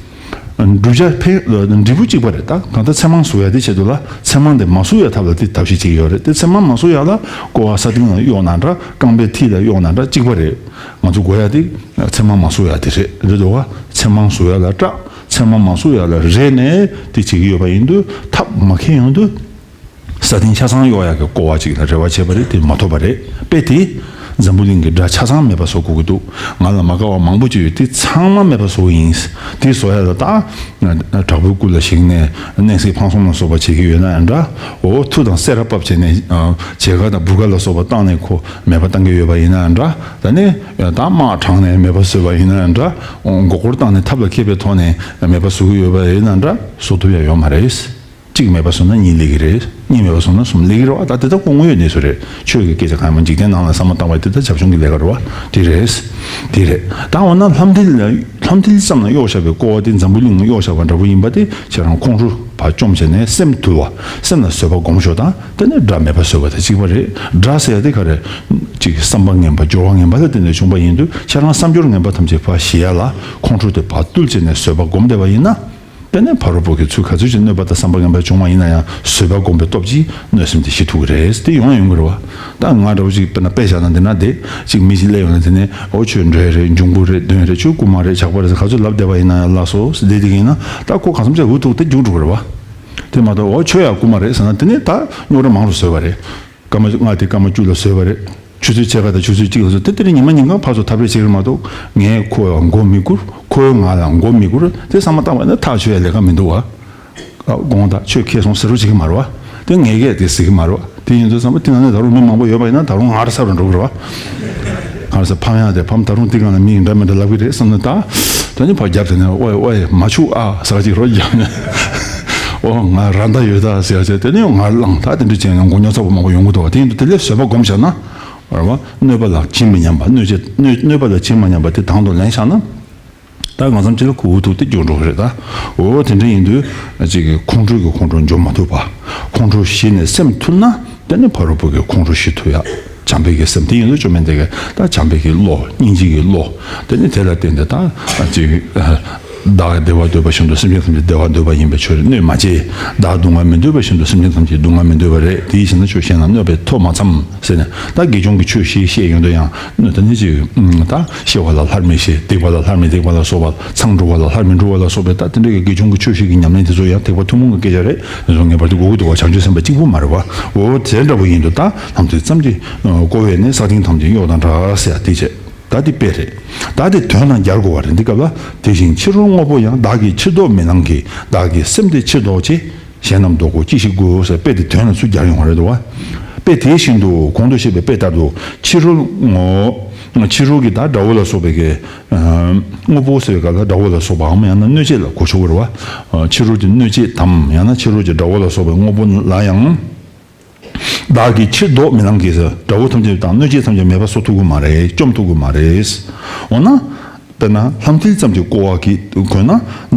བསྒྲུབ་བྱ་ཕན། འབྲས་བུ་གཅིག་པ་རེད། ད་གང་ལྟར་ཚེར་མང་ཟུག་ཡ་དེ་ཆེད་དུ་ལ་ཚེར་མང་དེ་མ་ཟུག་ཡ་ཐབས་ལ་དེ་ཐབས་ཤེས་བྱེད་ཀྱི་ཡོད་རེད། དེ་ཚེར་མང་མ་ཟུག་ཡ་ལ་ཀོ་བ་ས་སྟེང་ལ་གཡོགས་ན་འདྲ། རྐང་པའི་མཐིལ་ལ་གཡོགས་ན་འདྲ་གཅིག་པ་རེད། ང་ཚོ་དགོས་ཡ་དེ་ཚེར་མང་མ་ཟུག་ཡ་དེ་རེད། རེད་འདུག་བ། ཚེར་མང་ཟུག་ཡ་ལ་སྐྲག་ཚེར་མང་མ་ཟུག་ཡ་ལ་རེ་ནས་དེ་བྱེད་ཀྱི་ཡོད་པ་ཡིན་དུས་ཐབས་མ་མཁས་ཡོང་དུས། ས་སྟེང་ཆ་ཚང་གཡོག་ཡག་གི་ཀོ་བ་ཅིག་ལ་རེ་བ་བྱས་པ་རེད། དེ་མ་ཐོབ་པ་རེད། དཔེ་དེ་འཛམ་བུ་གླིང་གི་དགྲ་ཆ་ཚང་མེད་པ་བཟོ་དགོས་ཀྱི་འདུག་ང་ལ་མ་དགའ་བ་མང་པོ་ཅིག་ཡོད། དེ་ཚང་མ་མེད་པ་བཟོ་གི་ཡིན། དེ་བཟོ་ཡ་ལ་ད་དྲག་པོའི་སྐུ་ལ་ཞིག་ནས་མནན་སྲེག་འཕང་གསུམ་ལ་སོགས་པ་བྱེད་ཀྱི་ཡོད་ན་ཡང་འདྲ། འོ་མཐུ་དང་སེར་བ་ཕབ་བྱས་ནས་བྱེ་མཁར་དང་བུ་ག་ལ་སོགས་པ་བཏང་ནས་ཁོ་མེད་པ་བཏང་གི་ཡོད་པ་ཡིན་ན་ཡང་འདྲ། ད་ནི་ད་དམག་དྲངས་ནས་མེད་པ་བཟོས་པ་ཡིན་ན་ཡང་འདྲ། མགོ་སྐོར་བཏང་ནས་ཐབས་ལ་མཁས་པའི་ཐོག་ནས་མེད་པ་བཟོ་གི་ཡོད་པ་ཡིན་ན་འདྲ། བཟོ་ཐུབ་ཡ་ཡོད་མ་རེད། གཅིག་མེད་པ་བཟོས་ན་གཉིས་སླེབས་ཀྱི་རེད། གཉིས་མེད་པ་བཟོས་ན་གསུམ་སླེབས་ཀྱི་རེད་བ། ད་དེ་ད་ཁོ་དངོས་ཡོད་གནས་ཚུལ་རེད། ཆོས་ཀྱི་སྐད་ཆ་གང་ཡང་མ། འཇིག་རྟེན་ནང་ལ་བསམ་བློ་བཏང་བ་དེ་ད་བྱབ་ཆུང་གི་ལས་ཀ་རེད་བ། དེ་རེད། དེ་རེད། ད་འོ་ན་ལྷམ་མཐིལ་ལ་ལྷམ་མཐིལ་ཙམ་ལ་གཡོགས་བཞག་པའི་ཀོ་བ་དེ་འཛམ་བུ་གླིང་ལ་གཡོགས་བཞག་པ་འདྲ་པོ་ཡིན་པ་དེ་ཁྱེད་རང་ཁོང་ཁྲོ་ཕར་བཅོམ་བྱས་ནས་སེམས་དུལ་བ། སེམས་ལ་བཟོད་པ་སྒོམ་ཤོག་དང་། དེ་ནས་དགྲ་མེད་པ་བཟོད་པ་དང་གཅིག་པ་རེད། དགྲ་ཟེར་ཡ་དེ་ག་རེ། གཅིག་བསམ་པ་ངན་པ་སྦྱོར་བ་ངན་པ་ལ་བརྟེན་ནས་བྱུང་བ་ཡིན་དུས། ཁྱེད་རང་བསམ་སྦྱོར་ངན་པ་ཐམས་ཅད་ཕར་ཞི་ཡ་ལ་ཁོང་ཁྲོ་དེ་ཕར་བཏུལ་བྱས་ནས་བཟོད་པ་སྒོམ་བསྡད་པ་ཡིན་ན། དེ་ནས་ཕ་རོལ་པོ་གི་ཚུལ་ག་ཚོད་ཅིག་གནོད་པ་དང་བསམ་པ་ངན་པ་བྱུང་བ་ཡིན་ན་ཡང་བཟོད་པ་སྒོམ་པའི་སྟོབས་ཀྱིས་གནོད་སེམས་དེ་ཞི་ཐུབ་ཀྱི་རེད། དེ་ཡོང་ཡོང་གི་རེད་བ། ད་ང་འདྲ་བོ་ཅིག་དཔེར་ན་དཔེ་བཞག་ན་འདི་ན་དེ་ཅིག་མི་ཅིག་སླེབས་ཡོང་ན་དེ་ནས་ཨོ་ཁྱོད་འདྲེ་རེད། འབྱུང་པོ་རེད། གདོན་རེད། ཁྱོད་རྐུན་མ་རེད། ཇག་པ་རེད་ཟེར་ག་ཚོད་ལབ་བསྡད་པ་ཡིན་ན་ཡང་ལགས་སོ་ཟེར་བསྡད་བསྡད་ཀྱི་ཡིན་ན། ད་ཁོ་གང་འཚམ་ཅིག་འུ་ཐུག་དེ་རྒྱུགས་འགྲོ་གི་རེད་བ། དེ་མ་གཏོགས་ཨོ་ཁྱོད་ཡང་རྐུན་མ་རེད་ཟེར་ན་དེ་ནས་ད་རྙོག་དྲ་མང་རུ་བཟོས་པ་རེད། སྐར་མ་ལྔ་དེ་སྐར་མ་བཅུ་ལ་བཟོས་པ་རེད། ཆུ་ཚོད་ཕྱེད་ཀ་དང་ཆུ་ཚོད་གཅིག་ལ་བཟོས། དེ་དེ་རིང་ཉི་མ་ཉིན་གང་ཕར་ཚུར་འཐབ་རེས་བྱེད་ཀྱི་མ་གཏོགས། ངས་ཁོ་ལ་མགོ་མི་སྒུར། ཁོས་ང་ལ་མགོ་མི་སྒུར། དེ་བསམ་བློ་བཏང་བ་ན་ཐག་ཆོད་ཡ་ལས་ཀ་མི་འདུག་བ། ཨ། དགོངས་དག་ཁྱོད་ཁེ་སོང་ཟེར་རོ་བྱེད་ཀྱི་མ་རེད་བ། དེ་ངས་གས་དེ་ཟེར་གི་མ་རེད་བ། དེ་ཡིན་དུས་ཙམ་པ་དེ་ནང་ནས་ད་རུང་མི་མང་པོ་ཡོད་པ་ཡིན་ན་ད་རུང་ངར་ས་རུ་འགྲོ་གི་རེད་བ། ངར་ས་ཕམ་ཡག་དེ་ཕམ། ད་རུང་དེ་གང་ལ་མི་འདྲ་མི་འདྲ་ལབ་གི་རེད་བསམ་ནས། ད་དེ་ནི་ཕར་རྒྱབ་དེ་ནས་ཨོའི་ཨོའི་མ་འཆུག་ཨ་ཟེར་གཅིག་རོ་རྒྱབ་ནས། ཨོ་ང་ར་མདའ་ཡོད་ད་ཟེར་བྱས་དེ་ནས་ངར་བླངས། ད་དེ་འདྲ་བྱས་ན་མགོ་རྙོག་ཚ་པོ་མང་པོ་ཡོང་གི་འདུག་བ། དེ་ཡིན་དུས་དེ་ལས་བཟོད་པ་སྒོམ་བཞག་ན་རེད་བ། གནོད་པ་ལ་བྱེད་མི་ཉན་པ། གནོད་བྱེད་གནོད་གནོད་པ་ལ་བྱེད་མ་ཉན་པ་དེ་དང་དུ་ལེན་བཞག་ན། ད་ང་ཚང་སྤྱི་ལ་ཁུ་བོ་ཐུག་སྟེ་འགྱུར་འགྲོ་གི་རེད་ད། འོ་དེ་འདྲ་ཡིན་དུས་ཅིག་གི་ཁོང་ཁྲོ་གི་ཁོང་ཁྲོ་འཇོམས་མ་ཐུབ་པ། ཁོང་ཁྲོ་ཞི་ནས་སེམས་ཐུལ་ན་དེ་ནི་ཕ་རོལ་པོ་གི་ཁོང་ཁྲོ་ཞི་ཐུབ་ཡ། བྱམས་པའི་གི་སེམས་དེ་ཡིན་དུས་བཅོམ་ལྡན་འདས་ཀྱིས་ད་བྱམས་པའི་གི་བློ། སྙིང་རྗེ་གི་བློ། དེ་ནི་དེ་ལ་བརྟེན་ཏེ་ད་ཅིག་བདག་བདེ་བ་འདོད་པ་བཞིན་དུ་སེམས་ཅན་ཐམས་ཅད་བདེ་བ་འདོད་པ་ཡིན་པས་ཁྱོད་གནོད་མ་བྱེད། བདག་སྡུག་བསྔལ་མི་འདོད་པ་བཞིན་དུ་སེམས་ཅན་ཐམས་ཅད་སྡུག་བསྔལ་མི་འདོད་པ་རེད། དེ་ཡིན་ཕྱིར་ན་ཁྱོད་གཞན་ལ་གནོད་པའི་ཐབས་མ་བརྩམས་ཟེར་ནས། ད་དགེ་སྦྱོང་གི་ཆོས་བཞི་བཤད་ཡོང་དུས་ཡང་ད་ནི་ཅིག་ད་ཞི་བ་ལ་སླར་མི་ཞི། སྡིག་པ་ལ་སླར་མི་སྡིག་པ་ལ་སོགས་པ། མཚང་འབྲུ་བ་ལ་སླར་མི་འབྲུ་བ་ལ་སོགས་པའི་ད་དེ་འདྲ་གི་དགེ་སྦྱོང་གི་ཆོས་བཞི་གི་ཉམས་ལེན་དེ་ཚོ་ཡང་ཐེག་པ་ཐུན་མོང་གི་སྐད་ཆ་རེད། དེ་ཚོ་ངེས་པར་དུ་དགོས་ཀྱི་འདུག་བ། བྱང་ཆུབ་སེམས་དཔའ་གཅིག་པུ་མ་རེད་བ། འོ་དེ་འདྲ་པོ་ཡིན་དུས་ད་ལྷ་མཐའི་ཙམ་གྱི་ཀོ་བས་ནི་ས་སྟེང་ཐམས་ཅད་གཡོ་དང་འདྲ་ཟེར་ཡ་དེ་བྱས། ད་དེ་དཔེ་རེད། ད་དེ་དོན་དང་སྦྱར་དགོས་པ་རེད། འདི་སྐབས་ལ་དེ་བཞིན་ཕྱི་རོལ་དངོས་པོ་ཡང་། བདག་གིས་ཕྱིར་བཟློག་མི་སྣང་གི། བདག་གི་སེམས་དེ་ཕྱིར་བཟློག་བྱེད། གཞན་རྣམས་བཟློག་གོ་ཅི་ཞིག་དགོས་ཟེར། དཔེ་དེ་དོན་ལ་ཚུར་སྦྱར་ཡོང་བ་རེད་དོ། དཔེ་དེ་བཞིན་དུ་གོང་དུ་བཤད་པའི་དཔེ་ལྟར་དུ་ཕྱི་རོལ་ངོ་། ཕྱི་རོལ་གྱི་ད་དགྲ་བོ་ལ་སོགས་པའི་གི་དངོས་པོ་ཟེར་བའི་སྐབས་ལ་དགྲ་བོ་ལ་སོགས་པའམ་ཡང་ན་གནོད་བྱེད་ལ་གོ་ཆོག་གི་རེད་བ། ཕྱི་རོལ་གྱི་གནོད་བྱེད་དམ་ཡང་ན་ཕྱི་རོལ་གྱི་དགྲ་བོ་ལ་སོགས་པའི་དངོས་པོ་ལ་ཡང་། བདག་གིས་ཕྱིར་བཟློག་མི་སྣང་གི་ཟེར། དགྲ་བོ་ཐམས་ཅད་དང་གནོད་བྱེད་ཐམས་ཅད་མེད་པ་བཟོ་ཐུབ་ཀྱི་མ་རེད། བཅོམ་ཐུབ་ཀྱི་མ་རེད། འོ་ན། དཔེར་ན་ལྷ་མཐིལ་ཙམ་གྱི་ཀོ་བ་གིས་གོན་ན།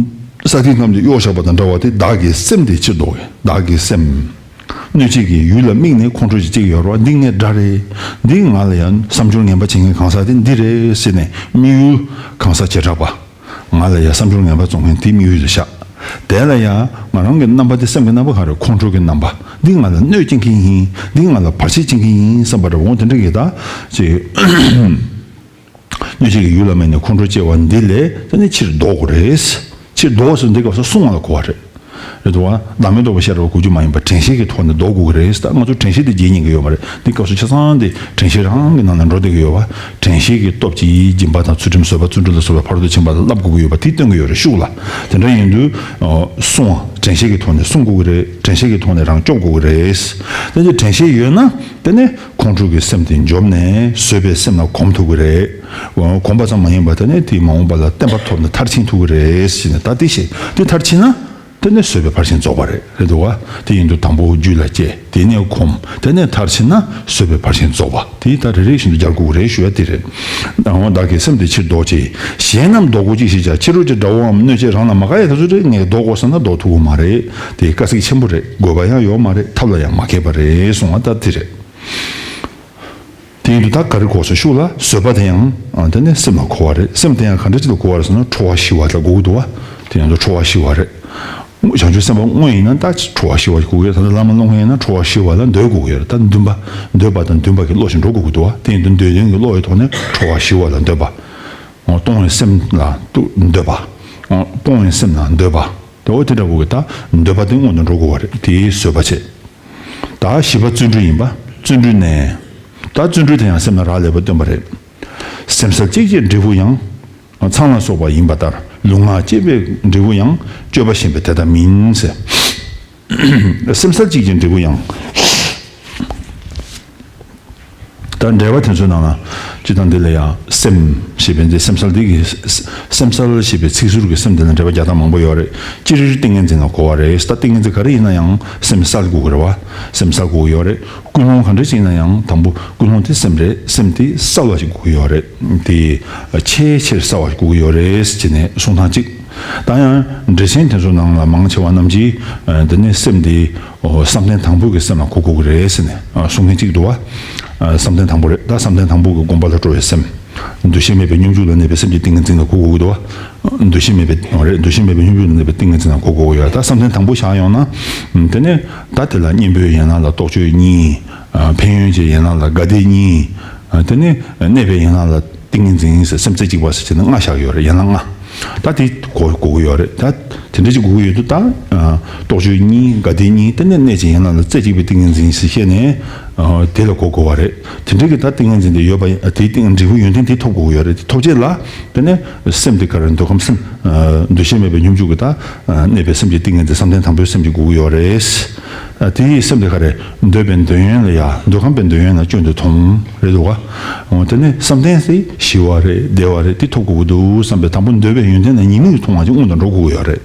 ས་སྟེང་ཐམས་ཅད་གཡོ་བཞག་པ་དང་འདྲ་བ་དེ། བདག་གི་སེམས་དེ་ཕྱིར་བཟློག་གི། བདག་གི་སེམས། གནོད་བྱེད་ཀྱི་ཡུལ་ལ་དམིགས་ནས་ཁོང་ཁྲོ་ཞིག་སྐྱེ་གི་ཡོད་རེད་བ། འདི་ངའི་དགྲ་རེད། འདི་ང་ལ་ཡང་བསམ་སྦྱོར་ངན་པ་བྱེད་མཁན་གང་ཟག་དེ་འདི་རེད་ཟེར་ནས་དམིགས་ཡུལ་གང་ཟག་བྱེ་བྲག་པ། ང་ལ་ཡང་བསམ་སྦྱོར་ངན་པ་བཙོང་མཁན་དེ་དམིགས་ཡུལ་དུ་བཞག་དེ་ལ་ཡང་ང་རང་གི་རྣམ་པ་དེ། སེམས་ཀྱི་རྣམ་པ་གང་རེད། ཁོང་ཁྲོ་གི་རྣམ་པ། འདི་ང་ལ་གནོད་སྐྱེལ་མཁན་ཡིན། འདི་ང་ལ་བར་ཆད་བྱེད་མཁན་ཡིན་བསམ་པ་འདྲ་བོ་དེ་འདྲ་གི་ད་ཅིག་གནོད་བྱེད་ཀྱི་ཡུལ་ལ་དམིགས་ནས་ཁོང་ཁྲོ་སྐྱེ་བ་འདི་ལས་དེ་ནི་ཕྱིར་ལྡོག་དགོས་རེད། ཕྱིར་ལྡོག་ཟེར་འདི་སྐབས་སུ་བསྲུང་བ་ལ་གོ་བ་རེད། རེད་འདུག་བ། བདག་མེད་རྟོགས་པ་ཤེས་རབ་གོ་རྒྱུ་མ་ཡིན་པར་དྲན་ཤེས་ཀྱི་ཐོག་ནས་ལྡོག་དགོས་ཀྱི་རེད། ད་ང་ཚོ་དྲན་ཤེས་དེ་བརྗེད་ཉན་གྱི་ཡོད་མ་རེད། འདི་སྐབས་སུ་ཆ་ཚང་དེ་དྲན་ཤེས་རང་གི་ནང་ནས་འགྲོ་བསྡད་ཀྱི་ཡོད་པ། དྲན་ཤེས་ཀྱི་སྟོབས་ཀྱིས་སྦྱིན་པ་དང་ཚུལ་ཁྲིམས་བཟོད་པ་བརྩོན་འགྲུས་ལ་སོགས་པའི་ཕ་རོལ་ཏུ་ཕྱིན་པ་ལ་བསླབ་དགོས་ཀྱི་ཡོད་པ་དེ་སྟོན་གྱི་ཡོད་རེད་ཤུགས་ལ། དེ་འདྲ་ཡིན་དུས་སྲུང་བ། དྲན་ཤེས་ཀྱི་ཐོག་ནས་སྲུང་དགོས་ཀྱི་རེད། དྲན་ཤེས་ཀྱི་ཐོག་ནས་རང་སྐྱོབ་དགོས་ཀྱི་རེད། དེ་ནས་དྲན་ཤེས་ཡོད་ན། དེ་ནས་ཁོང་ཁྲོ་གི་སེམས་དེ་འཇོམས་ནས་བཟོད་པའི་སེམས་ལ་གོམས་ཐུབ་ཀྱི་རེད། གོམས་པ་ཙམ་མ་ཡིན་པར་དེ་ནས་དེའི་མ་འོངས་པ་ལ་བརྟན་པ་ཐོབ་ནས་མཐར་ཕྱིན་ཐུབ་ཀྱི་རེད་ཟེར་ནས། ད་དེ་ཤེས་དེ་མཐར་ཕྱིན་ན་དེ་ནས་བཟོད་པའི་ཕར་ཕྱིན་རྫོགས་པ་རེད། རེད་འདུག་བ། དེ་ཡིན་དུས་དང་པོ་རྒྱུད་ལ་སྐྱེས། དེ་ནས་གོམས། དེ་ནས་མཐར་ཕྱིན་ན་བཟོད་པའི་ཕར་ཕྱིན་རྫོགས་པ། དེ་ད་རེ་རེ་བཞིན་དུ་སྦྱར་དགོས་ཀྱི་རེད་ཞུ་ཡ་དེ་རེད། བདག་གི་སེམས་དེ་ཕྱིར་ལྡོག་ཅིང་། གཞན་རྣམས་བཟློག་གོ་ཅི་ཞིག་བྱ། ཕྱི་རོལ་གྱི་དགྲ་བོའམ་གནོད་བྱེད་རང་ལ་མ་དགའ་ཡ་དེ་ཚོ་རེད། ངས་བཟློག་དགོས་བསམ་ན་བཟློག་ཐུབ་ཀྱི་མ་རེད། དེ་དཀའ་ཚེགས་ཆེན་པོ་རེད། དགོས་པ་ཡང་ཡོད་མ་རེད། ཐབས་ལ་ཡང་མ་མཁས་པ་རེད་གསུང་བ་ད་དེ་རེད། དེ་ཡིན་དུས་ད་ག་རེ་གོ་སོང་ཞུ་ལ། བཟོད་པ་དེ་ཡང་ཨ་དེ་ནས་སེམས་ལ་གོ་བ་རེད། སེམས་དེ་ཡང་ག་འདྲ་ཅིག་ལ་གོ་བ་རེད་ཟེར་ན་ཁྲོ་བ་ཞི་བ་ལ་གོ་གི་འདུག་བ། དེ་ཡང་ཁྲོ་བ་ཞི་བ་རེད། བྱང་ཆུབ་སེམས་དཔའ་དངོས་ཡིན་ན་ད་ཁྲོ་བ་ཞི་བ་གོ་གི་ཡོད། ད་ལྟ་བླ་མ་སློབ་མཁན་ཡིན་ན་ཁྲོ་བ་ཞི་བ་ལ་འདོད་དགོས་ཀྱི་ཡོད་རེད། ད་འདུན་པ་འདོད་པ་དང་འདུན་པ་གི་བློ་ཞིག་འགྲོ་དགོས་ཀྱི་འདུག་བ། དེ་ཡིན་དུས་འདོད་དོན་གྱི་བློ་ཡི་ཐོག་ནས་ཁྲོ་བ་ཞི་བ་ལ་འདོད་པ། གཏོང་བའི་སེམས་ལ་འདོད་པ། གཏོང་བའི་སེམས་ལ་འདོད་པ། དེ་འོ་དེ་འདྲ་བོ་གི་ད་འདོད་པ་དེ་སྔོན་དུ་འགྲོ་དགོས་པ་རེད། དེའི་བཟོད་པ་བྱེད། ད་བཞི་པ་བརྩོན་འགྲུས་ཡིན་པ། བརྩོན་འགྲུས་ནས། ད་བརྩོན་འགྲུས་དེ་ཡང་སེམས་ལ་རག་ལས་པ་སྟོན་པ་རེད། སེམས་སལ་གཅིག་བྱེད་འབྲས་བུ་ཡང་། ཚངས་ལ་སོགས་པ་ཡིན་པ་ལྟར། ལུས་ངག་བཅས་པའི་འབྲས་བུ་ཡང་། སྤྱོད་པ་ཞན་པས་དེ་ལྟ་མིན་ཟེར། སེམས་སལ་གཅིག་བྱེད་འབྲས་བུ་ཡང་། ད་འགྲེལ་པ་དེ་ཚོའི་ནང་ལ་སྤྱིར་བཏང་འདི་ལ་ཡང་སེམས་ཞེས་པའི་འདི་སེམས་སལ་འདི་གི་སེམས་སལ་ཞེས་པའི་ཚིག་ཟུར་གྱི་སེམས་འདི་ལ་འགྲེལ་པ་རྒྱག་སྟངས་མང་པོ་ཡོད་རེད། སྤྱིར་ཏིང་ངེ་འཛིན་ལ་གོ་བ་རེད། ད་ཏིང་ངེ་འཛིན་ག་རེ་ཡིན་ན་ཡང་སེམས་སལ་དགོས་ཀྱི་རེད་བ། སེམས་སལ་དགོས་ཀྱི་ཡོད་རེད། ཀུན་སློང་ག་འདྲ་ཞིག་ཡིན་ན་ཡང་དང་པོ་ཀུན་སློང་དེ་སེམས་རེད། སེམས་དེ་སལ་བ་ཞིག་དགོས་ཀྱི་ཡོད་རེད། དེ་ཆེས་ཆེར་སལ་བ་ཞིག་དགོས་ཀྱི་ཡོད་རེད་ཅེས་ནས་གསུང་སྟངས་གཅིག་ད་ཡང་འགྲེལ་ཆེན་དེ་ཚོ་ནང་ལ་མང་ཆེ་བ་རྣམས་ཀྱིས་འདི་ནི་སེམས་འདི་བསམ་གཏན་དང་པོ་གི་སེམས་ལ་གོ་དགོས་ཀྱི་རེད་ཟེར་ནས་གསུང་མཁན་གཅིག་འདུག་བ། བསམ་གཏན་དང་པོ་རེད། ད་བསམ་གཏན་དང་པོ་གི་སྒོམ་པ་ལ་སྤྲོ་བའི་སེམས། འདུ་ཤེས་མེད་པའི་སྙོམས་འཇུག་ལ་གནས་པའི་སེམས་ཀྱི་ཏིང་ངེ་འཛིན་ལ་གོ་དགོས་ཀྱི་འདུག་བ། འདུ་ཤེས་མེད་པའི་རེད། འདུ་ཤེས་མེད་པའི་སྙོམས་འཇུག་ལ་གནས་པའི་ཏིང་ངེ་འཛིན་ལ་གོ་དགོས་ཀྱི་ཡོད། ད་བསམ་གཏན་དང་པོ་བཞག་ཡོང་ན། དེ་ནས་ད་དེ་ལ་གཉེན་པོའི་ཡན་ལག་ལ་རྟོག་དཔྱོད་གཉིས། ཕན་ཡོན་གྱི་ཡན་ལག་ལ་དགའ་བདེ་གཉིས། དེ་ནས་གནས་པའི་ཡན་ལག་ལ། ཏིང་ངེ་འཛིན་ཟེར་སེམས་རྩེ་གཅིག་པ་ཟེར་བྱས་ནས་ལྔ་བཞག་ཡོད་རེད། ཡན་ལག་ལྔ། ད་དེ་གོ་གོ་གི་ཡོད་རེད། ད་དེ་འདྲ་ཅིག་གོ་གི་ཡོད་དུས་ད་རྟོག་དཔྱོད་གཉིས་དགའ་བདེ་གཉིས་དེ་ནས་གནས་ཀྱི་ཡན་ལག་ལ་རྩེ་གཅིག་པའི་ཏིང་ངེ་འཛིན་ཟེར་བཤད་ནས་དེ་ལ་གོ་གོ་བ་རེད། དེ་འདྲ་གི་ད་ཏིང་ངེ་འཛིན་དེ་ཡོད་པ་དེའི་ཏིང་འབྲས་བུ་ཡོན་ཏན་དེ་ཐོབ་གོ་གི་ཡོད་རེད། དེ་ཐོབ་བྱས་ལ་དེ་ནས་སེམས་དེ་ག་རེ་འདོད་ཁམས་སེམས་འདུ་ཤེས་མེད་པའི་སྙོམས་འཇུག་གི་ད་གནས་པའི་སེམས་ཀྱི་ཏིང་ངེ་འཛིན་བསམ་གཏན་དང་པོའི་སེམས་ཀྱི་གོ་གི་ཡོད་རེད། ཨ། དེ་ཡི་སེམས་དེ་ག་རེ། འདོད་པའི་འདོད་ཡོན་ལ་ཡ། འདོད་ཁམས་པའི་འདོད་ཡོན་ལ་སྐྱོན་དུ་མཐོང་རེད་འདུག་ག་འོ། དེ་ནས་བསམ་གཏན་དེ་ཞི་བ་རེད། བདེ་བ་རེད། དེ་ཐོབ་དགོས་ཀྱི་འདུག་བསམ་པའི། དང་པོ་འདོད་པའི་ཡོན་ཏན་ལ་ཉེས་དམིགས་མཐོང་བ་ཅིག་སྔོན་དུ་འགྲོ་དགོས་ཀྱི་ཡོད་རེད།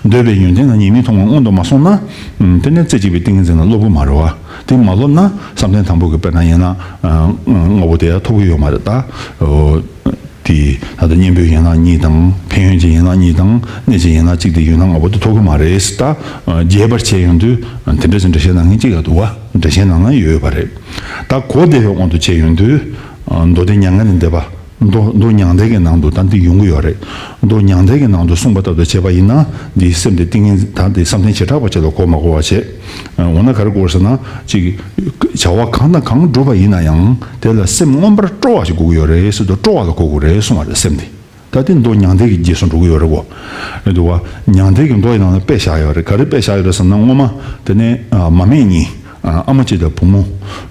འདོད་པའི་ཡོན་ཏན་ལ་ཉེས་དམིགས་མཐོང་བ་སྔོན་དུ་མ་སོང་ན། ཨ། དེ་ནས་རྩེ་གཅིག་པའི་ཏིང་ངེ་འཛིན་ལ་སློབ་དགོས་མ་རེད་བ། དེ་མ་སློབ་ན་བསམ་གཏན་དང་པོ་གི། དཔེར་ན་ཡིན་ན། ཨ། ལྔ་པོ་དེ་ཡང་ཐོབ་ཀྱི་ཡོད་མ་རེད་ད། འོ། དེ་ད་ལྟ་གཉེན་པོའི་ཡན་ལག་གཉིས་དང་། ཕན་ཡོན་གྱི་ཡན་ལག་གཉིས་དང་། གནོད་བྱེད་ཡན་ལག་གཅིག་དེ་ཡོན་ལྔ་ལྔ་པོ་དེ་ཐོབ་ཀྱི་མ་རེད། ད་རྒྱས་པར་བྱས་ཡོང་དུས་དེ་འདྲ་ཞིག་འགྲེལ་བཤད་གནང་མཁན་གཅིག་ཡོད་འདུག་བ། འགྲེལ་བཤད་ནང་ན་ཡོད་པ་རེད། ད་གོ་བདེ་བའི་དབང་དུ་བྱས་ཡོང་དུས། མདོ་སྡེ་མྱ་ངན་ལས་འདས་པ། མདོ་མདོ་མྱང་འདས་ཀྱི་ནང་དུ་ད་འདི་ཡོང་གི་ཡོད་རེད། མདོ་མྱང་འདས་ཀྱི་ནང་དུ་གསུངས་པ་ལྟར་དུ་བྱས་པ་ཡིན་ན། འདིའི་སེམས་དེ་ཏིང་ངེ་འཛིན། ད་འདི་བསམ་གཏན་བྱེ་བྲག་པ་ཅིག་ལ་གོ་མ་གོ་བ་བྱས། འོ་ན་ག་རེ་དགོས་ཟེར་ན། གཅིག་བྱ་བ་གང་དང་གང་བསྒྲུབས་པ་ཡིན་ན་ཡང་། དེ་ལ་སེམས་མངོན་པར་སྤྲོ་བ་ཞིག་དགོས་ཀྱི་ཡོད་རེད་ཟེར་དུས། སྤྲོ་བ་ལ་གོ་དགོས་རེད་གསུངས་པ་རེད། སེམས་དེ། ད་དེ་མདོ་མྱང་འདས་ཀྱི་རྗེས་སུ་འགྲོ་གི་ཡོད་རེད་གོ། རེད་འདུག་བ། མྱང་འདས་ཀྱི་མདོ་ཡི་ནང་ལ་དཔེ་བཞག་ཡོད་རེད། ག་རེ་དཔེ་བཞག་ཡོད་རེད་ཟེར་ན། སྔོན་མ་དེ་ནས། ཨ། མ་སྨད་གཉིས། ཨ། ཨ་མ་གཅིག་དང་བུ་མོ།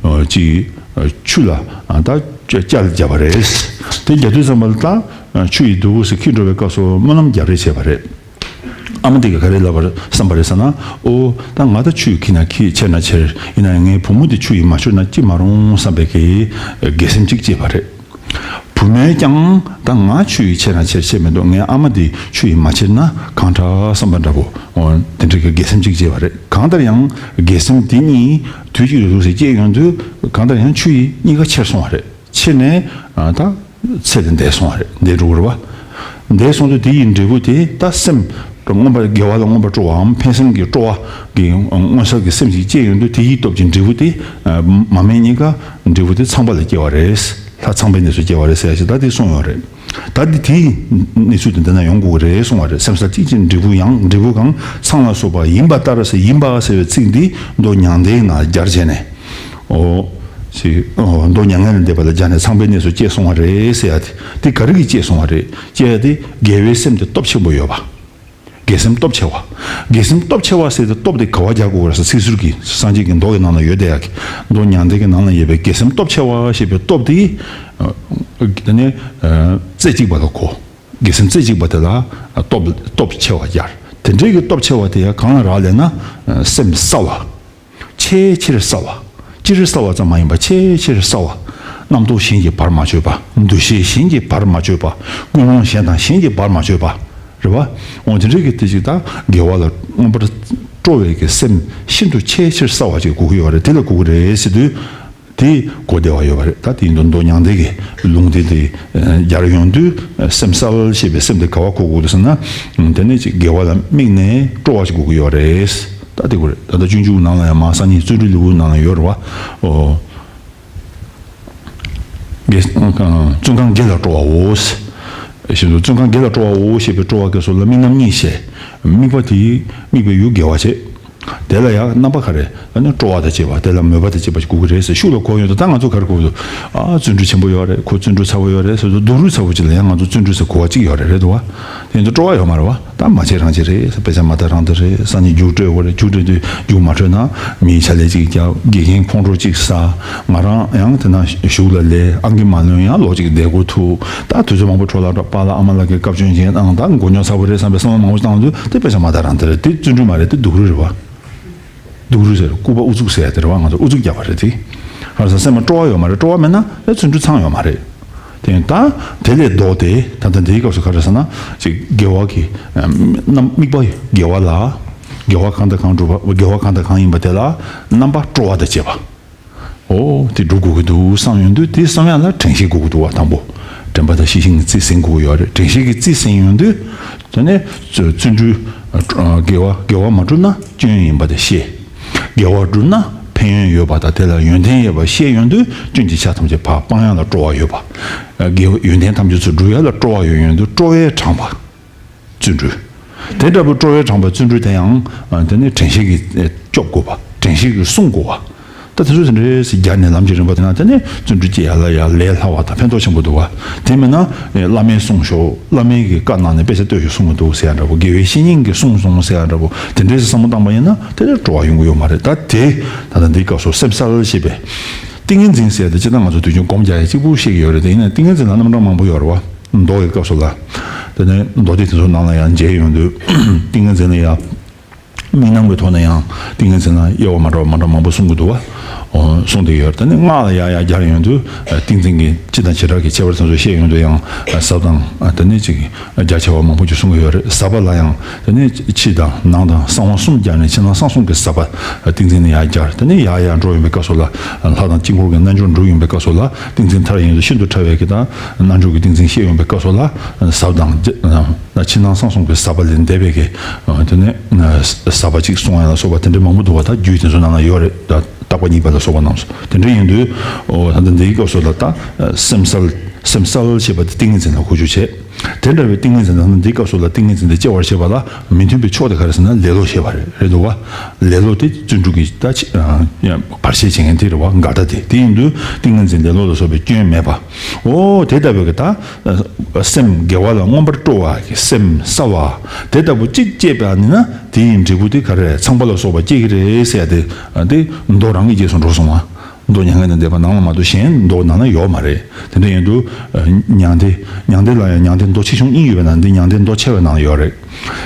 ཨ། གཅིག་ཨ། ཆུ་ལ། ཨ། ད་ཅ་ལ་བརྒྱབ་པ་རེད། དེ་རྒྱག་དུས་ཙམ་པ་ལ་ད། ཨ། ཆུ་ཡིས་བདུག་ཟེར་འཁྱེར་འགྲོ་བའི་སྐབས་སུ་སྨོན་ལམ་རྒྱག་རེས་བྱས་པ་རེད། ཨ་མ་དེ་གིས་ག་རེ་ལབ་པ་བསམ་པ་རེད་ཟེར་ན། ཨོ། ད་ང་ད་ཆུ་ཡིས་འཁྱེར་ན་འཁྱེར། ཆེར་ན་ཆེར། ཡིན་ན་ཡང་ངའི་བུ་མོ་དེ་ཆུ་ཡིས་མ་ཆུད་ན་ཅི་མ་རུང་བསམ་པའི་གི་དགེ་སེམས་གཅིག་སྐྱེས་པ་རེད། བུ་མོས་ཀྱང་ད་ང་ཆུ་ཡིས་ཆེར་ན་ཆེར་བྱས་མི་འདུག་ངའི་ཨ་མ་དེ་ཆུ་ཡིས་མ་ཆུད་ན་གང་དྲག་བསམ་པ་འདྲ་པོ། འོ། དེ་འདྲའི་གི་དགེ་སེམས་གཅིག་སྐྱེས་པ་རེད། གང་ལྟར་ཡང་དགེ་སེམས་དེ་གཉིས་དུས་གཅིག་ཏུ་ཟུག་སེ་སྐྱེས་ཡོང་དུས། གང་ལྟར་ཡང་ཆུ་ཡིས་གཉིས་ཀ་ཆེར་སོང་བ་རེད། ཆེར་ནས། ཨ། ད་ཚད་དེ་འདས་སོང་བ་རེད། འདས་འགྲོ་གི་རེད་བ། འདས་སོང་དུས་དེ་ཡི་འབྲས་བུ་དེ། ད་སེམས་མངོན་པར། དགེ་བ་ལ་མངོན་པར་སྤྲོ་བའམ་ཕན་སེམས་ཀྱི་སྤྲོ་བ་གི་མངོན་གསལ་གྱི་སེམས་ཤིག་སྐྱེས་ཡོང་དུས། དེ་ཡི་སྟོབས་ཀྱི་འབྲས་བུ་དེ། ཨ། མ་སྨད་གཉིས་ཀ་འབྲས་བུ་དེ་ཚངས་པ་ལ་སྐྱེ་བ་རེད། ལྷ་ཚངས་པའི་གནས་སུ་སྐྱེ་བ་རེད་ཟེར་ཡ་ཞིག་ད་དེ་གསུངས་ཡོད་རེད། ད་འདི་དེའི་གནས་ཚུལ་དེ་འདི་ན་ཡོང་དགོས་ཀྱི་རེད་གསུངས་པ་རེད། སེམས་གསལ་གཅིག་གི་འབྲས་བུ་ཡང་། འབྲས་བུ་གང་། ཚངས་ལ་སོགས་པ་ཡིན་པ་ལྟར་ཟེར། ཡིན་པ་ཟེར་བའི་ཚིག་འདི་མདོ་མྱང་འདས་ནང་སྦྱར་བྱས་ནས། ཨོ། ཅིག་ཨོ། མདོ་མྱ་ངན་ལས་འདས་པ་ལ་སྦྱར་ནས་ཚངས་པའི་གནས་སུ་སྐྱེས་སོང་བ་རེད་ཟེར་ཡ་དེ། དེ་ག་རེ་གིས་སྐྱེས་སོང་བ་རེད། སྐྱེ་ཡ་དེ་དགེ་བའི་སེམས་དེ་སྟོབས་ཆེན་པོ་ཡོད་པ། དགེ་སེམས་སྟོབས་ཆེ་བ། དགེ་སེམས་སྟོབས་ཆེ་བ་ཟེར་ཏེ་སྟོབས་དེ་ག་བ་རྒྱག་དགོས་རེད་ཟེར། ཚིག་ཟུར་གྱི་སངས་རྒྱས་ཀྱི་མདོ་ཡི་ནང་ལ་ཡོད་བསྡད་ཡ་གི། མདོ་མྱང་འདས་ཀྱི་ནང་ལ་ཡོད་པའི་དགེ་སེམས་སྟོབས་ཆེ་བ་ཞེས་པའི་སྟོབས་དེ། ཨ། དེ་ནས། ཨ། རྩེ་གཅིག་པ་ལ་གོ། དགེ་སེམས་རྩེ་གཅིག་པ་དེ་ལ། ཨ། སྟོབས་སྟོབས་ཆེ་བ་སྦྱར། དེ་འདྲའི་གི་སྟོབས་ཆེ་བ་དེ་ཡང་གང་ལ་རག་ལས་ན། ཨ། སེམས་གསལ་བ། ཆེས་ཆེར་གསལ་བ། སྤྱིར་གསལ་བ་ཙམ་མ་ཡིན་པར་ཆེས་ཆེར་གསལ་བ། རྣམ་རྟོག་གཞན་གྱིས་བར་མ་ཆོད་པ། འདུ་ཤེས་གཞན་གྱིས་བར་མ་ཆོད་པ། ཀུན་སློང་གཞན་དང་གཞན་གྱིས་བར་མ་ཆོད་པ། རེད་བ། འོ། དེ་འདྲའི་གི་དེ་ཅིག་ད་དགེ་བ་ལ་མངོན་པར་སྤྲོ་བའི་གི་སེམས་ཤིན་ཏུ་ཆེས་ཆེར་གསལ་བ་ཅིག་དགོས་ཀྱི་ཡོད་རེད། དེ་ལ་དགོས་ཀྱི་རེད་ཟེར་དུས། དེ་གོ་བདེ་བ་ཡོད་པ་རེད། ད་དེ་ཡིན་དུས་མདོ་མྱང་འདས་ཀྱི་ལུང་བསྟན་དེ། ཨ། སྦྱར་ཡོང་དུས། ཨ། སེམས་གསལ་ཞེས་པའི་སེམས་དེ་ག་བ་གོ་དགོས་འདུག་ཟེར་ན། ཨ། དེ་ནས་ཅིག་དགེ་བ་ལ་དམིགས་ནས་སྤྲོ་བ་ཞིག་དགོས་ཀྱི་ཡོད་རེད། ད་དེ་དགོས་རེད། ད་ལྟ་སྤྱོད་འཇུག་ནང་ལ་ཡང་། མ་སངས་ཉིན་བརྩོན་འགྲུས་ལེའུ་ནང་ལ་ཡོད་རེད་བ། ཨོ། དགེ། ཨ། བརྩོན་གང་དགེ་ལ་སྤྲོ་བའོ། ཞེས་སོ། བརྩོན་གང་དགེ་ལ་སྤྲོ་བའོ་ཞེས་པའི་སྤྲོ་བ་དགེ་སོགས་ལ་དམིགས་རྣམ་གཉིས་བཤད། དམིགས་པ་དེ། དམིགས་པའི་ཡུལ་དགེ་བ་བྱེད། དེ་ལ་ཡང་རྣམ་པ་ག་རེ། ཨ་ནི་སྤྲོ་བ་དང་བཅས་པ། དེ་ལ་མོས་པ་དང་བཅས་པ་ཞིག་དགོས་ཀྱི་རེད་ཟེར། ཤུགས་ལ་གོ་ཡོང་དུས་ད་ང་ཚོ་ག་རེ་གོ་གི་འདུག་ཨ། བརྩོན་འགྲུས་ཆེན་པོ་ཡོད་རེད། ཁོ་བརྩོན་འགྲུས་ཚ་པོ་ཡོད་རེད་ཟེར་དུས། སྡུག་རུས་ཚ་པོ་ཅིག་ལ་ཡང་ང་ཚོ་བརྩོན་འགྲུས་ཟེར་གོ་བ་ཅིག་ཡོད་རེད། རེད་འདུག་བ། དེ་ཡིན་དུས་སྤྲོ་བ་ཡོད་མ་རེད་བ། ད་མ་བྱེད་རང་བྱེད་རེད་ཟེར། དཔེ་ཆ་མ་ལྟ་རང་ལྟ་རེད། སང་ཉིན་རྒྱུགས་སྤྲོད་དགོས་རེད། རྒྱུགས་སྤྲོད་དུས་རྒྱུགས་མ་འཕྲོད་ན་མིའི་ཕྱག་ལས་ཅིག་རྒྱབ། དགེ་རྒན་ཁོང་ཁྲོ་ཅིག་ཟ། ང་རང་ཡང་དེ་ན་གཞུག་ལ་ལས། ཨང་ཀི་མ་ལོན་ཡང་ལོ་གཅིག་བསྡད་དགོས་ཐུག་ད་དུས་ཚོད་མང་པོ་འཕྲོ་བརླག་འགྲོ། པཱ་ལགས་ཨ་མ་ལགས་ཀྱིས་སྐབས་བཅོལ་བྱས་གནང་། ད་མགོ་རྙོག་ཚ་པོ་རེད་བསམ་པའི་བསམ་བློ་མང་པོ་བཏང་དུས། དེ་དཔེ་ཆ་མ་ལྟ་རང་ལྟ་རེད། དེ་བརྩོན་འགྲུས་མ་རེད། དེ་སྡུག་རུས་རེད་བ། སྡུག་རུས་ཟེར། ལྐུགས་པ་ཨུ་ཚུགས་ཟེར་ཡ་དེ་རེད་བ། ང་ཚོ་ཨུ་ཚུགས་རྒྱག་པ་རེད་དེ། ག་རེ་ཟེར། སེམས་ལ་སྤྲོ་བ་ཡོད་མ་རེད། སྤྲོ་བ་མེད་ན་ཨེ་བརྩོན་འགྲུས་ཚང་ཡོད་མ་རེད། དེ་ཡིན། ད་དེ་ལས་ལྡོག་སྟེ་ད་ལྟ་འདིའི་སྐབས་སུ་ག་རེ་ཟེར་ན། ཅིག་དགེ་བ་གི། ཨ། རྣམ། དམིགས་པ་དགེ་བ་ལ། དགེ་བ་གང་དང་གང་བསྒྲུབ་པ། དགེ་བ་གང་དང་གང་ཡིན་པ་དེ་ལ་རྣམ་པ་སྤྲོ་བ་དང་བཅས་པ། ཨོ། དེ་སྒྲུབ་དགོས་ཀྱི་འདུག་བསམ་ཡོང་དུས། དེ་བསམ་ཡག་ལ་དྲན་ཤེས་དགོས་ཀྱི་འདུག་བ། དང་པོ། དྲན་པ་དང་ཤེས་བཞིན་གྱི་རྩིས་ཟིན་དགོས་ཀྱི་ཡོད་རེད། དྲན་ཤེས་ཀྱི་རྩིས་ཟིན་ཡོང་དུས། དེ་ནས་བརྩོན་འགྲུས། ཨ། དགེ་བ། དགེ་བ་མ་བསྒྲུབས་ན་སྐྱོན་ཡིན་པ་དེ་ཤེས། དགེ་བ་བསྒྲུབས་ན་ཕན་ཡོན་ཡོད་པ་དང་། དེ་ལ་ཡོན་ཏན་ཡོད་པ་ཤེས་ཡོང་དུས། སྐྱོན་གྱི་ཆ་ཐམས་ཅད་ཕར་སྤང་ཡག་ལ་སྤྲོ་བ་ཡོད་པ། ཨ། དགེ་བ། ཡོན་ཏན་ཐམས་ཅད་ཚུར་སྒྲུབ་ཡག་ལ་སྤྲོ་བ་ཡོད་ཡོང་དུས། སྤྲོ་བས་དྲངས་པ། བརྩོན་འགྲུས། དེ་འདྲ་པོའི་སྤྲོ་བས་དྲངས་པའི་བརྩོན་འགྲུས་དེ་ཡང་། ཨ། དེ་ནི་དྲན་ཤེས་ཀྱིས། ཨ། སྐྱོབ་དགོས་པ། དྲན་ཤེས་ཀྱིས་བསྲུང་དགོས་པ། ད་དེ་ཚོ་དེ་འདྲ་ཞིག་རྒྱབ་ནས་ལམ་གྱི་རིམ་པ་དེ་ན། དེ་ནི་བརྩོན་འགྲུས་སྐྱེ་ཡག་ལ་ཡ་ལས་སླ་བ་དང་ཕན་ཐོགས་ཆེན་པོ་འདུག་བ། དེ་མིན་ན། ཨེ། བླ་མས་གསུངས་ཤོག་བླ་མའི་གི་བཀའ་གནང་ནས་དཔེ་ཆ་ལྟོས་ཤོག་གསུང་གི་འདུག་ཟེར་ཡག་འདྲ་པོ། དགེ་བའི་བཤེས་གཉེན་གྱིས་གསུངས་སོང་ཟེར་ཡག་འདྲ་པོ། དེ་འདྲའི་བསམ་བློ་བཏང་པ་ཡིན་ན་དེ་ལ་སྤྲོ་བ་ཡོང་གི་ཡོད་མ་རེད། ད་དེ་ད་ལྟ་འདིའི་སྐབས་སུ་སེམས་གསལ་ཞེས་པའི། ཏིང་ངེ་འཛིན་ཟེར་ཡག་དེ་སྤྱིར་བཏང་ང་ཚོ་དུས་རྒྱུན་སྒོམ་རྒྱག་ཡག་གཅིག་པུ་ཤེས་ཀྱི་ཡོད་རེད། དེ་ཡིན་ན་ཏིང་ངེ་འཛིན་ལ་རྣམ་གྲངས་མང་པོ་ཡོད་རེད་བ། མདོ་ཡི་སྐབས་སུ་ལ། དེ་ནས་མདོ་སྡེ་དེ་ཚོ་ནང་ལ་ཡང་མཇལ་ཡོང་དུས། ཏིང་ངེ་འཛིན་ལ་ཡང་ དམིགས་རྣམ་གྱི་ཐོག་ནས་ཡང་ཏིང་ངེ་འཛིན་ལ་དབྱེ་བ་མ་འདྲ་བ་མ་འདྲ་མང་པོ་གསུང་གི་འདུག་བ། ཨོ་གསུང་བསྡད་ཡོད་རེད། ད་ནི་སྔགས་ལ་ཡར་ཡར་སྦྱར་ཡོང་དུས་ཏིང་འཛིན་གྱི་སྤྱི་དང་བྱེ་བྲག་གི་ཁྱད་པར་སོ་སོ་བཤད་ཡོང་དུས་ཡང་ཟབ་དང་ད་ནི་ཅིག་རྒྱ་ཆེ་བ་མང་པོ་ཅིག་གསུང་གི་ཡོད་རེད། ཟབ་པ་ལ་ཡང་ད་ནི་ཕྱི་དང་ནང་དང་གསང་བ་གསུམ་སྦྱར་ནས་ཕྱི་ནང་གསང་གསུམ་གྱི་ཟབ་པ་ཏིང་འཛིན་ནས་ཡར་སྦྱར། ད་ནི་ཡར་ཡར་འགྲོ་ཡོང་བའི་སྐབས་སུ་ལ་ལྷ་དང་དཀྱིལ་འཁོར་གྱི་རྣལ་འབྱོར་འགྲུབ་ཡོང་བའི་སྐབས་སུ་ལ་ཏིང་འཛིན་མཐར་ཡིན་དུ་ཤིན་ཏུ་ཕྲ་བའི་གི་དང་རྣལ་འབྱོར་གྱི་ཏིང་འཛིན་བཤད་ཡོང་བའི་སྐབས་སུ་ལ་ཟབ་དང་། ཕྱི་ནང་གསང་གསུམ་གྱི་ཟབ་པ་ལས་འདས་པའི་གི་དེ་ནས་ཟབ་པ་གཅིག་གསུང་ཡ་ལ་སོགས་པ་དེ་འདྲའི་མང་པོ་འདུག་བ། ད་རྒྱུད་དེ་ཚོ་ནང་ལ་ཡོད་རེད། ད་བརྟག་པ་གཉིས་པ་ལ་སོགས་པ་རྣམས་སུ། དེ་འདྲ་ཡིན་དུས་ཨོ་ད་ལྟ་འདིའི་སྐབས་སུ་ལ་ད་སེམས་གསལ་སེམས་གསལ་ཞེས་པ་དེ་ཏིང་ངེ་འཛིན་ལ་གོ་རྒྱུ་བྱེད། དེ་འདྲ་བའི་ཏིང་ངེ་འཛིན་དང་འདིའི་སྐབས་སུ་ལ་ཏིང་ངེ་འཛིན་དེ་སྐྱེ་བར་བྱེད་པ་ལ་མི་མཐུན་པའི་ཕྱོགས་དེ་ག་རེ་ཟེར་ན་ལེ་ལོ་ཞེས་པ་རེད། རེད་འདུག་བ། ལེ་ལོ་དེ་བརྩོན་འགྲུས་ཀྱི་ད་བར་ཆད་བྱེད་མཁན་དེ་རེད་བ། འགལ་ཟླ་དེ། དེ་ཡིན་དུས་ཏིང་ངེ་འཛིན་ལེ་ལོ་ལ་སོགས་པའི་སྐྱོན་མེད་པ། ཨོ་དེ་ལྟ་བུའི་གི་ད། སེམས་དགེ་བ་ལ་མངོན་པར་སྤྲོ་བ་གི་སེམས་གསལ་བ། དེ་ལྟ་བུ་གཅིག་སྐྱེས་པ་ནི་ན་དེ་ཡི་འབྲས་བུ་དེ་ག་རེ་ཚངས་པ་ལ་སོགས་པ་སྐྱེ་གི་རེད་ཟེར་ཡ་དེ། དེ་མདོ་རང་གི་རྗེས་སུ་འགྲོ་སོང་བ། མདོ་མྱ་ངན་ལས་འདས་པ་ནང་ལ་མ་གཏོགས་གཞན་མདོ་ནང་ན་ཡོད་མ་རེད། དེ་འདྲ་ཡིན་དུས། མྱང་འདས། མྱང་འདས་ལ་ཡང་མྱང་འདས་མདོ་ཆེ་ཆུང་གཉིས་ཡོད་པའི་ནང་འདི་མྱང་འདས་མདོ་ཆེ་བའི་ནང་ལ་ཡོད་རེད།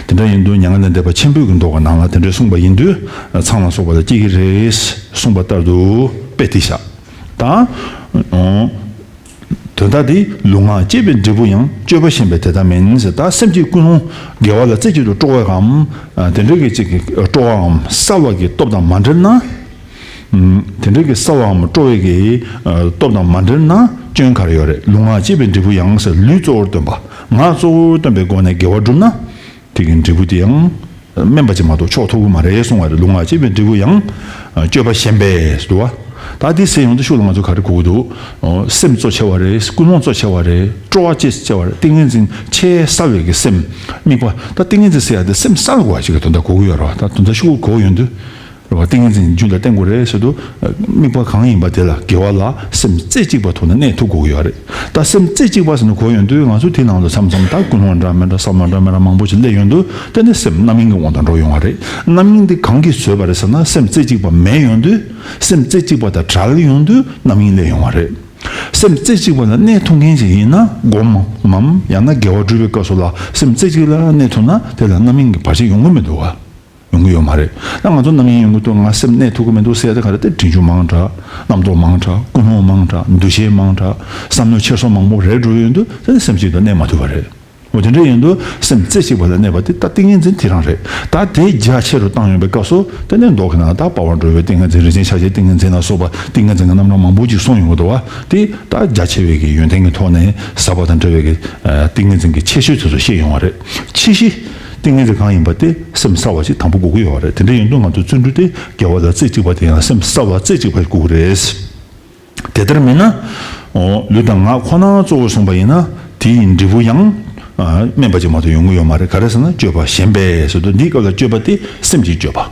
དེ་འདྲ་ཡིན་དུས་མྱ་ངན་ལས་འདས་པ་ཆེན་པོའི་གི་མདོ་གི་ནང་ལ་དེ་འདྲ་གསུངས་པ་ཡིན་དུས་ཚངས་ལ་སོགས་པ་ལ་སྐྱེ་གི་རེད་གསུངས་པ་ལྟར་དུ་དཔེ་དེ་བཞག་དང་། དོན་དག་འདི་ལུས་ངག་བཅས་པའི་འབྲས་བུ་ཡང་། སྤྱོད་པ་ཞན་པས་དེ་ལྟ་མིན་ཟེར། ད་སེམས་ཀྱི་ཀུན་སློང་དགེ་བ་ལ་རྩེ་གཅིག་ཏུ་སྤྲོ་བའམ། དེ་འདྲའི་གི་ཅིག་གི་སྤྲོ་བའམ་གསལ་བ་གི་སྟོབས་དང་མ་འབྲེལ་ན། དེ་འདྲའི་གི་གསལ་བའམ་སྤྲོ་བའི་གི་སྟོབས་དང་མ་འབྲེལ་ན་སྐྱོན་ག་རེ་ཡོད་རེད། ལུས་ངག་བཅས་པའི་འབྲས་བུ་ཡང་ཟེར། ལུས་གཙོ་བོར་སྟོན་པ། ངག་གཙོ་བོར་སྟོན་པའི་སྒོ་ནས་དགེ་བ་བསྒྲུབས་ན། དེ་གི་འབྲས་བུ་དེ་ཡང་། དམན་པ་ཅིག་མ་གཏོགས་ཆོག་ཐུབ་ཀྱི་མ་རེད་གསུང་བ་རེད། ལུས་ངག་བཅས་པའི་འབྲས་བུ་ཡང་། སྤྱོད་པ་ཞན་པས་སུ་བ། ད་དེ་ཟེར་ཡོང་དུས་ཤུགས་ལ་ང་ཚོ་ག་རེ་གོ་གི་འདུག་སེམས་གཙོ་ཆེ་བ་རེད། ཀུན་སློང་གཙོ་ཆེ་བ་རེད། སྤྲོ་བ་ཆེ་ཆེ་བ་རེད། ཏིང་ངེ་འཛིན་ཆེས་གསལ་བའི་གི་སེམས། དམིགས་པ་ད་ཏིང་ངེ་འཛིན་ཟེར་ཡ་དེ་སེམས་གསལ་དགོས་པ་ཞིག་གི་དོན་དག་གོ་གི་ཡོད་རེད་བ། ད་དོན་དག་ཤུགས་གོ་ཡོང་དུས། རེད་བ། ཏིང་ངེ་འཛིན་རྒྱུད་ལ་བརྟེན་དགོས་རེད་ཟེར་དུས། དམིགས་པ་གང་ཡིན་པ་དེ་ལ་དགེ་བ་ལ་སེམས་རྩེ་གཅིག་པ་ཐོག་ནས་གནས་ཐུབ་དགོས་ཀྱི་ཡོད་རེད། ད་སེམས་རྩེ་གཅིག་པ་ཟེར་ནས་གོ་ཡོང་དུས་ང་ཚོ་དེ་ནང་དུ་མཚམས་མཚམས་ད་ཀུན་སློང་འདྲ་མི་འདྲ་བསམ་བློ་འདྲ་མི་འདྲ་མང་པོ་ཞིག་སླེབས་ཡོང་དུས་དེ་ནི་སེམས་རྣམ་གཡེང་གི་དབང་དུ་འགྲོ་ཡོང་བ་རེད། རྣམ་གཡེང་དེ་གང་གིས་བཟོས་པ་རེད་ཟེར་ན་སེམས་རྩེ་གཅིག་པ་མེད་ཡོང་དུས། སེམས་རྩེ་གཅིག་པ་དང་བྲལ་ཡོང་དུས་རྣམ་གཡེང་སླེབས་ཡོང་བ་རེད། སེམས་རྩེ་གཅིག་པ་ལ་གནས་ཐུབ་མཁན་ཞིག་ཡིན་ན་སྒོམ་མམ་ཡང་ན་དགེ་བ་སྒྲུབ་པའི་སྐབས་སུ་ལ་སེམས་རྩེ་གཅིག་ལ་གནས་ཐུབ་ན་དེ་ལ་རྣམ་གཡེང་གི་བར་ཆད་ཡོང་གི་མི་འདུག་བ། ཡོང་གི་ཡོད་མ་རེད། ད་ང་ཚོ་རྣམ་གཡེང་ཡོང་གི་འདུག་ང་སེམས་གནས་ཐུབ་ཀྱི་མི་འདུག་ཟེར་ཡ་དེ་ག་རེ་དེ་དྲན་རྒྱུ་མང་དྲགས། རྣམ་རྟོག་མང་དྲགས། ཀུན་སློང་མང་དྲགས། འདུ་ཤེས་མང་དྲགས། བསམ་བློ་འཁྱེར་སོ་མང་པོ་རེད་འགྲོ་ཡོང་དུས་དེ་ནི་སེམས་གཅིག་ཏུ་གནས་མ་ཐུབ་པ་རེད། འོ་དེ་འདྲ་ཡིན་དུས་སེམས་རྩེ་གཅིག་པ་ལ་གནས་པ་དེ་ད་ཏིང་ངེ་འཛིན་དེ་རང་རེད། ད་དེ་རྒྱ་ཆེ་རུ་བཏང་ཡོང་པའི་སྐབས་སུ་དེ་ནས་མདོ་གི་ནང་ད་དཔའ་བར་འགྲོ་བའི་ཏིང་ངེ་འཛིན། རིན་ཆེན་ཕྱག་རྒྱའི་ཏིང་ངེ་འཛིན་ལ་སོགས་པ་ཏིང་ངེ་འཛིན་གྱི་རྣམ་གྲངས་མང་པོ་ཅིག་གསུངས་ཡོང་གི་འདུག་བ། དེ་ད་རྒྱ་ཆེ་བའི་གི་ཡོན་ཏན་གྱི་ཐོག་ནས་ཟབ་པ་དང་འབྲེལ་བའི་གི་ཏིང་ངེ་འཛིན་གྱི་ཁྱད་ཆོས་དེ་ཚོ་བཤད་ཡོང་བ་རེད། ཆེ་བཞི། ཏིང་ངེ་འཛིན་གང་ཡིན་པ་དེ་སེམས་གསལ་བ་ཞིག་དང་པོ་དགོས་ཀྱི་ཡོད་རེད། དེ་འདྲ་ཡིན་དུས་ང་ཚོ་བརྩོན་འགྲུས་དེ་དགེ་བ་ལ་རྩེ་གཅིག་པ་དེ་ཡང་སེམས་གསལ་བ་རྩེ་གཅིག་པ་དགོས་ཀྱི་རེད། དེ་ལྟར་མིན་ན། ལུས་དང་ངག་ཁོ་ན་གཙོ་བོར་བཟུང་བ་ཡིན་ན་དེ་ཡི་འབྲས་བུ་ཡང་དམན་པ་ཅིག་མ་གཏོགས་ཡོང་གི་ཡོད་མ་རེད། ག་རེ་ཟེར་ན་སྤྱོད་པ་ཞན་པས་ཟེར་དུས་འདིའི་སྐབས་ལ་སྤྱོད་པ་དེ་སེམས་ཀྱི་སྤྱོད་པ།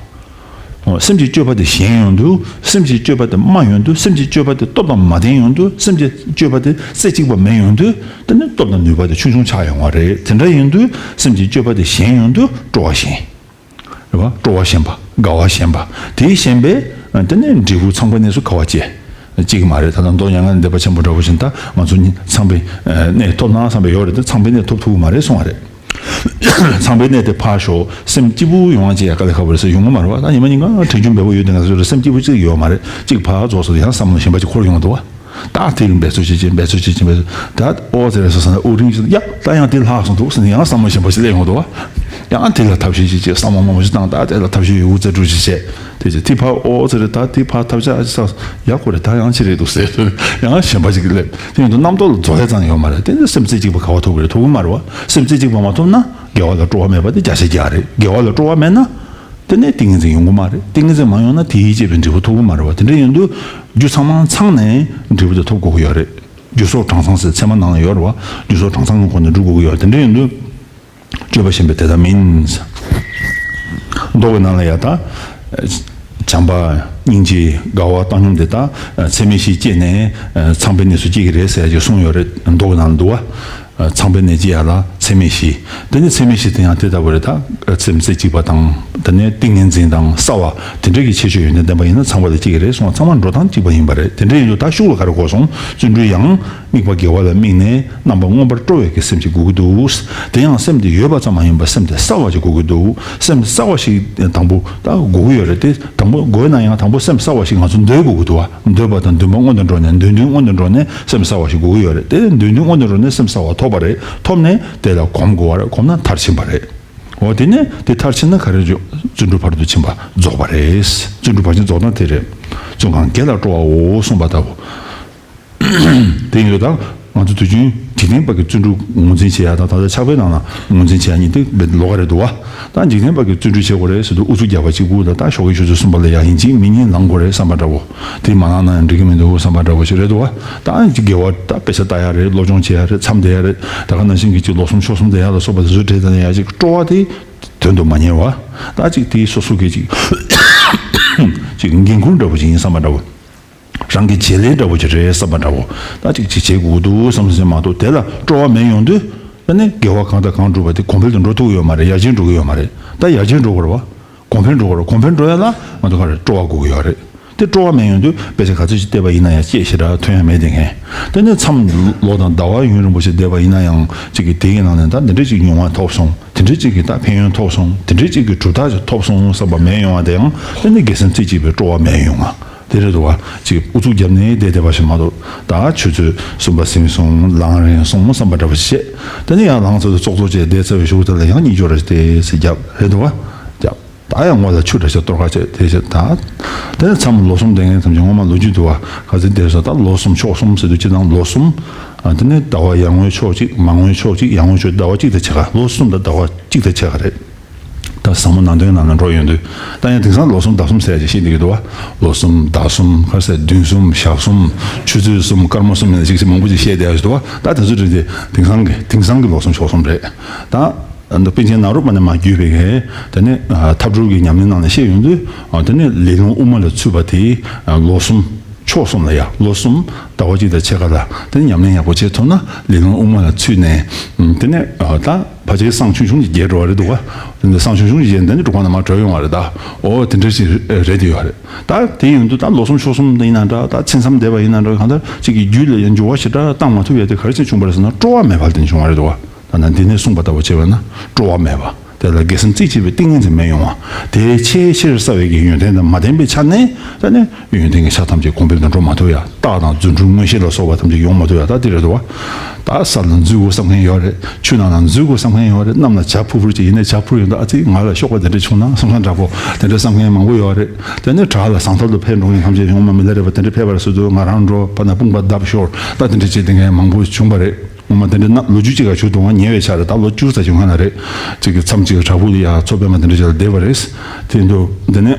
སེམས་ཀྱི་སྤྱོད་པ་དེ་ཞན་ཡོང་དུས་སེམས་ཀྱི་སྤྱོད་པ་དེ་དམའ་ཡོང་དུས་སེམས་ཀྱི་སྤྱོད་པ་དེ་སྟོབས་དང་མ་ལྡན་ཡོང་དུས་སེམས་ཀྱི་སྤྱོད་པ་དེ་རྩེ་གཅིག་པ་མེད་ཡོང་དུས་དེ་ནི་སྟོབས་དང་ནུས་པ་དེ་ཆུང་ཆུང་ཆགས་ཡོང་བ་རེད། དེ་འདྲ་ཡིན་དུས་སེམས་ཀྱི་སྤྱོད་པ་དེ་ཞན་ཡོང་དུས་སྤྲོ་བ་ཞན། རེད་བ། སྤྲོ་བ་ཞན་པ། དགའ་བ་ཞན་པ། དེའི་ཞན་པས་དེ་ནས་འབྲས་བུ་ཚངས་པའི་གནས་སུ་ག་བ་སྐྱེ། གཅིག་མ་རེད། ད་ལྟ་མདོ་མྱ་ངན་ལས་འདས་པ་ཆེན་པོ་འདྲ་བོ་བཞིན་ད་ང་ཚོ་ཚངས་པའི་གནས་ཐོབ་ན་བསམ་པའི་ཡོད་རེད་དེ་ཚངས་པའི་གནས་ཐོབ་ཐུབ་ཀྱི་མ་རེད་གསུང་བ་རེད། ཚངས་པའི་གནས་དེ་ཕར་ཞོག་སེམས་སྐྱིད་པོ་ཡོང་བ་ཅིག་ཡ་དཀའ་ལས་ཁག་པོ་རེད་ཟེར་ཡོང་གི་མ་རེད་བ། ད་ཉི་མ་ཉིན་གང་དྲན་རྒྱུ་འབེལ་པོ་ཡོད་དེ་ང་ཚོ་རེད་སེམས་སྐྱིད་པོ་གཅིག་ཡོད་མ་རེད། གཅིག་ཕར་རྫོགས་སོང་དུས་ཡང་བསམ་བློ་གཞན་པ་ཅིག་འཁོར་ཡོང་གི་འདུག་བ། ད་དེ་གི་འབད་རྩོལ་བྱེད་ཀྱི་འབད་རྩོལ་བྱེད་ཀྱི་འབད་རྩོལ་ད་ཨོ་ཟེར་རེ་སོ་སོ་ན་ཨུ་རིང་ཞིག་ཡ་ད་ཡང་དེ་ལྷག་སོང་འདུག་ཟེར་ནས་ཡང་བསམ་བློ་གཞན་པ་ཞིག་སླེབས་ཡོང་གི་འདུག་བ། ཡང་དེ་ལ་ཐབས་ཤེས་བྱེད་ཀྱི་བསམ་བློ་མང་པོ་ཞིག་བཏང་། ད་དེ་ལ་ཐབས་ཤེས་ཡོད་རྩལ་སྤྲུགས་ཤིག་བྱས་དེ་ཅི་དེ་ཕར་ཨོ་ཟེར་རེ་ད་དེ་ཕར་ཐབས་ཤེས་ཨ་ཅི་ས་ཡ་ཁོ་རེ་ད་ཡང་ཅི་རེད་འདུག་ཟེར་ཡང་གཞན་པ་ཞིག་སླེབས། དེ་ཡིན་དུས་རྣམ་རྟོག་ལ་རྫོགས་ཡ་ཙང་ཡོད་མ་རེད། དེ་ནི་སེམས་རྩེ་གཅིག་པ་ག་བ་ཐུབ་ཀྱི་རེད། ཐུབ་ཀྱི་མ་རེད་བ། སེམས་རྩེ་གཅིག་པ་མ་ཐུབ་ན་དགེ་བ་ལ་སྤྲོ་བ་མེད་པ་དེ་བརྒྱ་ཆ་བརྒྱ་རེད། དགེ་བ་ལ་སྤྲོ་བ་མེད་ན། དེ་ནས་ཏིང་ངེ་འཛིན་ཡོང་གི་མ་རེད། ཏིང་ངེ་འཛིན་མ་ཡོང་ན་དེ་ཡིས་བསྐྱེད་པའི་འབྲས་བུ་ཐོབ་ཀྱི་མ་རེད་བ། དེ་འདྲ་ཡིན་དུས་རྒྱུ་ཚང་མ་ཚང་ནས་འབྲས་བུ་དེ་ཐོབ་དགོས་ཀྱི་ཡོད་རེད། རྒྱུ་ཚོགས་གྲངས་ཚང་ཟེར་ཚད་མ་ནང་ལ་ཡོད་རེད་བ། རྒྱུ་ཚོགས་གྲངས་ཚང་གི་སྒོ་ནས་སྒྲུབ་དགོས་ཀྱི་ཡོད་རེད། དེ་འདྲ་ཡིན་དུས་སྤྱོད་པ་ཞན་པས་དེ་ལྟ་མིན། མདོ་གི་ནང་ལ་ཡ་ད་བྱམས་པ་སྙིང་རྗེ་དགའ་བ་བཏང་སྙོམས་དེ་དག་ཚད་མེད་བཞི་སྐྱེས་ནས་ཚངས་པའི་གནས་སུ་སྐྱེ་གི་རེད་ཟེར་ཡ་ཅིག་གསུངས་ཡོད་རེད། མདོ་གི་ནང་ལ་འདུག་བ། ཚངས་པའི་གནས་སྐྱེ་ཡ་ལ་ཚད་མེད་བཞི། དེ་ནས་ཚད་མེད་བཞི་དེ་ཡང་དེ་ལྟ་བུ་རེད། ད་སེམས་རྩེ་གཅིག་པ་དང་དེ་ནས་ཏིང་ངེ་འཛིན་དང་གསལ་བ་དེ་འདྲ་གི་ཁྱད་ཆོས་ཡོན་ཏན་ལྡན་པ་ཡིན་ན་ཚངས་པ་ལ་སྐྱེ་གི་རེད་གསུངས། ཚང་མ་འགྲོ་སྟངས་གཅིག་པ་ཡིན་པ་རེད། དེ་འདྲ་ཡིན་དུས་ད་ཤུགས་ལ་ག་རེ་དགོས་སོང་། བརྩོན་འགྲུས་ཡང་དམིགས་པ་དགེ་བ་ལ་དམིགས་ནས་རྣམ་པ་མངོན་པར་སྤྲོ་བའི་གི་སེམས་ཅིག་དགོས་ཀྱི་འདུག་དེ་ཡང་སེམས་དེ་ཡོད་པ་ཙམ་མ་ཡིན་པར་སེམས་དེ་གསལ་བ་ཅིག་དགོས་ཀྱི་འདུག་སེམས་གསལ་བ་ཞིག་དང་པོ་ད་དགོས་ཀྱི་ཡོད་རེད། དེ་དང་པོ་དགོས་ན་ཡང་དང་པོ་སེམས་གསལ་བ་ཞིག་ང་ཚོ་འདོད་དགོས་ཀྱི་འདུག་བ། འདོད་པ་དང་འདུན་པ་སྔོན་དུ་འགྲོ་ནས་འདོད་འདུན་སྔོན་དུ་འགྲོ་ནས་སེམས་གསལ་བ་ཞིག་དགོས་ཀྱི་ཡོད་རེད། དེ་འདོད་འདུན་སྔོན་དུ་འགྲོ་ནས་སེམས་གསལ་བ་ཐོབ་པ་རེད། ཐོབ་ནས་དེ་ལ་གོམས་དགོས་པ་རེད། གོམས་ན་མཐར་ཕྱིན་པ་རེད། འོ་དེ་ནས་དེ་མཐར་ཕྱིན་ན་ག་རེ་འཇོག་བརྩོན་འགྲུས་ཕ་རོལ་ཏུ་ཕྱིན་པ་རྫོགས་པ་རེད། བརྩོན་འགྲུས་ཕར་ཕྱིན་རྫོགས་སྟངས་དེ་རེད། བརྩོན་གང་དགེ་ལ་སྤྲོ་བའོ་གསུངས་པ་ལྟ་བུ། དེ་ཡིན་དུས་ད་ང་ཚོ་དུས་རྒྱུན་འཇིག་རྟེན་པ་གི་བརྩོན་འགྲུས་ངོས་འཛིན་བྱེད་ཡ་དང་ད་ལྟ་ཕྱག་དཔེའི་ནང་ལ་ངོས་འཛིན་བྱེད་ཡ་གཉིས་དེ་ལོགས་ཀ་རེད་འདུག་བ། ད་འཇིག་རྟེན་པ་གི་བརྩོན་འགྲུས་བྱེད་དགོས་རེད་ཟེར་དུས་ཨུ་ཚུགས་རྒྱག་པ་གཅིག་པུ་དང་ད་ཞོགས་ཀའི་ཆུ་ཚོད་གསུམ་པ་ལ་ཡར་ཡིན་གཅིག་མིན་གཉིས་ལངས་དགོས་རེད་བསམ་པ་འདྲ་བོ། དེ་མ་ལངས་ན་ཡང་འགྲིག་གི་མི་འདུག་བསམ་པ་འདྲ་བོ་ཞིག་རེད་འདུག་བ། ད་དགེ་བ་ད་དཔེ་ཆ་ལྟ་ཡ་རེད། སློབ་སྦྱོང་བྱེད་ཡ་རེད། མཚམས་བསྡད་ཡ་རེད། ད་ག་ནང་བཞིན་གྱི་གཅིག་ལོ་གསུམ་ཕྱོགས་གསུམ་བསྡད་ཡ་ལ་སོགས་པ་དེ་ཚོའི་གྲས་དང་ཡ་གཅིག་སྤྲོ་བ་དེ་དོན་དུ་མ་གཉེར་བ། ད་གཅིག་དེ་སོ་སོ་གི་གཅིག་གཅིག་འགན་ཁུར་འདྲ་བོ་ཅིག་ཡིན་བསམ་པ་འདྲ་བོ། རང་གི་བྱེད་ལས་འདྲ་བོ་ཅིག་རེད་བསམ་པ་འདྲ་བོ། ད་ཅིག་ཅིག་བྱེད་དགོས་འདུག་བསམ་བསམ་མ་གཏོགས་དེ་ལ་སྤྲོ་བ་མེད་ཡོང་དུས་ད་ནི་དགེ་བ་གང་དང་གང་བསྒྲུབས་པ་དེ་གོང་འཕེལ་དུ་འགྲོ་ཐུབ་ཡོད་མ་རེད། ཡར་རྒྱས་འགྲོ་གི་ཡོད་མ་རེད། ད་ཡར་རྒྱས་འགྲོ་དགོས་རེད་བ། གོང་འཕེལ་འགྲོ་དགོས་རེད། གོང་འཕེལ་འགྲོ་ཡ་ལ་ང་ཚོ་ག་རེ་སྤྲོ་བ་དགོས་ཀྱི་ཡོད་རེད། དེ་སྤྲོ་བ་མེད་ཡོང་དུས་དཔེ་ཆ་ག་ཚོད་ཅིག་བལྟས་པ་ཡིན་ན་ཡང་སྐྱེད་ཞེ་དྲག་ཐོན་ཡ་མེད་དེ་ངས། དེ་ནས་མཚམས་ལོ་དང་ཟླ་བ་ཡུན་རིང་པོ་ཞིག་བསྡད་པ་ཡིན་ན་ཡང་ཅིག་གི་དེ་གི་ནང་ནས་ད་འདི་འདྲ་ཅིག་མྱོང་བ་ཐོབ་སོང་། དེ་འདྲ་ཅིག་གི་ད་ཕན་ཡོན་ཐོབ་སོང་། དེ་འདྲ་ཅིག་གི་གྲུབ་རྟགས་ཅིག་ཐོབ་སོང་བསམ་པ་མེད་ཡོང་བ་དེ་ཡང་དེ་ནི་དགེ་སེམས་རྩེ་གཅིག་པའི་སྤྲོ་བ་མེད་ཡོང་ང་། དེ་རེད་འདུག་བ། ཅིག་ཨུ་ཚུགས་བརྒྱབ་ནས་བསྡད་བསྡད་པ་ཞིག་མ་གཏོགས་ད་ཆུ་ཚོད་གསུམ་པ་ཟིན་སོང་ལངས་རན་སོང་བསམ་པ་འདྲ་བ་ཞིག་བྱས། དེ་ནས་ཡང་ལངས་ཚར་དུས་ཙོག་ཙོག་བྱས་བསྡད་ཚར་བའི་གཞུག་དེ་ལ་ཡང་གཉིད་སྐྱོ་ར་ཞིག་དེ་ཟེར་བརྒྱབ་རེད་འདུག་བ། བརྒྱབ། ད་ཡང་ངོ་ལ་ཆུ་འདྲ་ཞིག་གཏོར་ཁ་བྱས་དེ་བྱས་ད། དེ་ནས་མཚམས་ལོ་གསུམ་བསྡད་མཁན་ཐམས་ཅད་ངོ་མ་ལོ་རྒྱུས་འདུག་བ། ག་ཚོད་བསྡད་སོང་ད་ལོ་གསུམ་ཕྱོགས་གསུམ་ཟེར་དུས་སྤྱིར་བཏང་ལོ་གསུམ། ཨ་དེ་ནས་ཟླ་བ་ཡར་ངོའི་ཕྱོགས་གཅིག་མར་ངོའི་ཕྱོགས་གཅིག་ཡར་ངོའི་ཕྱོགས་ཟླ་བ་གཅིག་དང་ཕྱེད་ཀ་ལོ་གསུམ་དང་ཟླ་བ་གཅིག་དང་ཕྱེད་ཀ་རེད། ད་ཟབ་མོ་ནང་དོན་ནང་ལ་འགྲོ་ཡོང་དུས་ད་ཡང་དེང་སང་ལོ་གསུམ་ཟླ་གསུམ་ཟེར་ཡ་ཅིག་ཤེས་བསྡད་ཀྱི་འདུག་བ། ལོ་གསུམ་ཟླ་གསུམ་ག་ཟེར་བདུན་གསུམ་ཞག་གསུམ་ཆུ་ཚོད་གསུམ་སྐར་མ་གསུམ་ཡིན་ན་ཅིག་ཅིག་མང་པོ་ཅིག་བཤད་བསྡད་ཡ་ཞིག་འདུག་བ། ད་དེ་ཚོ་རེད་དེ་དེང་སང་གི་དེང་སང་གི་ལོ་གསུམ་ཕྱོགས་གསུམ་རེད། ད་ཨ་ནི་པཎ་ཆེན་ནཱ་རོ་པ་ནས་མར་བརྒྱུད་པའི་གི་དེ་ནས་ཨ་ཐབས་སྒྲུབ་ཀྱི་ཉམས་ལེན་ནང་ལ་བཤད་ཡོང་དུས་ཨ་དེ་ནས་ལས་རླུང་དབུ་མ་ལ་ཚུད་པ་དེ་ཨ་ལོ་གསུམ། ཕྱོགས་གསུམ་ལ་ཡ་ལོ་གསུམ་ཟླ་བ་གཅིག་དང་ཕྱེད་ཀ་ལ་དེ་ཉམས་ལེན་ཡག་པོ་བྱེད་ཐུབ་ན་ལས་རླུང་དབུ་མ་ལ་ཚུད་ནས་དེ་ནས་ད་ཕལ་ཆེར་བསང་ཆུང་ཆུང་ཞིག་རྒྱས་འགྲོ་བ་རེད་འདུག་བ། དེ་ནས་བསང་ཆུང་ཆུང་ཞིག་རྒྱས་འདི་ནི་གྲུབ་ཁང་ནང་མར་བྲོས་ཡོང་བ་རེད་ད། ཨོ་དེ་འདྲ་ཞིག་རེད་དེ་ཡོད་རེད། ད་དེ་ཡིན་དུས་ད་ལོ་གསུམ་ཕྱོགས་གསུམ་དེ་ཡིན་ན་འདྲ་ད་ཚིག་མཚམས་བསྡད་པ་ཡིན་ན་འདྲ་གང་ལྟར་གཅིག་གི་རྒྱུད་ལ་ཡང་འགྱུར་བ་ཞེ་དྲག་བཏང་མ་ཐུབ་ཡ་དེ་ག་རེ་བྱས་བྱུང་བ་རེད་ཟེར་ན་སྤྲོ་བ་མེད་པ་ལ་བརྟེན་བྱུང་བ་རེད་འདུག་བ། ད་ནང་འདི་ནས་གསུངས་པ་ལྟ་བུ་བྱས་པ་ན་སྤྲོ་བ་མེད་པ། དེ་ལ་དགེ་སེམས་རྩེ་གཅིག་པའི་ཏིང་ངེ་འཛིན་མེད་ཡོང་བ། དེའི་ཆེས་ཆེར་གསལ་བའི་གི་ཡོན་ཏན་དང་མ་ལྡན་པའི་ཆ་ནས་ད་ནི་ཡོན་ཏན་གྱི་ཆ་ཐམས་ཅད་གོང་འཕེལ་དུ་འགྲོ་མ་ཐུབ་ཡ། རྟགས་དང་རྫུ་འཕྲུལ་མངོན་ཤེས་ལ་སོགས་པ་ཐམས་ཅད་ཡོང་མ་ཐུབ་ཡ་ད་དེ་རེད་འདུག་བ། ད་ས་ལ་འཛུལ་དགོས་བསམ་མཁན་ཡོད་རེད། ཆུ་ནང་ལ་འཛུལ་དགོས་བསམ་མཁན་ཡོད་རེད། གནམ་ལ་བྱ་འཕུར་འཕུར་ཅིག་ཡིན་ནའི་བྱ་འཕུར་ཡོང་དུས་ཨ་ཙི་ང་ལ་གཤོག་པ་དེ་འདྲ་བྱུང་ན་བསམ་བསམ་འདྲ་པོ་དེ་འདྲ་བསམ་མཁན་མང་པོ་ཡོད་རེད། དེ་ནས་བྲག་ལ་ཟང་ཐལ་དུ་ཕེབས་འགྲོ་མཁན་ཐམས་ཅད་ཡོང་མ་མི་ལ་རས་པ་དེ་འདྲ་ཕེབས་པ་རེད་ཟེར་དུས་ང་རང་འགྲོ་ཕ་ན་དཔུང་པ་བརྡབ་ཤོར་ད་དེ་འདྲ་བྱེད་བསྡད་མཁན་མང་པོ་བྱུང་བ་རེད། ངོ་མ་དེ་འདྲའི་ན་ལོ་རྒྱུས་གཅིག་ག་བྱུང་འདུག་བ། ཉེ་བའི་ཆར་ད་ལོ་བཅུ་ཙམ་བྱུང་ཁ་ན་རེད། གཅིག་གི་མཚམས་གཅིག་གི་བྲག་ཕུག་ལ་ཡ་མཚོ་པདྨ་དེ་འདྲ་ཅིག་ལ་བསྡད་པ་རེད། དེ་འདུག་དེ་ནས་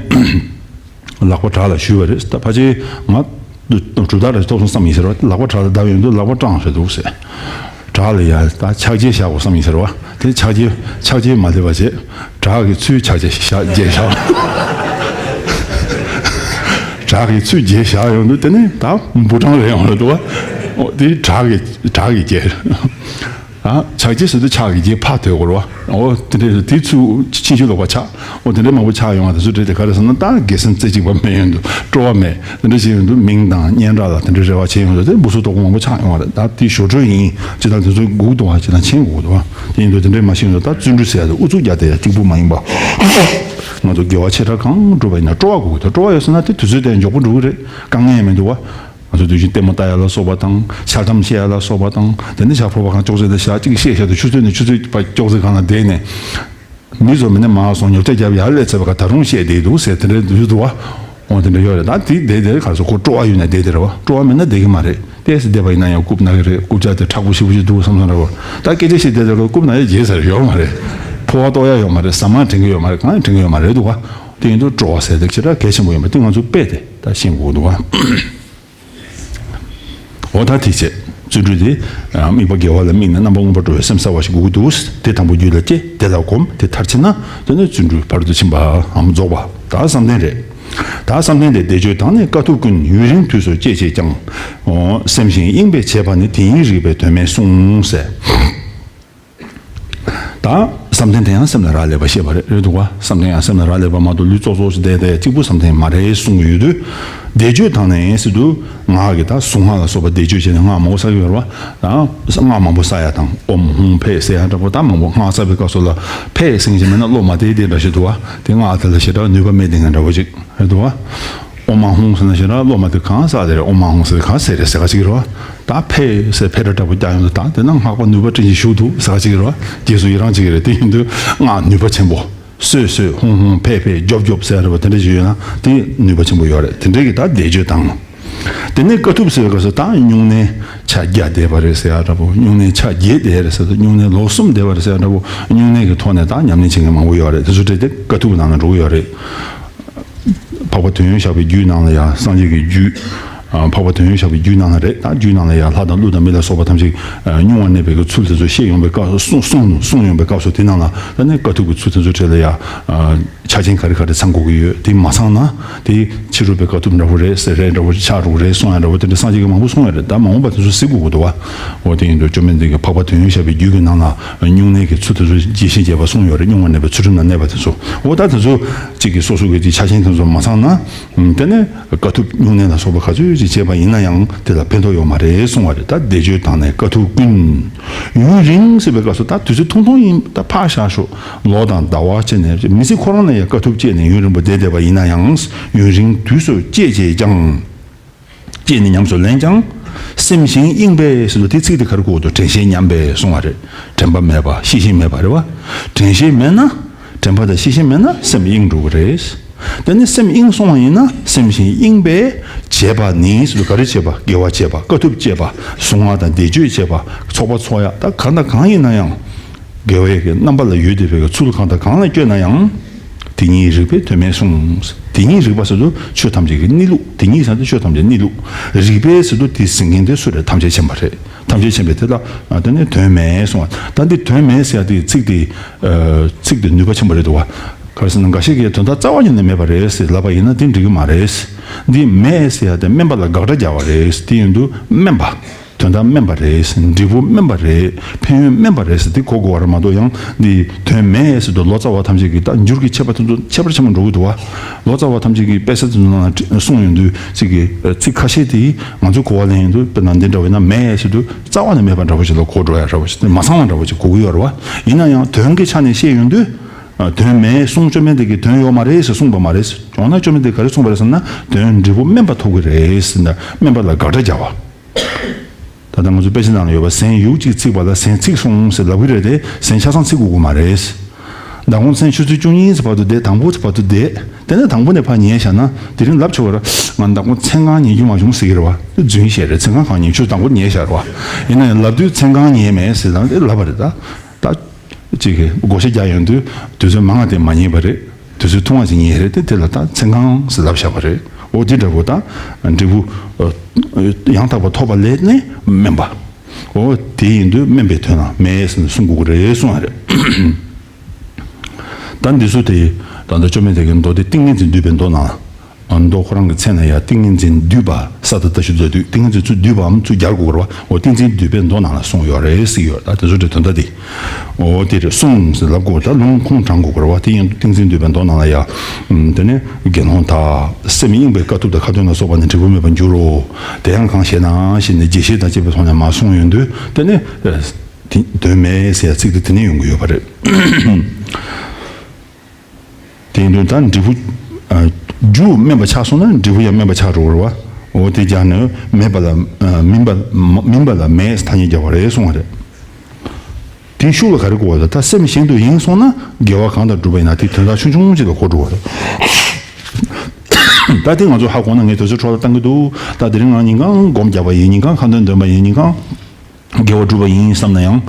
ལག་པ་བྲག་ལ་གཞུས་པ་རེད། ད་ཕལ་ཆེར་ང་གྲུབ་རྟགས་རེ་ཐོབ་སོང་བསམ་ཡིན་ཟེར་བ། ལག་པ་བྲག་ལ་བརྡབས་ཡོང་དུས་ལག་པ་སྐྲངས་ཟེར་འདུག་ཟེར། བྲག་ལ་ཡ་ད་ཕྱག་རྗེས་བཞག་དགོས་བསམ་ཡིན་ཟེར་བ། དེ་ཕྱག་རྗེས་ཕྱག་རྗེས་མ་སླེབས་པ་བྱས། བྲག་གི་ཚུལ་ཕྱག་རྗེས་བཞག་རྗེས་བཞག་བྲག་གི་ཚུལ་རྗེས་བཞག་ཡོང་དུས་དེ་ནི་ད་འབུ་སྐྲངས་རེད་ཡོང་རེད་འདུག་བ། ཨོ་དེ་བྲག་གི་བྲག་གི་རྗེས། ཨ་ཕྱག་རྗེས་ཟེར་དུས་ཕྱག་གི་རྗེས་ཕར་དོད་དགོས་རེད་བ། ཨོ་དེ་འདྲ་དེ་ཚུལ་ཕྱིན་ཅི་ལོག་པ་ཆགས། ཨོ་དེ་འདྲ་མང་པོ་ཆགས་ཡོང་བ་དེ་ཚོ་འདྲ་དེ་ག་རེ་ཟེར་ན་ད་དགེ་སེམས་རྩེ་གཅིག་པ་མེད་ཡོང་དུས་སྤྲོ་བ་མེད། དེ་འདྲ་བྱས་ཡོང་དུས་མིང་དང་སྙན་གྲགས་ལ་དེ་འདྲའི་རེ་བ་བྱས་ཡོང་དུས་དེ་འབུ་སྲོག་ལྟ་བུ་མང་པོ་ཆགས་ཡོང་བ་རེད། ད་དེ་ཞོར་འཕྲོས་ཡིན་ཅི་ལྟར་དེ་ཚོ་སྒུག་འདུག་བ་ཅི་ལྟར་མཁྱེན་དགོས་འདུག་བ། དེ་ཡིན་དུས་དེ་འདྲའི་མ་ཤེས་ཡོང་དུས་ད་བརྩོན་འགྲུས་ཟེར་ཡ་དེ་ཨུ་ཚུགས་རྒྱག་དེ་ཡ་གཅིག་པུ་མ་ཡིན་པ། ང་ཚོ་དགེ་བ་ཆེ་ཕྲ་གང་སྒྲུབ་པ་ཡིན་ན་སྤྲོ་བ་དགོས་ཀྱི་འདུག་སྤྲོ་བ་ཡོད་ཟེར་ན་དེ་དུས་ཚོད་དེ་མགྱོགས་པོ་འགྲོ་གི་རེད། དཀའ་ངལ་མི་འདུག་བ། ང་ཚོ་དུས་རྒྱུན་ལྟད་མོ་ལྟ་ཡ་ལ་སོགས་པ་དང་ཕྱག་ཐམ་བཤད་ཡ་ལ་སོགས་པ་དང་དེ་ནས་ཇ་ཕོར་པ་གང་ཅོག་ཙེ་ལ་བཞག་གཅིག་བཤད་བཞག་དུས་ཆུ་ཚོད་ནས་ཆུ་ཚོད་བར་ཅོག་ཙེ་སྒང་ལ་བསྡད་ནས། མི་ཚོ་མི་ནས་མར་སོང་ཉོ་ཆ་རྒྱབ་ཡར་སླེབས་ཚར་བ་ག་ད་རུང་བཤད་བསྡད་འདུག་ཟེར་དེ་འདྲ་འདུག་འདུག་བ། འོ་དེ་འདྲ་ཡོད་རེད། ད་དེ་བསྡད་དེ་ག་ཚོད་ཁོ་སྤྲོ་བ་ཡོད་ན་བསྡད་དེ་རེད་བ། སྤྲོ་བ་མེད་ན་བསྡད་ཀྱི་མ་རེད། ཏོག་ཙམ་བསྡད་པ་ཡིན་ན་ཡང་རྐུབ་ན་གི་རེད། རྐུབ་བཀྱག་དེ་མཁྲེགས་པོ་ཞེ་པོ་ཅིག་འདུག་བསམ་བསམ་རེད་བ། ད་སྐད་ཆ་བཤད་བསྡད་དེ་རུང་རྐུབ་ན་ཡ་བརྗེད་ས་རེད་ཡོད་མ་རེད། ཕོ་བ་གཏོགས་ཡ་ཡོད་མ་རེད། ཟ་མ་དྲན་གི་ཡོད་མ་རེད། གང་ཡང་དྲན་གི་ཡོད་མ་རེད་འདུག་བ། དེ་ཡིན་དུས་སྤྲོ་བ་ཟེར་དེ་ཞེ་དྲག་གལ་ཆེན་པོ་ཡིན་པ་དེ་ང་ཚོ་དཔེ་དེ་ད་ཤེས་དགོས་འདུག་བ། འོ་ད་དེ་བྱས། བརྩོན་འགྲུས་དེ་དམིགས་པ་དགེ་བ་ལ་དམིགས་ནས་རྣམ་པ་མངོན་པར་སྤྲོ་བའི་སེམས་གསལ་བ་ཞིག་དགོས་ཀྱི་འདུག་དེ་དང་པོ་རྒྱུད་ལ་སྐྱེ། དེ་ལ་གོམས། དེ་མཐར་ཕྱིན་ན་དེ་ནས་བརྩོན་འགྲུས་ཕ་རོལ་ཏུ་ཕྱིན་པའམ་རྫོགས་པ་ད་བསམ་གཏན་རེད། ད་བསམ་གཏན་དེ་བཟླས་བརྗོད་དང་ནི་དཀའ་ཐུབ་ཀུན། ཡུན་རིང་དུས་སུ་སྤྱད་བྱས་ཀྱང་། འོ་སེམས་ཤིང་གཡེངས་པས་བྱས་པ་ནི། དེ་ཉིད་རིགས་པས་དོན་མེད་གསུངས་ཟེར། ད་བསམ་གཏན་དེ་ཡང་སེམས་ལ་རག་ལས་པ་ཤེས་པ་རེད། རེད་འདུག་བ། བསམ་གཏན་ཡང་སེམས་ལ་རག་ལས་པ་མ་གཏོགས་ལུས་ཙོག་ཙོག་ཞིག་བསྡད་དེ་གཅིག་པུ་བསམ་གཏན་མ་རེད་གསུང་གི་ཡོད་དུས། བཟླས་བརྗོད་དང་ནི་ཟེར་དུས་ངག་གི་ད་གཟུངས་སྔགས་ལ་སོགས་པ་བཟླས་བརྗོད་བྱས་ནས་སྔགས་མང་པོ་བསགས་ཀྱི་ཡོད་རེད་བ། ད་སྔགས་མང་པོ་བསགས་ཡ་དང་ཨོཾ་ཧཱུྃ་ཕཊ་ཟེར་ཡ་འདྲ་པོ། ད་མང་པོ་སྔགས་བསགས་པའི་སྐབས་སུ་ལ་ཕཊ་ཟེར་མཁན་ཅིག་མེད་ན་བློ་མ་བདེ་བདེ་འདྲ་ཞིག་འདུག་བ། དེ་སྔགས་དེ་ལ་ཞེ་དྲག་ནུས་པ་མེད་དེ་ངན་འདྲ་པོ་ཅིག་རེད་འདུག་བ། ཨོཾ་ཨཱཿཧཱུྃ་ཟེར་ན་ཞེ་དྲག་བློ་མ་བདེ། གང་ཟེར་རེད། ཨོཾ་ཨཱཿཧཱུྃ་ཟེར་གང་ཟེར་རེད་ཟེར་ག་ཅིག་རེད་བ། ད་ཕཊ་ཟེར་ཕཊ་འདྲ་པོ་རྒྱག་ཡོང་དུས་ད་དེ་ན་སྔགས་པ་ནུས་པ་ཅན་ཞིག་ཞུགས་འདུག་ཟེར་ག་ཅིག་རེད་བ། རྗེས་སུ་ཡི་རང་ཅིག་རེད། དེ་ཡིན་དུས་སྔགས་ནུས་པ་ཆེན་པོ། སོད་སོད། ཧཱུྃ་ཧཱུྃ། ཕཊ་ཕཊ། རྒྱོབ་རྒྱོབ་ཟེར་ར་བ་དེ་འདྲ་ཞིག་ཡོད་ན་དེ་ནུས་པ་ཆེན་པོ་ཡོད་རེད། དེ་འདྲའི་གི་ད་བཟླས་བརྗོད་དང་། དེ་ནས་དཀའ་ཐུབ་ཟེར་བའི་སྐབས་སུ་ད་སྨྱུང་གནས་ཆ་བརྒྱད་བསྡད་པ་རེད་ཟེར་ཡ་འདྲ་པོ། སྨྱུང་གནས་ཆ་བརྒྱད་བསྡད་རེད་ཟེར་དུས་སྨྱུང་གནས་ལོ་གསུམ་བསྡད་པ་རེད་ཟེར་ཡ་འདྲ་པོ། སྨྱུང་གནས་ཀྱི་ཐོག་ནས་ད་ཉམས་ལེན་བྱེད་མཁན་མང་པོ་ཡོད་རེད། དེ་ཚོ་གྲས་དེ་དཀའ་ཐུབ་ནང་ལ་འགྲོ་གི་ཡོད་རེད། འཕགས་པ་དོན་ཡོད་ཞགས་པའི་རྒྱུད་ནང་ལ་ཡང་སངས་རྒྱས་ཀྱི་རྒྱུད། ཨ། འཕགས་པ་དོན་ཡོད་ཞགས་པའི་རྒྱུད་ནང་ལ་རེད། ད་རྒྱུད་ནང་ལ་ཡང་ལྷ་དང་ཀླུ་དང་མི་ལ་སོགས་པ་ཐམས་ཅད་སྨྱུང་བར་གནས་པའི་གི་ཚུལ་དེ་ཚོ་བཤད་ཡོང་བའི་སྐབས་སུ། གསུངས་གསུངས་གསུངས་ཡོང་བའི་སྐབས་སུ་དེ་ནང་ལ་ད་ནི་དཀའ་ཐུབ་ཀྱི་ཚུལ་དེ་ཚོ་གྲས་ལ་ཡང་ཆ་རྐྱེན་ག་རེ་ག་རེ་ཚང་དགོས་ཀྱི་ཡོད། དེ་མ་ཚང་ན་དེ་ཕྱི་རོལ་པའི་དཀའ་ཐུབ་འདྲ་པོ་རེད་ཟེར། རེད་འདྲ་པོ་ཆགས་འགྲོ་གི་རེད་གསུང་ཡ་འདྲ་པོ་དེ་འདྲ་སངས་རྒྱས་ཀྱིས་མང་པོ་གསུང་ཡ་རེད། ད་མ་འོངས་པ་དེ་ཚོ་གཟིགས་དགོས་ཀྱི་འདུག་བ། འོ་དེ་ཡིན་དུས་བཅོམ་ལྡན་འདས་ཀྱིས་འཕགས་པ་དོན་ཡོད་ཞགས་པའི་རྒྱུད་ཀྱི་ནང་ལ་སྨྱུང་གནས་ཀྱི་ཚུལ་དེ་ཚོ་རྒྱས་བཤད་བྱས་པ་གསུངས་ཡོད་རེད། སྨྱུང་བར་གནས་པའི་ཚུལ་ཁྲིམས་ལ་གནས་པ་དེ་ཚོ། འོ་ད་དེ་ཚོ་གཅིག་གིས་སོ་སོ་གི་དེ་ཆ་རྐྱེན་དེ་ཚོ་མ་ཚང་ན། དེ་ནས་དཀའ་ཐུབ་སྨྱུང་གནས་ལ་སོགས་པ་ག་ཚོད་ཅིག་བྱས་པ་ཡིན་ན་ཡང་དེ་ལ་ཕན་ཐོགས་ཡོད་མ་རེད་གསུང་བ་རེད། ད་བཟླས་བརྗོད་དང་ནི་དཀའ་ཐུབ་ཀུན། ཡུན་རིང་ཟེར་བའི་སྐབས་སུ་ད་དུས་ཚོད་ཐུང་ཐུང་ཡིན། ད་ཕར་བཞག་ཤོག་ལོ་དང་ཟླ་བ་བྱས་ནས་མི་ཚེ་ཁོ་རང་ལ་ཡང་དཀའ་ཐུབ་སྤྱད་ནས་ཡུན་རིང་པོ་བསྡད་བསྡད་པ་ཡིན་ན་ཡང་། ཡུན་རིང་དུས་སུ་སྤྱད་བྱས་ཀྱང་། སྤྱད་ནས་ཉམས་སུ་ལེན་ཀྱང་། སེམས་ཤིང་གཡེངས་པས་ཟེར་དུས་དེ་ཚིག་དེ་ག་རེ་གོ་འདུག་དྲན་ཤེས་ཉམས་པས་གསུང་བ་རེད། དྲན་པ་མེད་པ་ཤེས་བཞིན་མེད་པ་རེད་བ། དྲན་ཤེས་མེད་ན། དྲན་པ་དང་ཤེས་བཞིན་མེད་ན་སེམས་གཡེངས་འགྲོ་གི་རེད། དེ་ནི་སེམས་གཡེངས་སོང་བ་ཡིན་ན། སེམས་ཤིང་གཡེངས་པས་བྱས་པ་ནི་ཟེར་དུས་ག་རེ་བྱས་པ། དགེ་བ་བྱས་པ། དཀའ་ཐུབ་སྤྱད་པ། གཟུངས་སྔགས་དང་བཟླས་བརྗོད་བྱས་པ། ཚོགས་པ་འཚོགས་ཡ། ད་གང་དང་གང་ཡིན་ན་ཡང་། དགེ་བའི་གི་རྣམ་པ་ལ་ཡོད་བསྡད་པའི་གི་ཚུལ་གང་དང་གང་ལ་བསྐྱོད་ན་ཡང་། དེ་ཉིད་རིགས་པས་དོན་མེད་གསུངས། དེ་ཉིད་རིགས་པ་ཟེར་དུས་ཆོས་ཐམས་ཅད་ཀྱི་གནས་ལུགས། དེ་ཉིད་ཟེར་དུས་ཆོས་ཐམས་ཅད་གནས་ལུགས། རིགས་པས་ཟེར་དུས་དེ་ཟེར་མཁན་དེ་སུ་རེད། ཐམས་ཅད་མཁྱེན་པ་རེད། ཐམས་ཅད་མཁྱེན་པས་དེ་ལ་དེ་ནི་དོན་མེད་གསུངས་པ། ད་འདི་དོན་མེད་ཟེར་ཡ་དེ་ཚིག་དེ། ཚིག་དེ་ནུས་པ་ཆེན་པོ་རེད་འདུག་བ། ག་རེ་ཟེར་ན་འགའ་ཞིག་གིས་དོན་དག་རྩ་བ་ཉིད་ནས་མེད་པ་རེད་ཟེར་ལབ་པ་ཡིན་ན་དེ་འགྲིག་གི་མ་རེད། འདི་མེད་ཟེར་ཡ་དེ་དམན་པ་ལ་དགག་སྒྲ་རྒྱག་པ་རེད། དེ་ཡིན་དུས་དམན་པ། དོན་དག་དམན་པ་རེད། འབྲས་བུ་དམན་པ་རེད། ཕན་ཡོན་དམན་པ་རེད་ཟེར་དེ་གོ་དགོས་པ་རེད་མ་གཏོགས། ཡང་འདི་དོན་མེད་ཟེར་དུས་ལོ་ཙཱ་བ་ཐམས་ཅད་ཀྱིས་ད་འགྱུར་གྱི་ཆད་པ་དེ་ཚོ་ཁྱད་པར་ཆེན་པོ་འགྲོ་གི་འདུག་བ། ལོ་ཙཱ་བ་ཐམས་ཅད་ཀྱིས་དཔེ་ཆ་དེ་ཚོ་ནང་ལ་གསུངས་ཡོང་དུས་ཚིག་གི་ཚིག་ཁ་ཤས་དེ་ང་ཚོས་གོ་བ་ལེན་ཡོང་དུས་དཔེར་ན་འདི་འདྲ་བས་ན་མེད་ཟེར་དུས་རྩ་བ་ནས་མེད་པ་འདྲ་པོ་ཞིག་ལ་གོ་འགྲོ་ཡ་འདྲ་པོ་ཞིག་མ་ཚང་བ་འདྲ་པོ་ཞིག་གོ་གི་ཡོད་རེད་བ། ཡིན་ན་ཡང་དོན་གྱི་ཆ་ནས་བཤད་ཡོང་དུས། དོན་མེད་གསུངས། བཅོམ་ལྡན་འདས་ཀྱིས་དོན་ཡོད་མ་རེད་ཟེར་གསུངས་པ་མ་རེད། འོ་ན་བཅོམ་ལྡན་འདས་ཀྱིས་ག་རེ་གསུངས་པ་རེད་ཟེར་ན། དོན་འབྲས་བུ་དམན་པ་ཐོབ་ཀྱི་རེད་ཟེར་ན། དམན་པ་ལ་དགག་སྒྲ་རྒྱག་པ། ད་ལྟ་ང་ཚོ་དཔེ་ཆ་ནང་ལ་ཡོད་པ། ཟན་ཡུག་གཅིག་ཚིག་པ་ལ་ཟན་ཚིག་གསུངས་ཟེར་ལབ་ཀྱི་རེད་དེ། ཟན་ཆ་ཚང་ཚིག་དགོས་ཀྱི་མ་རེད། མདང་དགོང་མཚན་ཆུ་ཚོད་བཅུ་གཉིས་ཙམ་བར་དུ་བསྡད། དང་པོ་ཙམ་བར་དུ་བསྡད། དེ་ནས་དང་པོ་ནས་ཕར་ཉལ་བཞག་ན་དེ་རིང་ལབ་ཆོག་གི་རེད། ང་མདང་དགོང་མཚན་གང་ཉལ་རྒྱུ་མ་བྱུང་ཟེར་གྱི་རེད་བ། རྫུན་བཤད་རེད། མཚན་གང་གང་ཉལ། ཆུ་དང་པོ་ཉལ་བཞག་རེད་བ། ཡིན་ན་ཡང་ལབ་དུས་མཚན་གང་ཉལ་མེད་ཟེར་ལབ་དེ་ལབ་པ་རེད་ད། ད། གཅིག་གིས་བགོ་བཤའ་རྒྱག་ཡོང་དུས་དུས་ཚོད་མང་བ་དེ་མ་ཉལ་བ་རེད། དུས་ཚོད་ཐུང་བ་ཞིག་ཉལ་རེད་དེ། དེ་ལ་ད་མཚན་གང་ཟེར་ལབ་བཞག་པ་རེད། འོ་དེ་འདྲ་པོ་ད་འབྲས་བུ་ཡང་དག་པར་ཐོབ་པ་ལས་ནི་དམན་པ། འོ་དེ་ཡིན་དུས་དམན་པའི་དོན་ལ་མེད་ཟེར་ནས་གསུང་དགོས་ཀྱི་རེད་གསུང་བ་རེད། ད་འདི་ཚོ་དེ་ད་ལྟ་བཅོམ་ལྡན་འདས་ཀྱི་མདོ་སྡེ་ཏིང་ངེ་འཛིན་བསྡུས་པའི་མདོ་ནང་། མདོ་ཁོ་རང་གི་མཚན་ལ་ཡང་ཏིང་ངེ་འཛིན་བསྡུས་པ། ས་ཏ་བཏགས་ཞབས་ཀྱུ་བཏགས་སྡུས། ཏིང་ངེ་འཛིན་ཚུར་བསྡུས་པའམ་ཚུར་སྦྱར་དགོས་རེད་བ། འོ་ཏིང་འཛིན་བསྡུས་པའི་མདོ་ནང་ལ་གསུངས་ཡོད་རེད་ཟེར་ཡོད། ད་དེ་ཚོ་དེ་དོན་དག་དེ། འོ་དེ་རེད་གསུངས་ཟེར་ལབ་དགོས། ད་ལུང་ཁུངས་དྲངས་དགོས་རེད་བ། དེ་ཡིན་དུས་ཏིང་འཛིན་བསྡུས་པའི་མདོ་ནང་ལ་ཡང་། དེ་ནས་དགེ་སློང་དག་སེམས་གཡེངས་པས་དཀའ་ཐུབ་དང་ཁ་ཏོན་ལ་སོགས་པ་ནི་འབྲས་བུ་མེད་པར་འགྱུར་རོ། དེ་ཡང་གང་ཞེ་ན་ཞེས་ནས་རྒྱས་བཤད་དང་བཅས་པའི་ཐོག་ནས་མར་གསུངས་ཡོང་དུས། དེ་ནས་དེ་དོན་མེད་ཟེར་ཡ་ཚིག་དེ་དེ་ནས་ཡོང་གི་ཡོད་པ་རེད། དེ་ཡིན་དུས་ད་འབྲས་བུ། ཨ། རྒྱུ་དམན་པ་ཆགས་སོང་ན་འབྲས་བུ་ཡང་དམན་པ་ཆགས་འགྲོ་གི་རེད་བ། འོ་དེ་རྒྱག་ནས་མེད་པ་ལ། ཨ། མིན་པ། མིན་པ་ལ་མེད་ཐ་སྙད་རྒྱག་པ་རེད་གསུང་བ་རེད། དེའི་ཤུགས་ལ་ག་རེ་གོ་བ་རེད། ད་སེམས་གཞན་དུ་གཡེངས་སོང་ན་དགེ་བ་གང་དང་བསྒྲུབས་པ་ཡིན་ན་དེ་དོན་དག་ཆུང་ཆུང་ཅིག་ལ་གོ་འགྲོ་བ་རེད། ད་དེ་ང་ཚོ་ཧ་གོ་ན་ངས་དུས་ཚོད་འཕྲོ་བརླག་བཏང་གི་འདུག་ད་དེ་རིང་ང་ཉིན་གང་སྒོམ་རྒྱག་པ་ཡིན། ཉིན་གང་ཁ་འདོན་འདོན་པ་ཡིན། ཉིན་གང་དགེ་བ་སྒྲུབ་པ་ཡིན་བསམ་ན་ཡང་།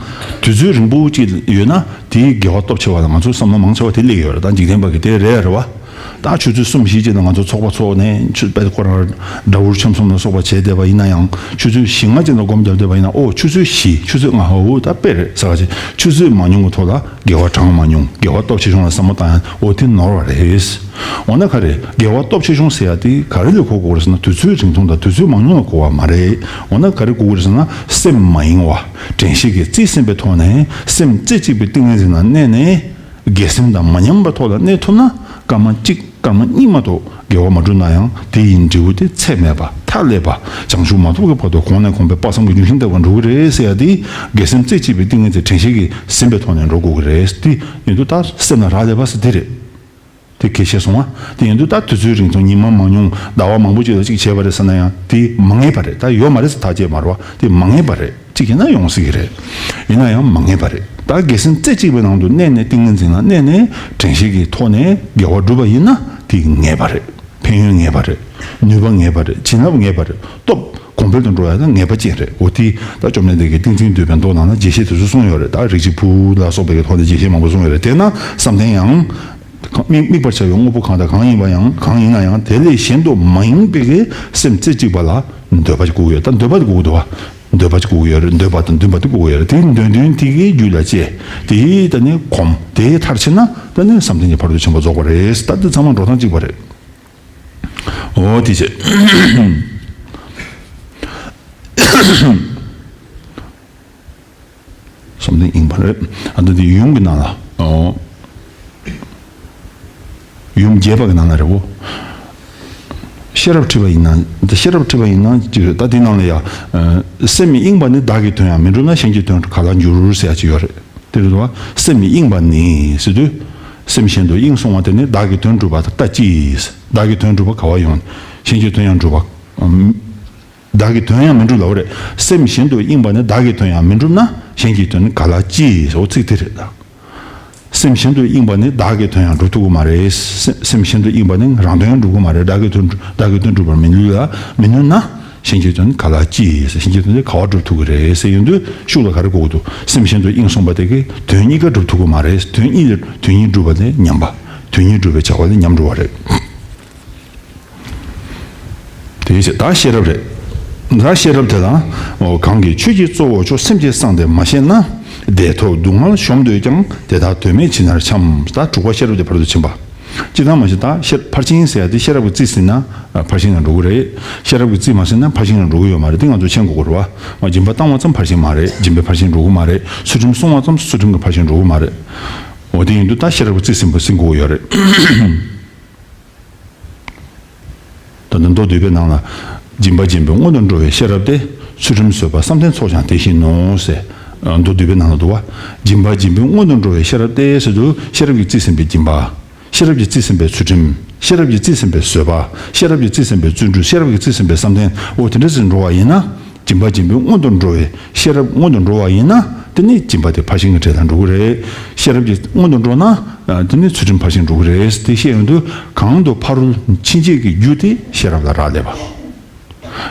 དུས་ཚོད་རིང་པོ་ཅིག་ཡོད་ན་དེའི་དགེ་བ་སྟོབས་ཆེ་བ་ལ་ང་ཚོ་བསམ་བློ་མང་ཆེ་བ་དེ་སླེབས་ཡོད་རེད། ད་འཇིག་རྟེན་པ་གི་དེ་རེད་རེད་བ། ད་ཆུ་ཚོད་གསུམ་བཞི་ཅིག་ལ་ང་ཚོ་ཚོགས་པ་ཚོགས་ནས་ཆུ་དཔེ་ཁོ་རང་དགྲ་བོར་ཆམ་གསུམ་ལ་སོགས་པ་བྱས་བསྡད་པ་ཡིན་ན་ཡང་། ཆུ་ཚོད་བཞི་ལྔ་ཅིག་ལ་སྒོམ་བརྒྱབ་བསྡད་པ་ཡིན་ན། ཨོ་ཆུ་ཚོད་བཞི་ཆུ་ཚོད་ལྔ་ཧོ་ད་དཔེ་རེད་ཟེར་བ་ཅིག་ཆུ་ཚོད་མང་ཉུང་གི་ཐོག་ལ་དགེ་བ་གྲངས་མང་ཉུང་། དགེ་བ་སྟོབས་ཆེ་ཆུང་ལ་བསམ་བློ་བཏང་ཡང་ཨོ་དེ་ནོར་བ་རེད། འོ་ན་ག་རེ་དགེ་བ་སྟོབས་ཆེ་ཆུང་ཟེར་ཡ་དེ་ག་རེ་ལ་གོ་དགོས་རེད་ཟེར་ན། དུས་ཚོད་རིང་ཐུང་དང་དུས་ཚོད་མང་ཉུང་ལ་གོ་བ་མ་རེད། འོ་ན་ག་རེ་གོ་དགོས་རེད་ཟེར་ན། སེམས་མ་ཡེངས་པ། དྲན་ཤེས་ཀྱིས་རྩིས་ཟིན་པའི་ཐོག་ནས་སེམས་རྩེ་གཅིག་པའི་ཏིང་ངེ་འཛིན་ལ་གནས་ནས། དགེ་སེམས་དང་མ་ཉམས་པའི་ཐོག་ལ་གནས་ཐུབ་ན། སྐར་མ་གཅིག་སྐར་མ་གཉིས་མ་གཏོགས་དགེ་བ་མ་བསྒྲུབས་ན་ཡང་། དེ་ཡི་འབྲས་བུ་དེ་ཚད་མེད་པ། མཐའ་ཀླས་པ། བྱང་ཆུབ་མ་ཐོབ་ཀྱི་བར་དུ་གོང་ནས་གོང་འཕེལ་དཔག་བསམ་གྱི་རྒྱུན་ཤིང་ལྟ་བུར་འགྲོ་གི་རེད་ཟེར་ཡ་དེ། དགེ་སེམས་རྩེ་གཅིག་པའི་ཏིང་ངེ་འཛིན་དྲན་ཤེས་ཀྱིས་ཟིན་པའི་ཐོག་ནས་འགྲོ་དགོས་ཀྱི་རེད། དེ་ཡིན་དུས་ད་སེམས་ལ་རག་ལས་པ་ཟེར་དེ་རེད། དེ་གལ་ཆེ་སོང་ང་། དེ་ཡིན་དུས་ད་དུས་ཚོད་རིང་ཐུང་། ཉི་མ་མང་ཉུང་། ཟླ་བ་མང་པོ་ཅིག་ལ་གཅིག་བྱས་པ་རེད་ཟེར་ན་ཡང་དེ་མ་ངེས་པ་རེད། ད་ཡོད་མ་རེད་ཟེར་ཐག་བཅད་མ་རེད་བ། དེ་མ་ངེས་པ་རེད། གཅིག་ཡིན་ན་ཡོང་སྲིད་ཀྱི་རེད། ཡིན་ན་ཡང་མ་ངེས་པ་རེད། ད་དགེ་སེམས་རྩེ་གཅིག་པའི་ནང་དུ་གནས་ནས། ཏིང་ངེ་འཛིན་ལ་གནས་ནས་དྲན་ཤེས་ཀྱི་ཐོག་ནས་དགེ་བ་བསྒྲུབས་པ་ཡིན་ན་དེ་ངེས་པ་རེད། ཕན་ཡོན་ངེས་པ་རེད། ནུས་པ་ངེས་པ་རེད། བྱིན་རླབས་ངེས་པ་རེད། སྟོབས་གོང་འཕེལ་དུ་འགྲོ་ཡ་ད་ངེས་པ་ཅན་རེད། འོ་དེ་ད་བཅོམ་ལྡན་འདས་ཀྱིས་ཏིང་འཛིན་འདུས་པའི་མདོ་ནང་ན་རྒྱས་བཤད་དེ་ཚོ་གསུངས་ཡོད་རེད། ད་རིགས་ཀྱི་བུ་ལ་སོགས་པའི་གི་ཐོག་ནས་རྒྱས་བཤད་མང་པོ་གསུངས་ཡོད་རེད། དེས་ན་བསམ་གཏན་ཡང་། དམིགས་དམིགས་པར་བྱ་བའི་དངོས་པོ་གང་དང་གང་ཡིན་པ་ཡང་། གང་ཡིན་ན་ཡང་དེ་ལས་གཞན་དུ་མ་ཡེངས་པའི་གི་སེམས་རྩེ་གཅིག་པ་ལ་འདོད་པ་ཅིག་དགོས་ཀྱི་ཡོད། ད་འདོད་པ་དེ་དགོས་ཀྱི་འདུག་བ། འདོད་པ་ཅིག་དགོས་ཀྱི་ཡོད་རེད། འདོད་པ་དང་འདུན་པ་དེ་དགོས་ཀྱི་ཡོད་རེད། དེའི་འདོད་འདུན་དེ་གི་རྒྱུད་ལ་སྐྱེས། དེ་ད་ནི་གོམས། དེ་མཐར་ཕྱིན་ན་ད་ནི་བསམ་གཏན་གྱི་ཕ་རོལ་ཏུ་ཕྱིན་པ་རྫོགས་པ་རེད། ད་འདི་ཚང་མ་འགྲོ་སྟངས་གཅིག་པ་རེད། འོ་དེ་བྱས། བསམ་གཏན་ཡིན་པ་རེད། ཨ་ད་འདི་ཡུམ་གྱི་ནང་ལ། ཨོ། ཡུམ་རྒྱས་པ་གི་ནང་ལ་རེད་བོ། ཤེས་རབ་ཁྲིད་པ་ཡིན་ན། འདི་ཤེས་རབ་ཁྲིད་པ་ཡིན་ན་ཅིག་རེད། ད་དེའི་ནང་ལ་ཡ། ཨ་སེམས་ཡེངས་པ་ནི། བདག་གི་དོན་ཡང་མི་འགྲུབ་ན། གཞན་གྱི་དོན་ག་ལ་འགྱུར་ཟེར་ཡ་ཅིག་ཡོད་རེད། དེ་རེད་བ། སེམས་ཡེངས་པ་ནི་ཟེར་དུས། སེམས་གཞན་དུ་གཡེང་སོང་བ་དེ་ནི་བདག་གི་དོན་སྒྲུབ་པ་ལྟ་ཅི། བདག་གི་དོན་སྒྲུབ་པ་ག་བ་ཡོང་། གཞན་གྱི་དོན་ཡང་སྒྲུབ་པ། ཨམ། བདག་གི་དོན་ཡང་མི་འགྲུབ་ལབ་པ་རེད། སེམས་གཞན་དུ་གཡེངས་པ་ནི། བདག་གི་དོན་ཡང་མི་འགྲུབ་ན། གཞན་གྱི་དོན་ནི་ག་ལ་ཅི་ཟེར། འོ་ཚིག་དེ་རེད་ད། སེམས་གཞན་དུ་གཡེངས་པ་ནི་བདག་གི་དོན་ཡང་སྒྲུབ་ཐུབ་ཀྱི་མ་རེད། སེམས་སེམས་གཞན་དུ་གཡེངས་པ་ནི་རང་དོན་ཡང་སྒྲུབ་ཀྱི་མ་རེད། བདག་གི་དོན་བདག་གི་དོན་སྒྲུབ་པར་མི་ནུས་ལ། མི་ནུས་ན། གཞན་གྱི་དོན་ག་ལ་ཅི་ཟེར། གཞན་གྱི་དོན་དེ་ག་བ་སྒྲུབ་ཐུབ་ཀྱི་རེད་ཟེར་ཡོང་དུས། ཤུགས་ལ་ག་རེ་གོ་གི་འདུག་སེམས་གཞན་དུ་གཡེངས་སོང་བ་དེ་གིས་དོན་གཉིས་ཀ་སྒྲུབ་ཐུབ་ཀྱི་མ་རེད། དོན་གཉིས་དོན་གཉིས་སྒྲུབ་པ་དེ་ཉམས་པ། དོན་གཉིས་སྒྲུབ་པའི་བྱ་བ་དེ་ཉམས་འགྲོ་བ་རེད། དེའི་ཕྱིར་ད་ཤེས་རབ་རེད། ད་ཤེས་རབ་དེ་ལ། འོ་གང་གིས་ཆོས་ཀྱི་གཙོ་བོ་མཆོག། སེམས་ཀྱི་གསང་དེ་མ་ཤེས་ན། བདེ་ཐོབ་སྡུག་བསྔལ་གཞོམ་འདོད་ཀྱང་། དེ་དག་དོན་མེད་ཕྱི་ནར་འཁྱམས། ད་དྲུག་པ་ཤེས་རབ་དེ་ཕར་ཚུར་ཕྱིན་པ། སྤྱིར་བཏང་མ་གཞི་ད་ཤེས་ཕར་ཕྱིན་ཟེར་ཡ་དེ་ཤེས་རབ་ཀྱི་རྩིས་ཟིན་ན་ཕར་ཕྱིན་ལ་འགྲོ་གི་རེད། ཤེས་རབ་ཀྱི་རྩིས་མ་ཟིན་ན་ཕར་ཕྱིན་ལ་འགྲོ་གི་ཡོད་མ་རེད། དེ་ང་ཚོས་མཁྱེན་དགོས་ཀྱི་རེད་བ། སྦྱིན་པ་བཏང་བ་ཙམ་ཕར་ཕྱིན་མ་རེད། སྦྱིན་པས་ཕར་ཕྱིན་འགྲོ་གི་མ་རེད། ཚུལ་ཁྲིམས་བསྲུང་བ་ཙམ་ཚུལ་ཁྲིམས་ཀྱིས་ཕར་ཕྱིན་འགྲོ་གི་མ་རེད། འོ་དེ་ཡིན་དུས་ད་ཤེས་རབ་ཀྱི་རྩིས་ཟིན་པ་ཟིན་དགོས་ཀྱི་ཡོད་རེད། ད་ལྟ་མདོ་སྡུད་པའི་ནང་ལ། སྦྱིན་པ་སྦྱིན་པའི་སྔོན་དུ་འགྲོ་བའི་ཤེས་རབ་སྟེ། ཚུལ་ཁྲིམས་བཟོད་པ་བསམ་གཏན་ཚོགས་ཀྱང་དེ་བཞིན་ནོ་ཟེར། མདོ་སྡུད་པའི་ནང་ལ་འདུག་བ། སྦྱིན་པ་སྦྱིན་པའི་སྔོན་དུ་འགྲོ་བའི་ཤེས་རབ་སྟེ་ཟེར་དུས། ཤེས་རབ་ཀྱིས་རྩིས་ཟིན་པའི་སྦྱིན་པ། ཤེས་རབ་ཀྱིས་རྩིས་ཟིན་པའི་ཚུལ་ཁྲིམས། ཤེས་རབ་ཀྱིས་རྩིས་ཟིན་པའི་བཟོད་པ། ཤེས་རབ་ཀྱིས་རྩིས་ཟིན་པའི་བརྩོན་འགྲུས། ཤེས་རབ་ཀྱིས་རྩིས་ཟིན་པའི་བསམ་གཏན། འོ་དེ་འདྲ་ཞིག་འགྲོ་བ་ཡིན་ན། སྦྱིན་པ་སྦྱིན་པའི་སྔོན་དུ་འགྲོ་བའི་ཤེས་རབ་སྔོན་དུ་འགྲོ་བ་ཡིན་ན། དེ་ནི་སྦྱིན་པ་དེ་ཕར་ཕྱིན་གྱི་གྲས་ལ་འགྲོ་གི་རེད། ཤེས་རབ་ཀྱི་སྔོན་དུ་འགྲོ་ན། དེ་ནི་ཚུལ་ཁྲིམས་ཕར་ཕྱིན་འགྲོ་གི་རེད། དེ་བཤད་ཡོང་དུས་གང་དུ་ཕ་རོལ་ཕྱིན་བྱེད་ཀྱི་རྒྱུ་དེ་ཤེས་རབ་ལ་རག་ལས་པ།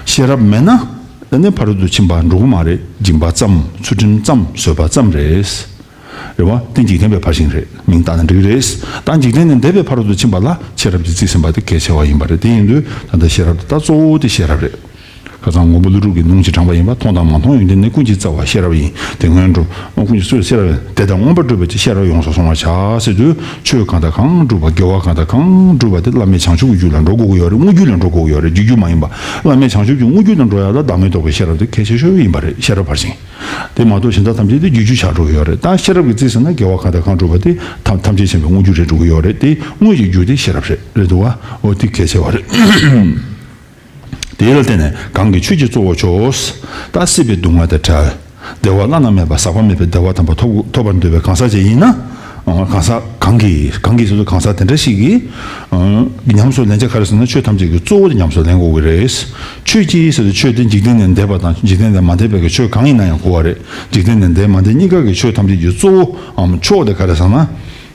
ཤེས་རབ་མེད་ན། དེ་ནི་ཕ་རོལ་ཏུ་ཕྱིན་པ་འགྲོ་གི་མ་རེད། སྦྱིན་པ་ཙམ། ཚུལ་ཁྲིམས་ཙམ། བཟོད་པ་ཙམ་རེད། རེད་བ། དེ་འཇིག་རྟེན་པའི་ཕར་ཕྱིན་རེད། མིང་བཏགས་ན་འགྲིག་རེད། ད་འཇིག་རྟེན་ནས་འདས་པའི་ཕ་རོལ་ཏུ་ཕྱིན་པ་ལ་ཤེས་རབ་ཀྱིས་རྩིས་ཟིན་པ་དེ་གལ་ཆེ་བ་ཡིན་པ་རེད། དེ་ཡིན་དུས་ད་ལྟ་ཤེས་རབ་དེ་ད་གཙོ་བོ་དེ་ཤེས་རབ་རེད། ཁ་སང་མགོན་པོ་ཀླུ་སྒྲུབ་ཀྱིས་ནུང་ཅིག་དྲངས་པ་ཡིན་པ། མཐོང་དང་མ་མཐོང་ཡོན་ཏན་ནི། ཀུན་གྱི་རྩ་བ་ཤེས་རབ་ཡིན། དེ་སྔོན་འགྲོ་ཀུན་གྱི་རྩ་བ་ཤེས་རབ་ཡིན། དེ་དག་མངོན་པར་བསྒྲུབ་པའི་ཕྱིར། ཤེས་རབ་ཡོངས་སུ་བཟུང་བར་བྱ་ཟེར་དུས། ཆོས་གང་དང་གང་སྒྲུབ་པ། དགེ་བ་གང་དང་གང་སྒྲུབ་པ་དེ་བླ་མེད་བྱང་ཆུབ་ཀྱི་རྒྱུ་ལ་འགྲོ་དགོས་ཀྱི་ཡོད་རེད། དངོས་རྒྱུ་ལ་འགྲོ་དགོས་ཀྱི་ཡོད་རེད། བརྒྱུད་རྒྱུ་མ་ཡིན་པ། བླ་མེད་བྱང་ཆུབ་ཀྱི་དངོས་རྒྱུ་ལ་འགྲོ་ཡ་ལ་བདག་མེད་རྟོགས་པའི་ཤེས་རབ་དེ་གལ་ཆེ་ཤོས་ཡིན་པ་རེད། ཤེས་རབ་ཕར་ཕྱིན། དེ་མ་གཏོགས་གཞན་དག་ཐམས་ཅད་དེ་བརྒྱུད་རྒྱུ་ཆགས་འགྲོ་གི་ཡོད་རེད། ད་ཤེས་རབ་ཀྱིས་རྩིས་ཟིན་ན་དགེ་བ་གང་དང་གང་སྒྲུབ་པ་དེ་ཐམས་ཐམས་ཅད་མཁྱེན་པའི་དངོས་རྒྱུ་རེད་འགྲོ་གི་ཡོད་རེད། དེ་དངོས་ཀྱི་རྒྱུ་དེ་ཤེས་རབ་རེད། རེད་འདུག་བ། འོ་དེ་གལ་ཆེ་བ་རེད། དེ་ལ་བརྟེན་ནས་གང་གིས་ཆོས་ཀྱི་གཙོ་བོ་མཆོག། ད་སྲིད་པའི་སྡུག་བསྔལ་དང་བྲལ། བདེ་བ་བླ་ན་མེད་པ་ཟག་པ་མེད་པའི་བདེ་བ་དམ་པ་ཐོབ་ཐོབ་པར་འདོད་པའི་གང་ཟག་ཅིག་ཡིན་ན། གང་ཟག་གང་གིས། གང་གིས་ཟེར་དུས་གང་ཟག་དེ་འདྲ་ཞིག་གིས། ཉམས་སུ་ལེན་བྱ་ག་རེ་ཟེར་ན། ཆོས་ཐམས་ཅད་ཀྱི་གཙོ་བོ་དེ་ཉམས་སུ་ལེན་དགོས་ཀྱི་རེད། ཆོས་ཀྱི་ཟེར་དུས་ཆོས་དེ་འཇིག་རྟེན་ནས་འདས་པ་དང་འཇིག་རྟེན་ནས་མ་འདས་པའི་གི་ཆོས་གང་ཡིན་ན་ཡང་གོ་བ་རེད། འཇིག་རྟེན་ནས་འདས་མ་འདས་གཉིས་ཀ་གི་ཆོས་ཐམས་ཅད་ཀྱི་གཙོ་བོའམ་མཆོག་དེ་ག་རེ་ཟེར་ན།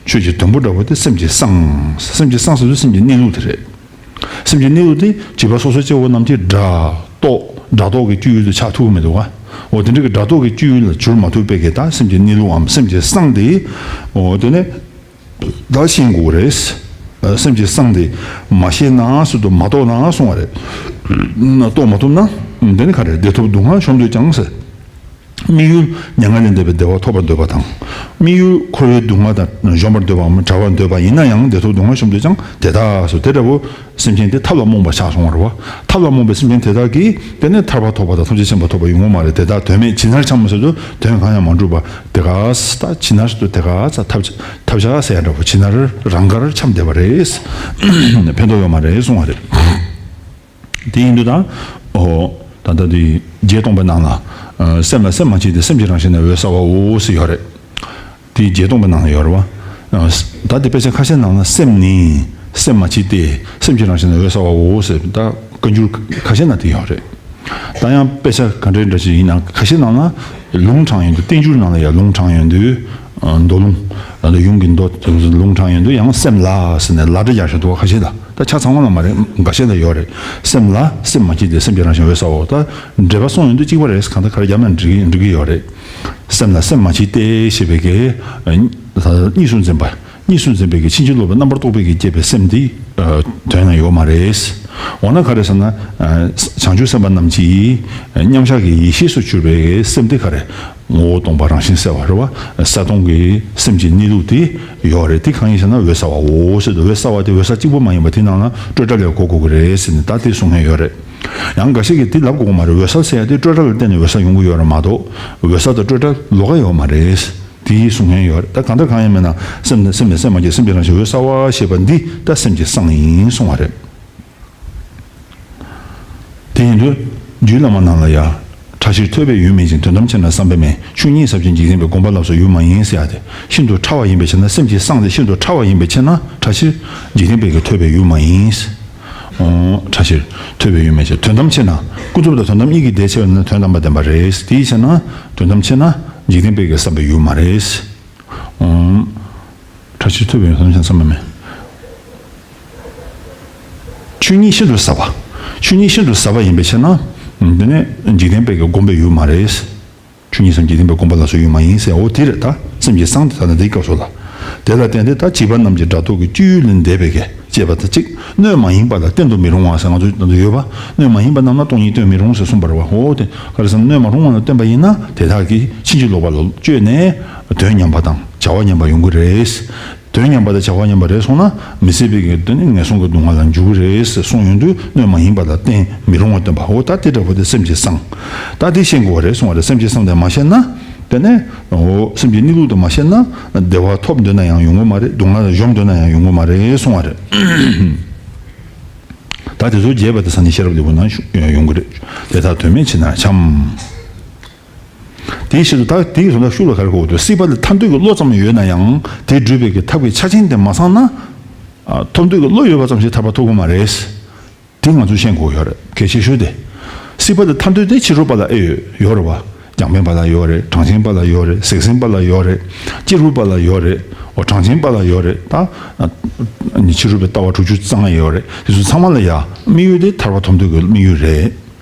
ཆོས་ཀྱི་དོན་པོ་འདྲ་བོ་དེ་སེམས་ཀྱི་གསང་། སེམས་ཀྱི་གསང་ཟེར་དུས་སེམས་ཀྱི་གནས་ལུགས་དེ་རེད། སེམས་ཀྱི་གནས་ལུགས་དེ་བྱིས་པ་སོ་སོ་སྐྱེ་བོ་རྣམས་ཀྱིས་སྒྲ་རྟོག་སྒྲ་རྟོག་གི་སྤྱོད་ཡུལ་དུ་ཆགས་ཐུབ་ཀྱི་མི་འདུག་ག་འོ་དེ་འདྲ་གི་སྒྲ་རྟོག་གི་སྤྱོད་ཡུལ་ལ་གྱུར་མ་ཐུབ་པའི་གི་ད་སེམས་ཀྱི་གནས་ལུགས་འམ་སེམས་ཀྱི་གསང་དེ། འོ་དེ་ནས་ད་ཤེས་དགོས་རེད། སེམས་ཀྱི་གསང་དེ་མ་ཤེས་ན་ཟེར་དུ་མ་རྟོགས་ན་གསུང་བ་རེད། རྟོགས་མ་ཐུབ་ན་དེ་ནི་ག་རེ་བདེ་ཐོབ་སྡུག་བསྔལ་གཞོམ་འདོད་ཀྱང་ཟེར། དམིགས་ཡུལ་མྱ་ངན་ལས་འདས་པའི་བདེ་བ་ཐོབ་པར་འདོད་པ་དང་། དམིགས་ཡུལ་འཁོར་བའི་སྡུག་བསྔལ་དང་གཞོམ་པར་འདོད་པའམ་བྲལ་བར་འདོད་པ་ཡིན་ན་ཡང་བདེ་ཐོབ་སྡུག་བསྔལ་གཞོམ་འདོད་ཀྱང་དེ་དག་སོ། དེ་འདྲ་བོ་སེམས་ཅན་དེ་ཐབས་ལ་རྨོངས་པ་ཆགས་སོང་བ་རེད་བ། ཐབས་ལ་རྨོངས་པའི་སེམས་ཅན་དེ་དག་གིས་དེ་ནས་ཐར་པ་ཐོབ་པ་དང་ཐམས་ཅད་མཁྱེན་པ་ཐོབ་པ་ཡོང་གི་མ་རེད། དེ་དག་དོན་མེད་ཇི་ལྟར་འཁྱམས་ཟེར་དུས་དོན་གང་ཡང་མ་གྲུབ་པ་དེ་ག་ས་ད་ཇི་ལྟར་ཟེར་དུས་དེ་ག་ས་ཐབས་ཐབས་ཆག་ཟེར་ཡ་འདྲ་བོ་ཇི་ལྟར་རང་དགར་འཁྱམས་བསྡད་པ་རེད། ཕན་ཐོགས་ཡོད་མ་རེད་གསུང་བ་རེད། དེ་ཡིན་དུས་ད། ཨོ། ད་ལྟ་དེ་རྗེ་སྟོང་པའི་ནང་ལ། ཨ། སེམས་ལ་སེམས་མ་མཆིས་ཏེ། སེམས་ཀྱི་རང་བཞིན་ནི་འོད་གསལ་བའོ་ཟེར་ཡོད་རེད། དེ་རྗེ་སྟོང་པའི་ནང་ལ་ཡོད་རེད་བ། ཨ། ད་དེ་དཔེ་ཆ་ཁ་ཤས་ནང་ལ་སེམས་ནི་སེམས་མ་མཆིས་ཏེ། སེམས་ཀྱི་རང་བཞིན་ནི་འོད་གསལ་བའོ་ཟེར་ད་བཀའ་འགྱུར་ཁ་ཤས་ནང་དེ་ཡོད་རེད། ད་ཡང་དཔེ་ཆ་ག་འདྲའི་འདྲ་ཞིག་ཡིན་ན་ཁ་ཤས་ནང་ལ་ལུང་དྲངས་ཡོང་དུས། བསྟན་འགྱུར་ནང་ལ་ཡང་ལུང་དྲངས་ཡོང་དུས། ཨ། མདོ་ལུང་། ད་ལྟ་ཡུམ་གྱི་མདོ་ལུང་དྲངས་ཡོང་དུས་ཡང་སེམས་ལ་ཟེར་ནས་ལ་སྒྲ་རྒྱག་བཞག་འདུག་བ། ཁ་ཤས་ལ། ད་ཆ་ཚང་མ་ལ་མ་རེད། འགའ་ཤས་ལ་ཡོད་རེད། སེམས་ལ་སེམས་མ་མཆིས་ཏེ། སེམས་ཀྱི་རང་བཞིན་འོད་གསལ་བའོ། ད་འགྲེལ་པ་གསུངས་ཡོང་དུས་གཅིག་པ་རེད། གང་ལྟར་ག་རེ་བརྒྱབ་ན་འགྲིག་གི་འགྲིག་གི་ཡོད་རེད། སེམས་ལ་སེམས་མ་མཆིས་ཏེ་ཞེས་པའི་གི། ཨ། གཉིས་སུ་འཛིན་པ། གཉིས་སུ་འཛིན་པའི་གི་ཕྱིན་ཅི་ལོག་པའི་རྣམ་པར་རྟོག་པའི་གི་སྐྱེས་པའི་སེམས་འདི། ཨ། དོན་ན་ཡོད་མ་རེད། འོ་ན་ག་རེ་ཟེར་ན། ཨ། བྱང་ཆུབ་སེམས་དཔའ་རྣམས་ཀྱིས་མཉམ་གཞག་གི་ཡེ་ཤེས་སུ་གྱུར་པའི་སེམས་འདི་ག་རེ། ངོ་བོ་སྟོང་པ་རང་བཞིན་གསལ་བ་རེད་བ། གསལ་སྟོང་གི་སེམས་ཀྱི་གནས་ལུགས་དེ་ཡོད་རེད། དེ་གང་ཡིན་ཟེར་ན་འོད་གསལ་བའོ་ཟེར་དུས། འོད་གསལ་བ་དེ་འོད་གསལ་གཅིག་པུ་མ་ཡིན་པ་དེ་ནང་ལ་སྤྲོས་བྲལ་ལ་གོ་དགོས་ཀྱི་རེད་ཟེར་ནས་ད་དེ་གསུང་མཁན་ཡོད་རེད། ཡང་འགའ་ཞིག་གིས་དེ་ལབ་དགོས་ཀྱི་མ་རེད། འོད་གསལ་ཟེར་ཡ་དེ་སྤྲོས་བྲལ་ལ་བརྟེན་ནས་འོད་གསལ་ཡོང་གི་ཡོད་རེད་མ་གཏོགས། འོད་གསལ་དང་སྤྲོས་བྲལ་ལོགས་ཀ་ཡོད་མ་རེད། དེ་གསུང་མཁན་ཡོད་རེད། ད་གང་ལྟར་གང་ཡིན་མིན་ན་སེམས་ནི་སེམས་ལ་སེམས་མ་མཆིས། སེམས་ཀྱི་རང་བཞིན་འོད་གསལ་བ་ཞེས་པ་འདི་ད་སེམས་ཀྱི་གསང་ཡིན་གསུང་བ་རེད། དེ་ཡིན་དུས་རྒྱུད་བླ་མ་རྣམས་ལ་ཡང་། ཕྲ་ཕྱིར་ཐོས་པའི་ཡུལ་མིན་ཞིང་། དོན་དམ་ཕྱིར་ན་བསམ་པས་མེད། ཆོས་ཉིད་ཟབ་ཅིང་འཇིག་རྟེན་པའི། སྒོམ་པ་ལ་སོགས་ཡུལ་མ་ཡིན་ཟེར་ཡ་དེ། ཤིན་ཏུ་ཕྲ་བ་ཡིན་པའི་ཕྱིར་ན། སེམས་ཀྱི་གསང་དེ་ཤིན་ཏུ་ཕྲ་བ་ཡིན་པའི་ཕྱིར་ན་ཕྲ་ཕྱིར་འཇིག་རྟེན་པའི་གི་ཐོས་པའི་ཡུལ་མ་ཡིན། ཨོ། ཕྲ་ཕྱིར་ཐོས་པའི་ཡུལ་མིན་ཞིང་། དོན་དམ་ཕྱིར་ན། ཀུན་རྫོབ་དང་དོན་དམ་གཉིས་ཀྱི་ཟླས་ཕྱེ་བ་ན་དོན་དམ་པར་ལྡན་པ་རེད། དེའི་ཕྱིར་ན་དོན་དམ་ཕྱིར་ན་འཇིག་རྟེན་པའི་གི་བསམ་པའི་ཡུལ་མ་རེད། ཨོ། ཕྲ་ཕྱིར་ཐོས་པའི་ཡུལ་ཐམས་ཅད་བསམ་པས་མེད། ཆོས་ཉིད་ཤིན་ཏུ་ཟབ་པ། ཆོས་ཉིད་ཤིན་ཏུ་ཟབ་པ་ཡིན་པའི་ཕྱིར་ན། དེ་ནི་འཇིག་རྟེན་པའི་གི་སྒོམ་པའི་ཡུལ་མ་རེད། ཆོས་ཉིད་ཟབ་ཅིང་འཇིག་རྟེན་པའི། སྒོམ་པ་ལ་སོགས་ཡུལ་མ་ཡིན་ཟེར། འོ་དེ་རེད། ད་སེམས་ཀྱི་གསང་དེ་ད་ནི་འདིའི་སྐབས་སུ་ལ། དེ་ལ་བརྟེན་ཏེ་ད་བྱིས་པ་རྣམས་ཀྱི་སྒྲ་རྟོག་གི་སྤྱོད་ཡུལ་ལས་འདས་པའི་གི་ཅེས་པ་དང་གཅིག། སྣོད་མ་ཡིན་པ་ལ་བརྟེན་དུ་མི་རུང་བ་ཟེར་ང་ཚོ་ད་དུང་ཡོད་པ། སྣོད་མ་ཡིན་པ་རྣམས་ལ་སྟོང་ཉིད་སྟོན་མི་རུང་ཟེར་གསུངས་པ་རེད་བ། འོ་དེ་ག་རེ་ཟེར་ན་སྣོད་མ་རུང་བ་ལ་བརྟེན་པ་ཡིན་ན་དེ་དག་གིས་ཕྱིན་ཅི་ལོག་པ་ལ་བཅོས་ནས་དོན་ཉམས་པ་དང་བྱ་བ་ཉམས་པ་ཡོང་གི་རེད། དོན་ཉམས་པ་དང་བྱ་བ་ཉམས་པ་རེད་སོང་ན་མི་སྲིད་པའི་གི་དོན་ནི་ངན་སོང་གི་སྡུག་བསྔལ་ལ་འཇུག་གི་རེད་ཟེར་གསུངས་ཡོང་དུས་སྣོད་མ་ཡིན་པ་ལ་བརྟེན་མི་རུང་བ་སྟོན་པ། འོ་ད་དེ་འདྲ་པོ་དེ་སེམས་ཀྱི་གསང་། ད་དེ་ཤེས་དགོས་པ་རེད་གསུངས་པ་རེད། སེམས་ཀྱི་གསང་དེ་མ་ཤེས་ན། དེ་ནས་འོ་སེམས་ཀྱི་གནས་ལུགས་དེ་མ་ཤེས་ན་བདེ་བ་ཐོབ་འདོད་ན་ཡང་ཡོང་གི་མ་རེད། སྡུག་བསྔལ་ལ་གཞོམ་འདོད་ན་ཡང་ཡོང་གི་མ་རེད་གསུངས་པ་རེད། ད་དེ་ཚོ་རྒྱས་པ་དེ་ས་ནི་ཤེས་རབ་ལེའུ་ནང་ཡོང་གི་རེད། དེ་དག་དོན་མེད་ཕྱིར་ན་འཁྱམས། དེའི་ཕྱིར་དུ་ད་དེའི་དོན་དག་ཤུགས་ལ་ག་རེ་གོ་དགོས་འདུག་སྲིད་པ་ལ་ཐར་འདོད་ཀྱི་བློ་ཙམ་ཡོད་ན་ཡང་དེ་སྒྲུབ་པའི་གི་ཐབས་ཀྱི་ཆ་རྐྱེན་དེ་མ་ཚང་ན། ཨ། ཐར་འདོད་ཀྱི་བློ་ཡོད་པ་ཙམ་ཞིག་ཐར་པ་ཐོབ་ཀྱི་མ་རེད། དེ་ང་ཚོས་ཤེས་དགོས་ཡོད་རེད། གལ་ཆེ་ཤོས་དེ། སྲིད་པ་ལ་ཐར་འདོད་དེ་ཕྱི་རོལ་པ་ལ་ཨེ་ཡོད་ཡོད་རེད་བ། རྒྱང་འཕེན་པ་ལ་ཡོད་རེད། གྲངས་ཅན་པ་ལ་ཡོད་རེད། གཟེགས་ཟིན་པ་ལ་ཡོད་རེད། སྐྱེས་བུ་པ་ལ་ཡོད་རེད། འོ་གྲངས་ཅན་པ་ལ་ཡོད་རེད། ད་ཨ་ཕྱི་རོལ་པའི་ལྟ་བ་དྲུག་ཅུ་རྩ་ལྔ་ཡོད་རེད། དེ་ཚོ་ཚང་མ་ལ་ཡ་དམིགས་ཡུལ་དེ་ཐར་པ་ཐོབ་འདོད་ཀྱི་དམིགས་ཡུལ་རེད།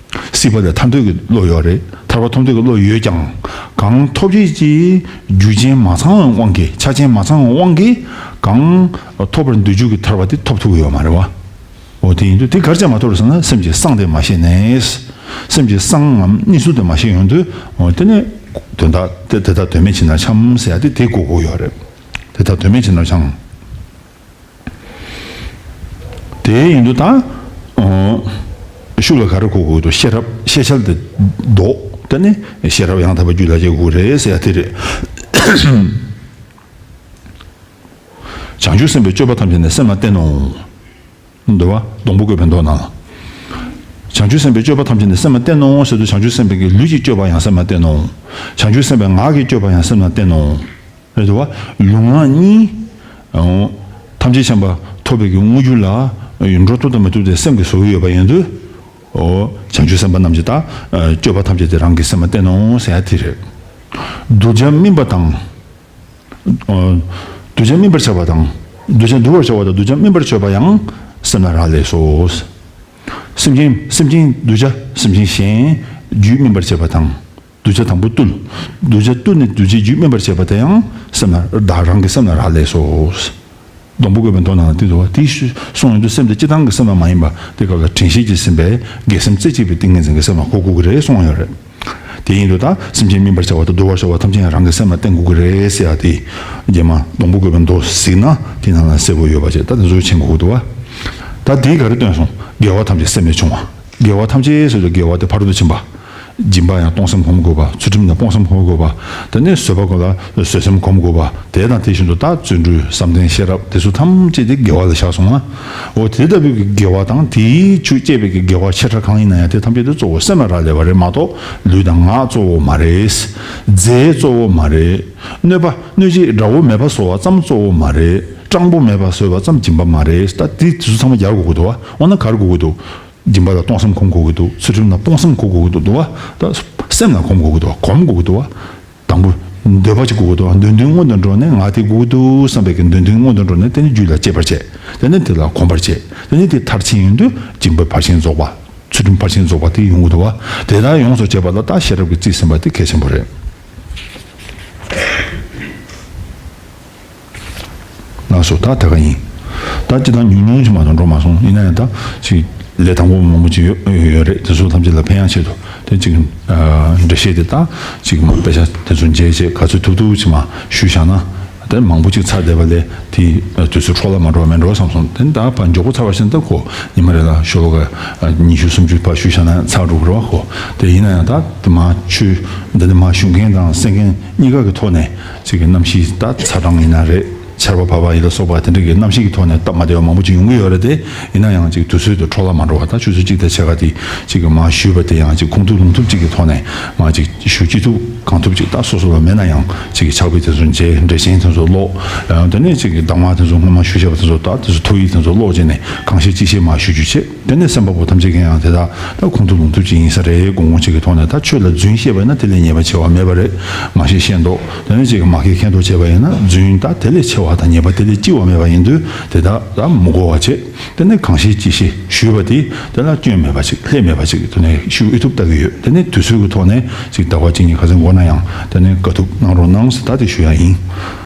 སྲིད་པ་ལས་ཐར་འདོད་ཀྱི་བློ་ཡོད་རེད། ཐར་པ་ཐོབ་འདོད་ཀྱི་བློ་ཡོད་ཀྱང་། གང་ཐོབ་བྱེད་ཀྱི་རྒྱུ་རྐྱེན་མ་ཚང་བའི་དབང་གིས། ཆ་རྐྱེན་མ་ཚང་བའི་དབང་གིས་གང་ཐོབ་པར་འདོད་རྒྱུ་གི་ཐར་པ་དེ་ཐོབ་ཐུབ་ཀྱི་ཡོད་མ་རེད་བ། འོ་དེ་ཡིན་དུས་དེ་ག་རེ་བྱས་མ་ཐོབ་རེད་ཟེར་ན་སེམས་ཀྱི་གསང་དེ་མ་ཤེས་ནས། སེམས་ཀྱི་གསང་ངམ་གནས་ཚུལ་དེ་མ་ཤེས་ཡོང་དུས། འོ་དེ་ནས་དོན་དག་དེ་དེ་དག་དོན་མེད་ཕྱིར་ན་འཁྱམས་ཟེར་ཡ་དེ་དེ་གོ་དགོས་ཡོད་རེད། དེ་དག་དོན་མེད་ཕྱིར་ན་འཁྱམས། དེ་ཡིན་དུས་ད། ཨོ། ཤུགས་ལ་ག་རེ་གོ་དགོས་འདུག་ཤེས་རབ་ཤེས་བྱ་དེ་ལྡོག་དེ་ནི་ཤེས་རབ་ཡང་དག་པའི་རྒྱུད་ལ་སྐྱེ་དགོས་རེད་ཟེར་ཡ་དེ་རེད། བྱང་ཆུབ་སེམས་དཔའི་སྤྱོད་པ་ཐམས་ཅད་ནི་སེམས་ལ་བརྟེན་ནོ། འདུལ་བ་སྡོང་པོ་བཀོད་པའི་མདོ་ནང་ལ། བྱང་ཆུབ་སེམས་དཔའི་སྤྱོད་པ་ཐམས་ཅད་ནི་སེམས་ལ་བརྟེན་ནོ་ཟེར་དུས་བྱང་ཆུབ་སེམས་དཔའི་གི་ལུས་ཀྱི་སྤྱོད་པ་ཡང་སེམས་ལ་བརྟེན་ནོ། བྱང་ཆུབ་སེམས་དཔའི་ངག་གི་སྤྱོད་པ་ཡང་སེམས་ལ་བརྟེན་ནོ། རེད་དོ། ལུས་ངག་གཉིས། ཨོ། ཐམས་ཅད་མཁྱེན་པ་ཐོབ་པའི་གི་དངོས་རྒྱུ་ལ་འགྲོ་ཐུབ་དང་མི་ཐུབ་དེ་སེམས་ཀྱིས་བཟོ་གི་ཡོད་པ་ཡིན་དུས། ཨོ། བྱང་ཆུབ་སེམས་དཔའ་རྣམས་ཀྱི་ད་སྤྱོད་པ་ཐམས་ཅད་དེ་རང་གི་སེམས་ལ་བརྟེན་ནོ་ཟེར་ཡ་དེ་རེད། གདུལ་བྱ་སྨིན་པ་དང་། ཨོ། གདུལ་བྱ་སྨིན་པར་བྱ་བ་དང་། གདུལ་བྱ་འདུལ་བར་བྱ་བ་དང་གདུལ་བྱ་སྨིན་པར་བྱ་བ་ཡང་སེམས་ལ་རག་ལས་སོ། སེམས་ཅན་སེམས་ཅན་གདུལ་བྱ་སེམས་ཅན་གཞན་རྒྱུད་སྨིན་པར་བྱེད་པ་དང་། གདུལ་བྱ་དང་པོ་བཏུལ། གདུལ་བྱ་བཏུལ་ནས་གདུལ་བྱའི་རྒྱུད་སྨིན་པར་བྱེད་པ་དེ་ཡང་སེམས་ལ་བདག་རང་གི་སེམས་ལ་རག་ལས་སོ། སྡོང་པོ་བཀོད་པའི་མདོ་ནང་ལ་དེ་འདུག་བ། དེ་གསུངས་ཡོང་དུས་སེམས་དེ་སྤྱིར་བཏང་གི་སེམས་ལ་མ་ཡིན་པ། དེ་སྐབས་ལ་དྲན་ཤེས་ཀྱི་སེམས་པས་དགེ་སེམས་རྩེ་གཅིག་པའི་ཏིང་ངེ་འཛིན་གྱི་སེམས་ལ་གོ་དགོས་ཀྱི་རེད་གསུངས་ཡོད་རེད། དེ་ཡིན་དུས་ད་སེམས་ཅན་སྨིན་པར་བྱ་བ་དང་འདུལ་བར་བྱ་བ་ཐམས་ཅད་ཡང་རང་གི་སེམས་ལ་བརྟེན་དགོས་ཀྱི་རེད་ཟེར་ཡ་དེ། རྗེས་མ་སྡོང་པོ་བཀོད་པའི་མདོ་གཟིགས་ན་དེ་ནང་ལ་གསལ་པོ་ཡོད་པ་བྱས། ད་དེ་ཚོ་མཁྱེན་དགོས་ཀྱི་འདུག་བ། ད་དེའི་ག་རེ་སྟོན་སོང་། དགེ་བ་ཐམས་ཅད་སེམས་ལས་བྱུང་བ། དགེ་བ་ཐམས་ཅད་ཟེར་དུས་དགེ་བ་དེ་ཕ་རོལ་ཏུ་ཕྱིན་པ། སྦྱིན་པ་ཡང་གཏོང་སེམས་སྒོམ་དགོས་པ། ཚུལ་ཁྲིམས་ལ་སྤོང་སེམས་སྒོམ་དགོས་པ། དེ་ནས་བཟོད་པ་ལ་བཟོད་སེམས་སྒོམ་དགོས་པ། དེ་དང་དེ་བཞིན་དུ་ད་བརྩོན་འགྲུས་བསམ་གཏན་ཤེས་རབ་དེ་ཚོ་ཐམས་ཅད་དེ་དགེ་བ་ལ་བཞག་སོང་ང་། འོ་དེ་ལྟ་བུའི་གི་དགེ་བ་དང་དེའི་ཆུ་བཅས་པའི་གི་དགེ་བ་ཆེ་ཕྲ་གང་ཡིན་ན་ཡང་དེ་ཐམས་ཅད་དེ་གཙོ་བོ་སེམས་ལ་རག་ལས་པ་རེད་མ་གཏོགས་ལུས་དང་ངག་གཙོ་བོ་མ་རེད། རྫས་གཙོ་བོ་མ་རེད། གནོད་པ་གནོད་བྱེད་དགྲ་བོ་མེད་པ་བཟོ་བ་ཙམ་གཙོ་བོ་མ་རེད། སྤྲང་པོ་མེད་པ་བཟོ་བ་ཙམ་སྦྱིན་པ་མ་རེད། ད་དེ་དེ་ཚོ་ཚང་མ་རྒྱག་དགོས་ཀྱི་འདུག་བ། འོ་ན་ག་རེ་དགོས་ཀྱི་འདུག་སྦྱིན་པ་ལ་གཏོང་སེམས་སྒོམ་དགོས་ཀྱི་འདུག་ཚུལ་ཁྲིམས་ལ་སྤོང་སེམས་སྒོམ་དགོས་ཀྱི་འདུག་འདུག་བ། ད་སེམས་ལ་སྒོམ་དགོས་ཀྱི་འདུག་སྒོམ་དགོས་ཀྱི་འདུག་བ། དང་པོ། འདོད་པ་ཅིག་དགོས་ཀྱི་འདུག་འདོད་འདུན་སྔོན་དུ་འགྲོ་ནས་ང་དེ་དགོས་ཀྱི་འདུག་བསམ་པའི་གི་འདོད་འདུན་སྔོན་དུ་འགྲོ་ནས་དེ་ནས་རྒྱུད་ལ་སྐྱེ་བར་བྱེད། དེ་ནས་དེ་ལ་གོམས་པར་བྱེད། དེ་ནས་དེ་མཐར་ཕྱིན་ཡོང་དུས་སྦྱིན་པ་ཕར་ཕྱིན་རྫོགས་པ། ཚུལ་ཁྲིམས་ཕར་ཕྱིན་རྫོགས་པ་དེ་ཡོང་གི་འདུག་བ། དེ་དག་ཡོངས་སུ་བྱེད་པ་ལ་ད་ཤེས་རབ་ཀྱི་རྩིས་ཟིན་པ་དེ་གལ་ཆེན་པོ་རེད། ལགས་སོ། ད་དེ་ག་ཡིན། ད་སྤྱིར་བཏང་ཉུང་ཉུང་ཅིག་མ་གཏོགས་འགྲོ་མ་སོང་། ཡིན་ན་ཡང་ད་ཅིག་ལས་དང་པོ་མང་པོ་ཅིག་ཡོད་ཡོད་རེད། དེ་ཚོ་ཐམས་ཅད་ལ་ཕན་ཡག་ཆེད་དུ་དེ་ཅིག་འགྲེལ་བཤད་དེ་ད་ཅིག་མ་དཔེ་ཆ་དེ་ཚོ་མཇལ་བྱས་ག་ཚོད་ཐུབ་ཐུབ་ཅིག་མ་ཞུས་བཞག་ན། དེ་མང་པོ་ཅིག་ཚར་བསྡད་པ་ལས་དེ་དུས་ཚོད་འཕྲོ་བརླག་མ་འགྲོ་བ་མེད་འགྲོ་བསམ་སོང་། དེ་ད་ཕར་མགྱོགས་པོ་ཚར་བ་ཞིག་ད་ཁོ་ཉི་མ་རེ་ལ་ཤོ་ལོ་ཀ་ཉི་ཤུ་སུམ་ཅུ་ཕར་ཞུས་བཞག་ན་ཚར་འགྲོ་གི་རེད་བ་ཁོ། དེ་ཡིན་ན་ཡང་ད་དེ་མ་ཆོས་འདི་ནི་མ་ཞུ་མཁན་དང་གསན་མཁན་གཉིས་ཀ་གི་ཐོག་ནས་ཅིག་གི་གནམ་གཤིས་ད་ཚ་གྲང་ཡིན་ན་རེད། ཆར་པ་བབས་པ་ཡིན་ལ་སོགས་པ་དེ་འདྲ་གི་གནམ་གཤིས་ཀྱི་ཐོག་ནས་སྟབས་མ་བདེ་བ་མང་པོ་ཅིག་ཡོང་གི་ཡོད་རེད་དེ། ཡིན་ན་ཡང་ཅིག་དུས་ཚོད་དེ་འཕྲོ་བརླག་མ་འགྲོ་བ། ད་ཆུ་ཚོད་གཅིག་དང་ཕྱེད་ཀ་དེ་ཅིག་གི་མ་ཞུས་པ་དེ་ཡང་ཅིག་ཁུངས་ཐུབ་ལུང་ཐུབ་ཅིག་གི་ཐོག་ནས་མ་ཅིག་ཞུ་ཅི་ཐུབ་གང་ཐུབ་ཅིག་ད་སོ་སོ་ལ་མེད་ན་ཡང་ཅིག་གི་ཕྱག་དཔེ་དེ་ཚོ་མཇལ། འགྲེལ་ཆེན་དེ་ཚོ་ཀློག་དེ་ནས་ཅིག་གི་གདམས་ངག་དེ་ཚོ་སྔོན་མ་ཞུས་བཞག་པ་དེ་ཚོ་ད་དེ་ཚོ་ཐོ་ཡིག་དེ་ཚོ་ཀློག་བྱས་ནས་གང་ཤེས་ཅི་ཤེས་མ་ཞུ་རྒྱུ་བྱེད། དེ་ནས་སེམས་པ་པོ་ཐམས་ཅད་ཀྱིས་ཡང་དེ་དག་ད་ཁུངས་ཐུབ་ལུང་ཐུབ་ཅིག་ཡིན་ས་རེད། དགོངས་དགོངས་ཅིག་གི་ཐོག་ནས་ད་ཆོས་ལ་རྫུན་བཤད་པ་ཡིན་ན་དེ་ལས་ཉེས་པ་ཆེ་བ་མེད་པ་རེད། མ་ཤེས་ཤེས་མདོག་དེ་ནས་ཅིག་མ་མཁས་མཁས་མདོག་བྱས་པ་ཡིན་ན་རྫུན་ད་དེ་ལས་ཆེ་བ་དང་ཉེས་པ་དེ་ལས་ལྕི་བ་མེད་པ་ཡིན་དུས་དེ་དག་ད་མི་གོ་བ་བྱེད། དེ་ནས་གང་ཤེས་ཅི་ཤེས་ཞུས་པ་དེ་དེ་ལ་སྐྱོན་མེད་པ་ཅིག་ལྷད་མེད་པ་ཅིག་གི་ཐོག་ནས་ཞུ་ཨེ་ཐུབ་ལྟ་གི་ཡོད། དེ་ནས་དུས་ཚོད་ཀྱི་ཐོག་ནས་ཅིག་ཟླ་བ་གཅིག་གཉིས་ཁ་སང་འགོར་ན་ཡང་དེ་ནས་དཀའ་ཐུབ་གནང་རོགས་གནང་ཟེར་ད་དེ་ཞུ་ཡ་ཡིན།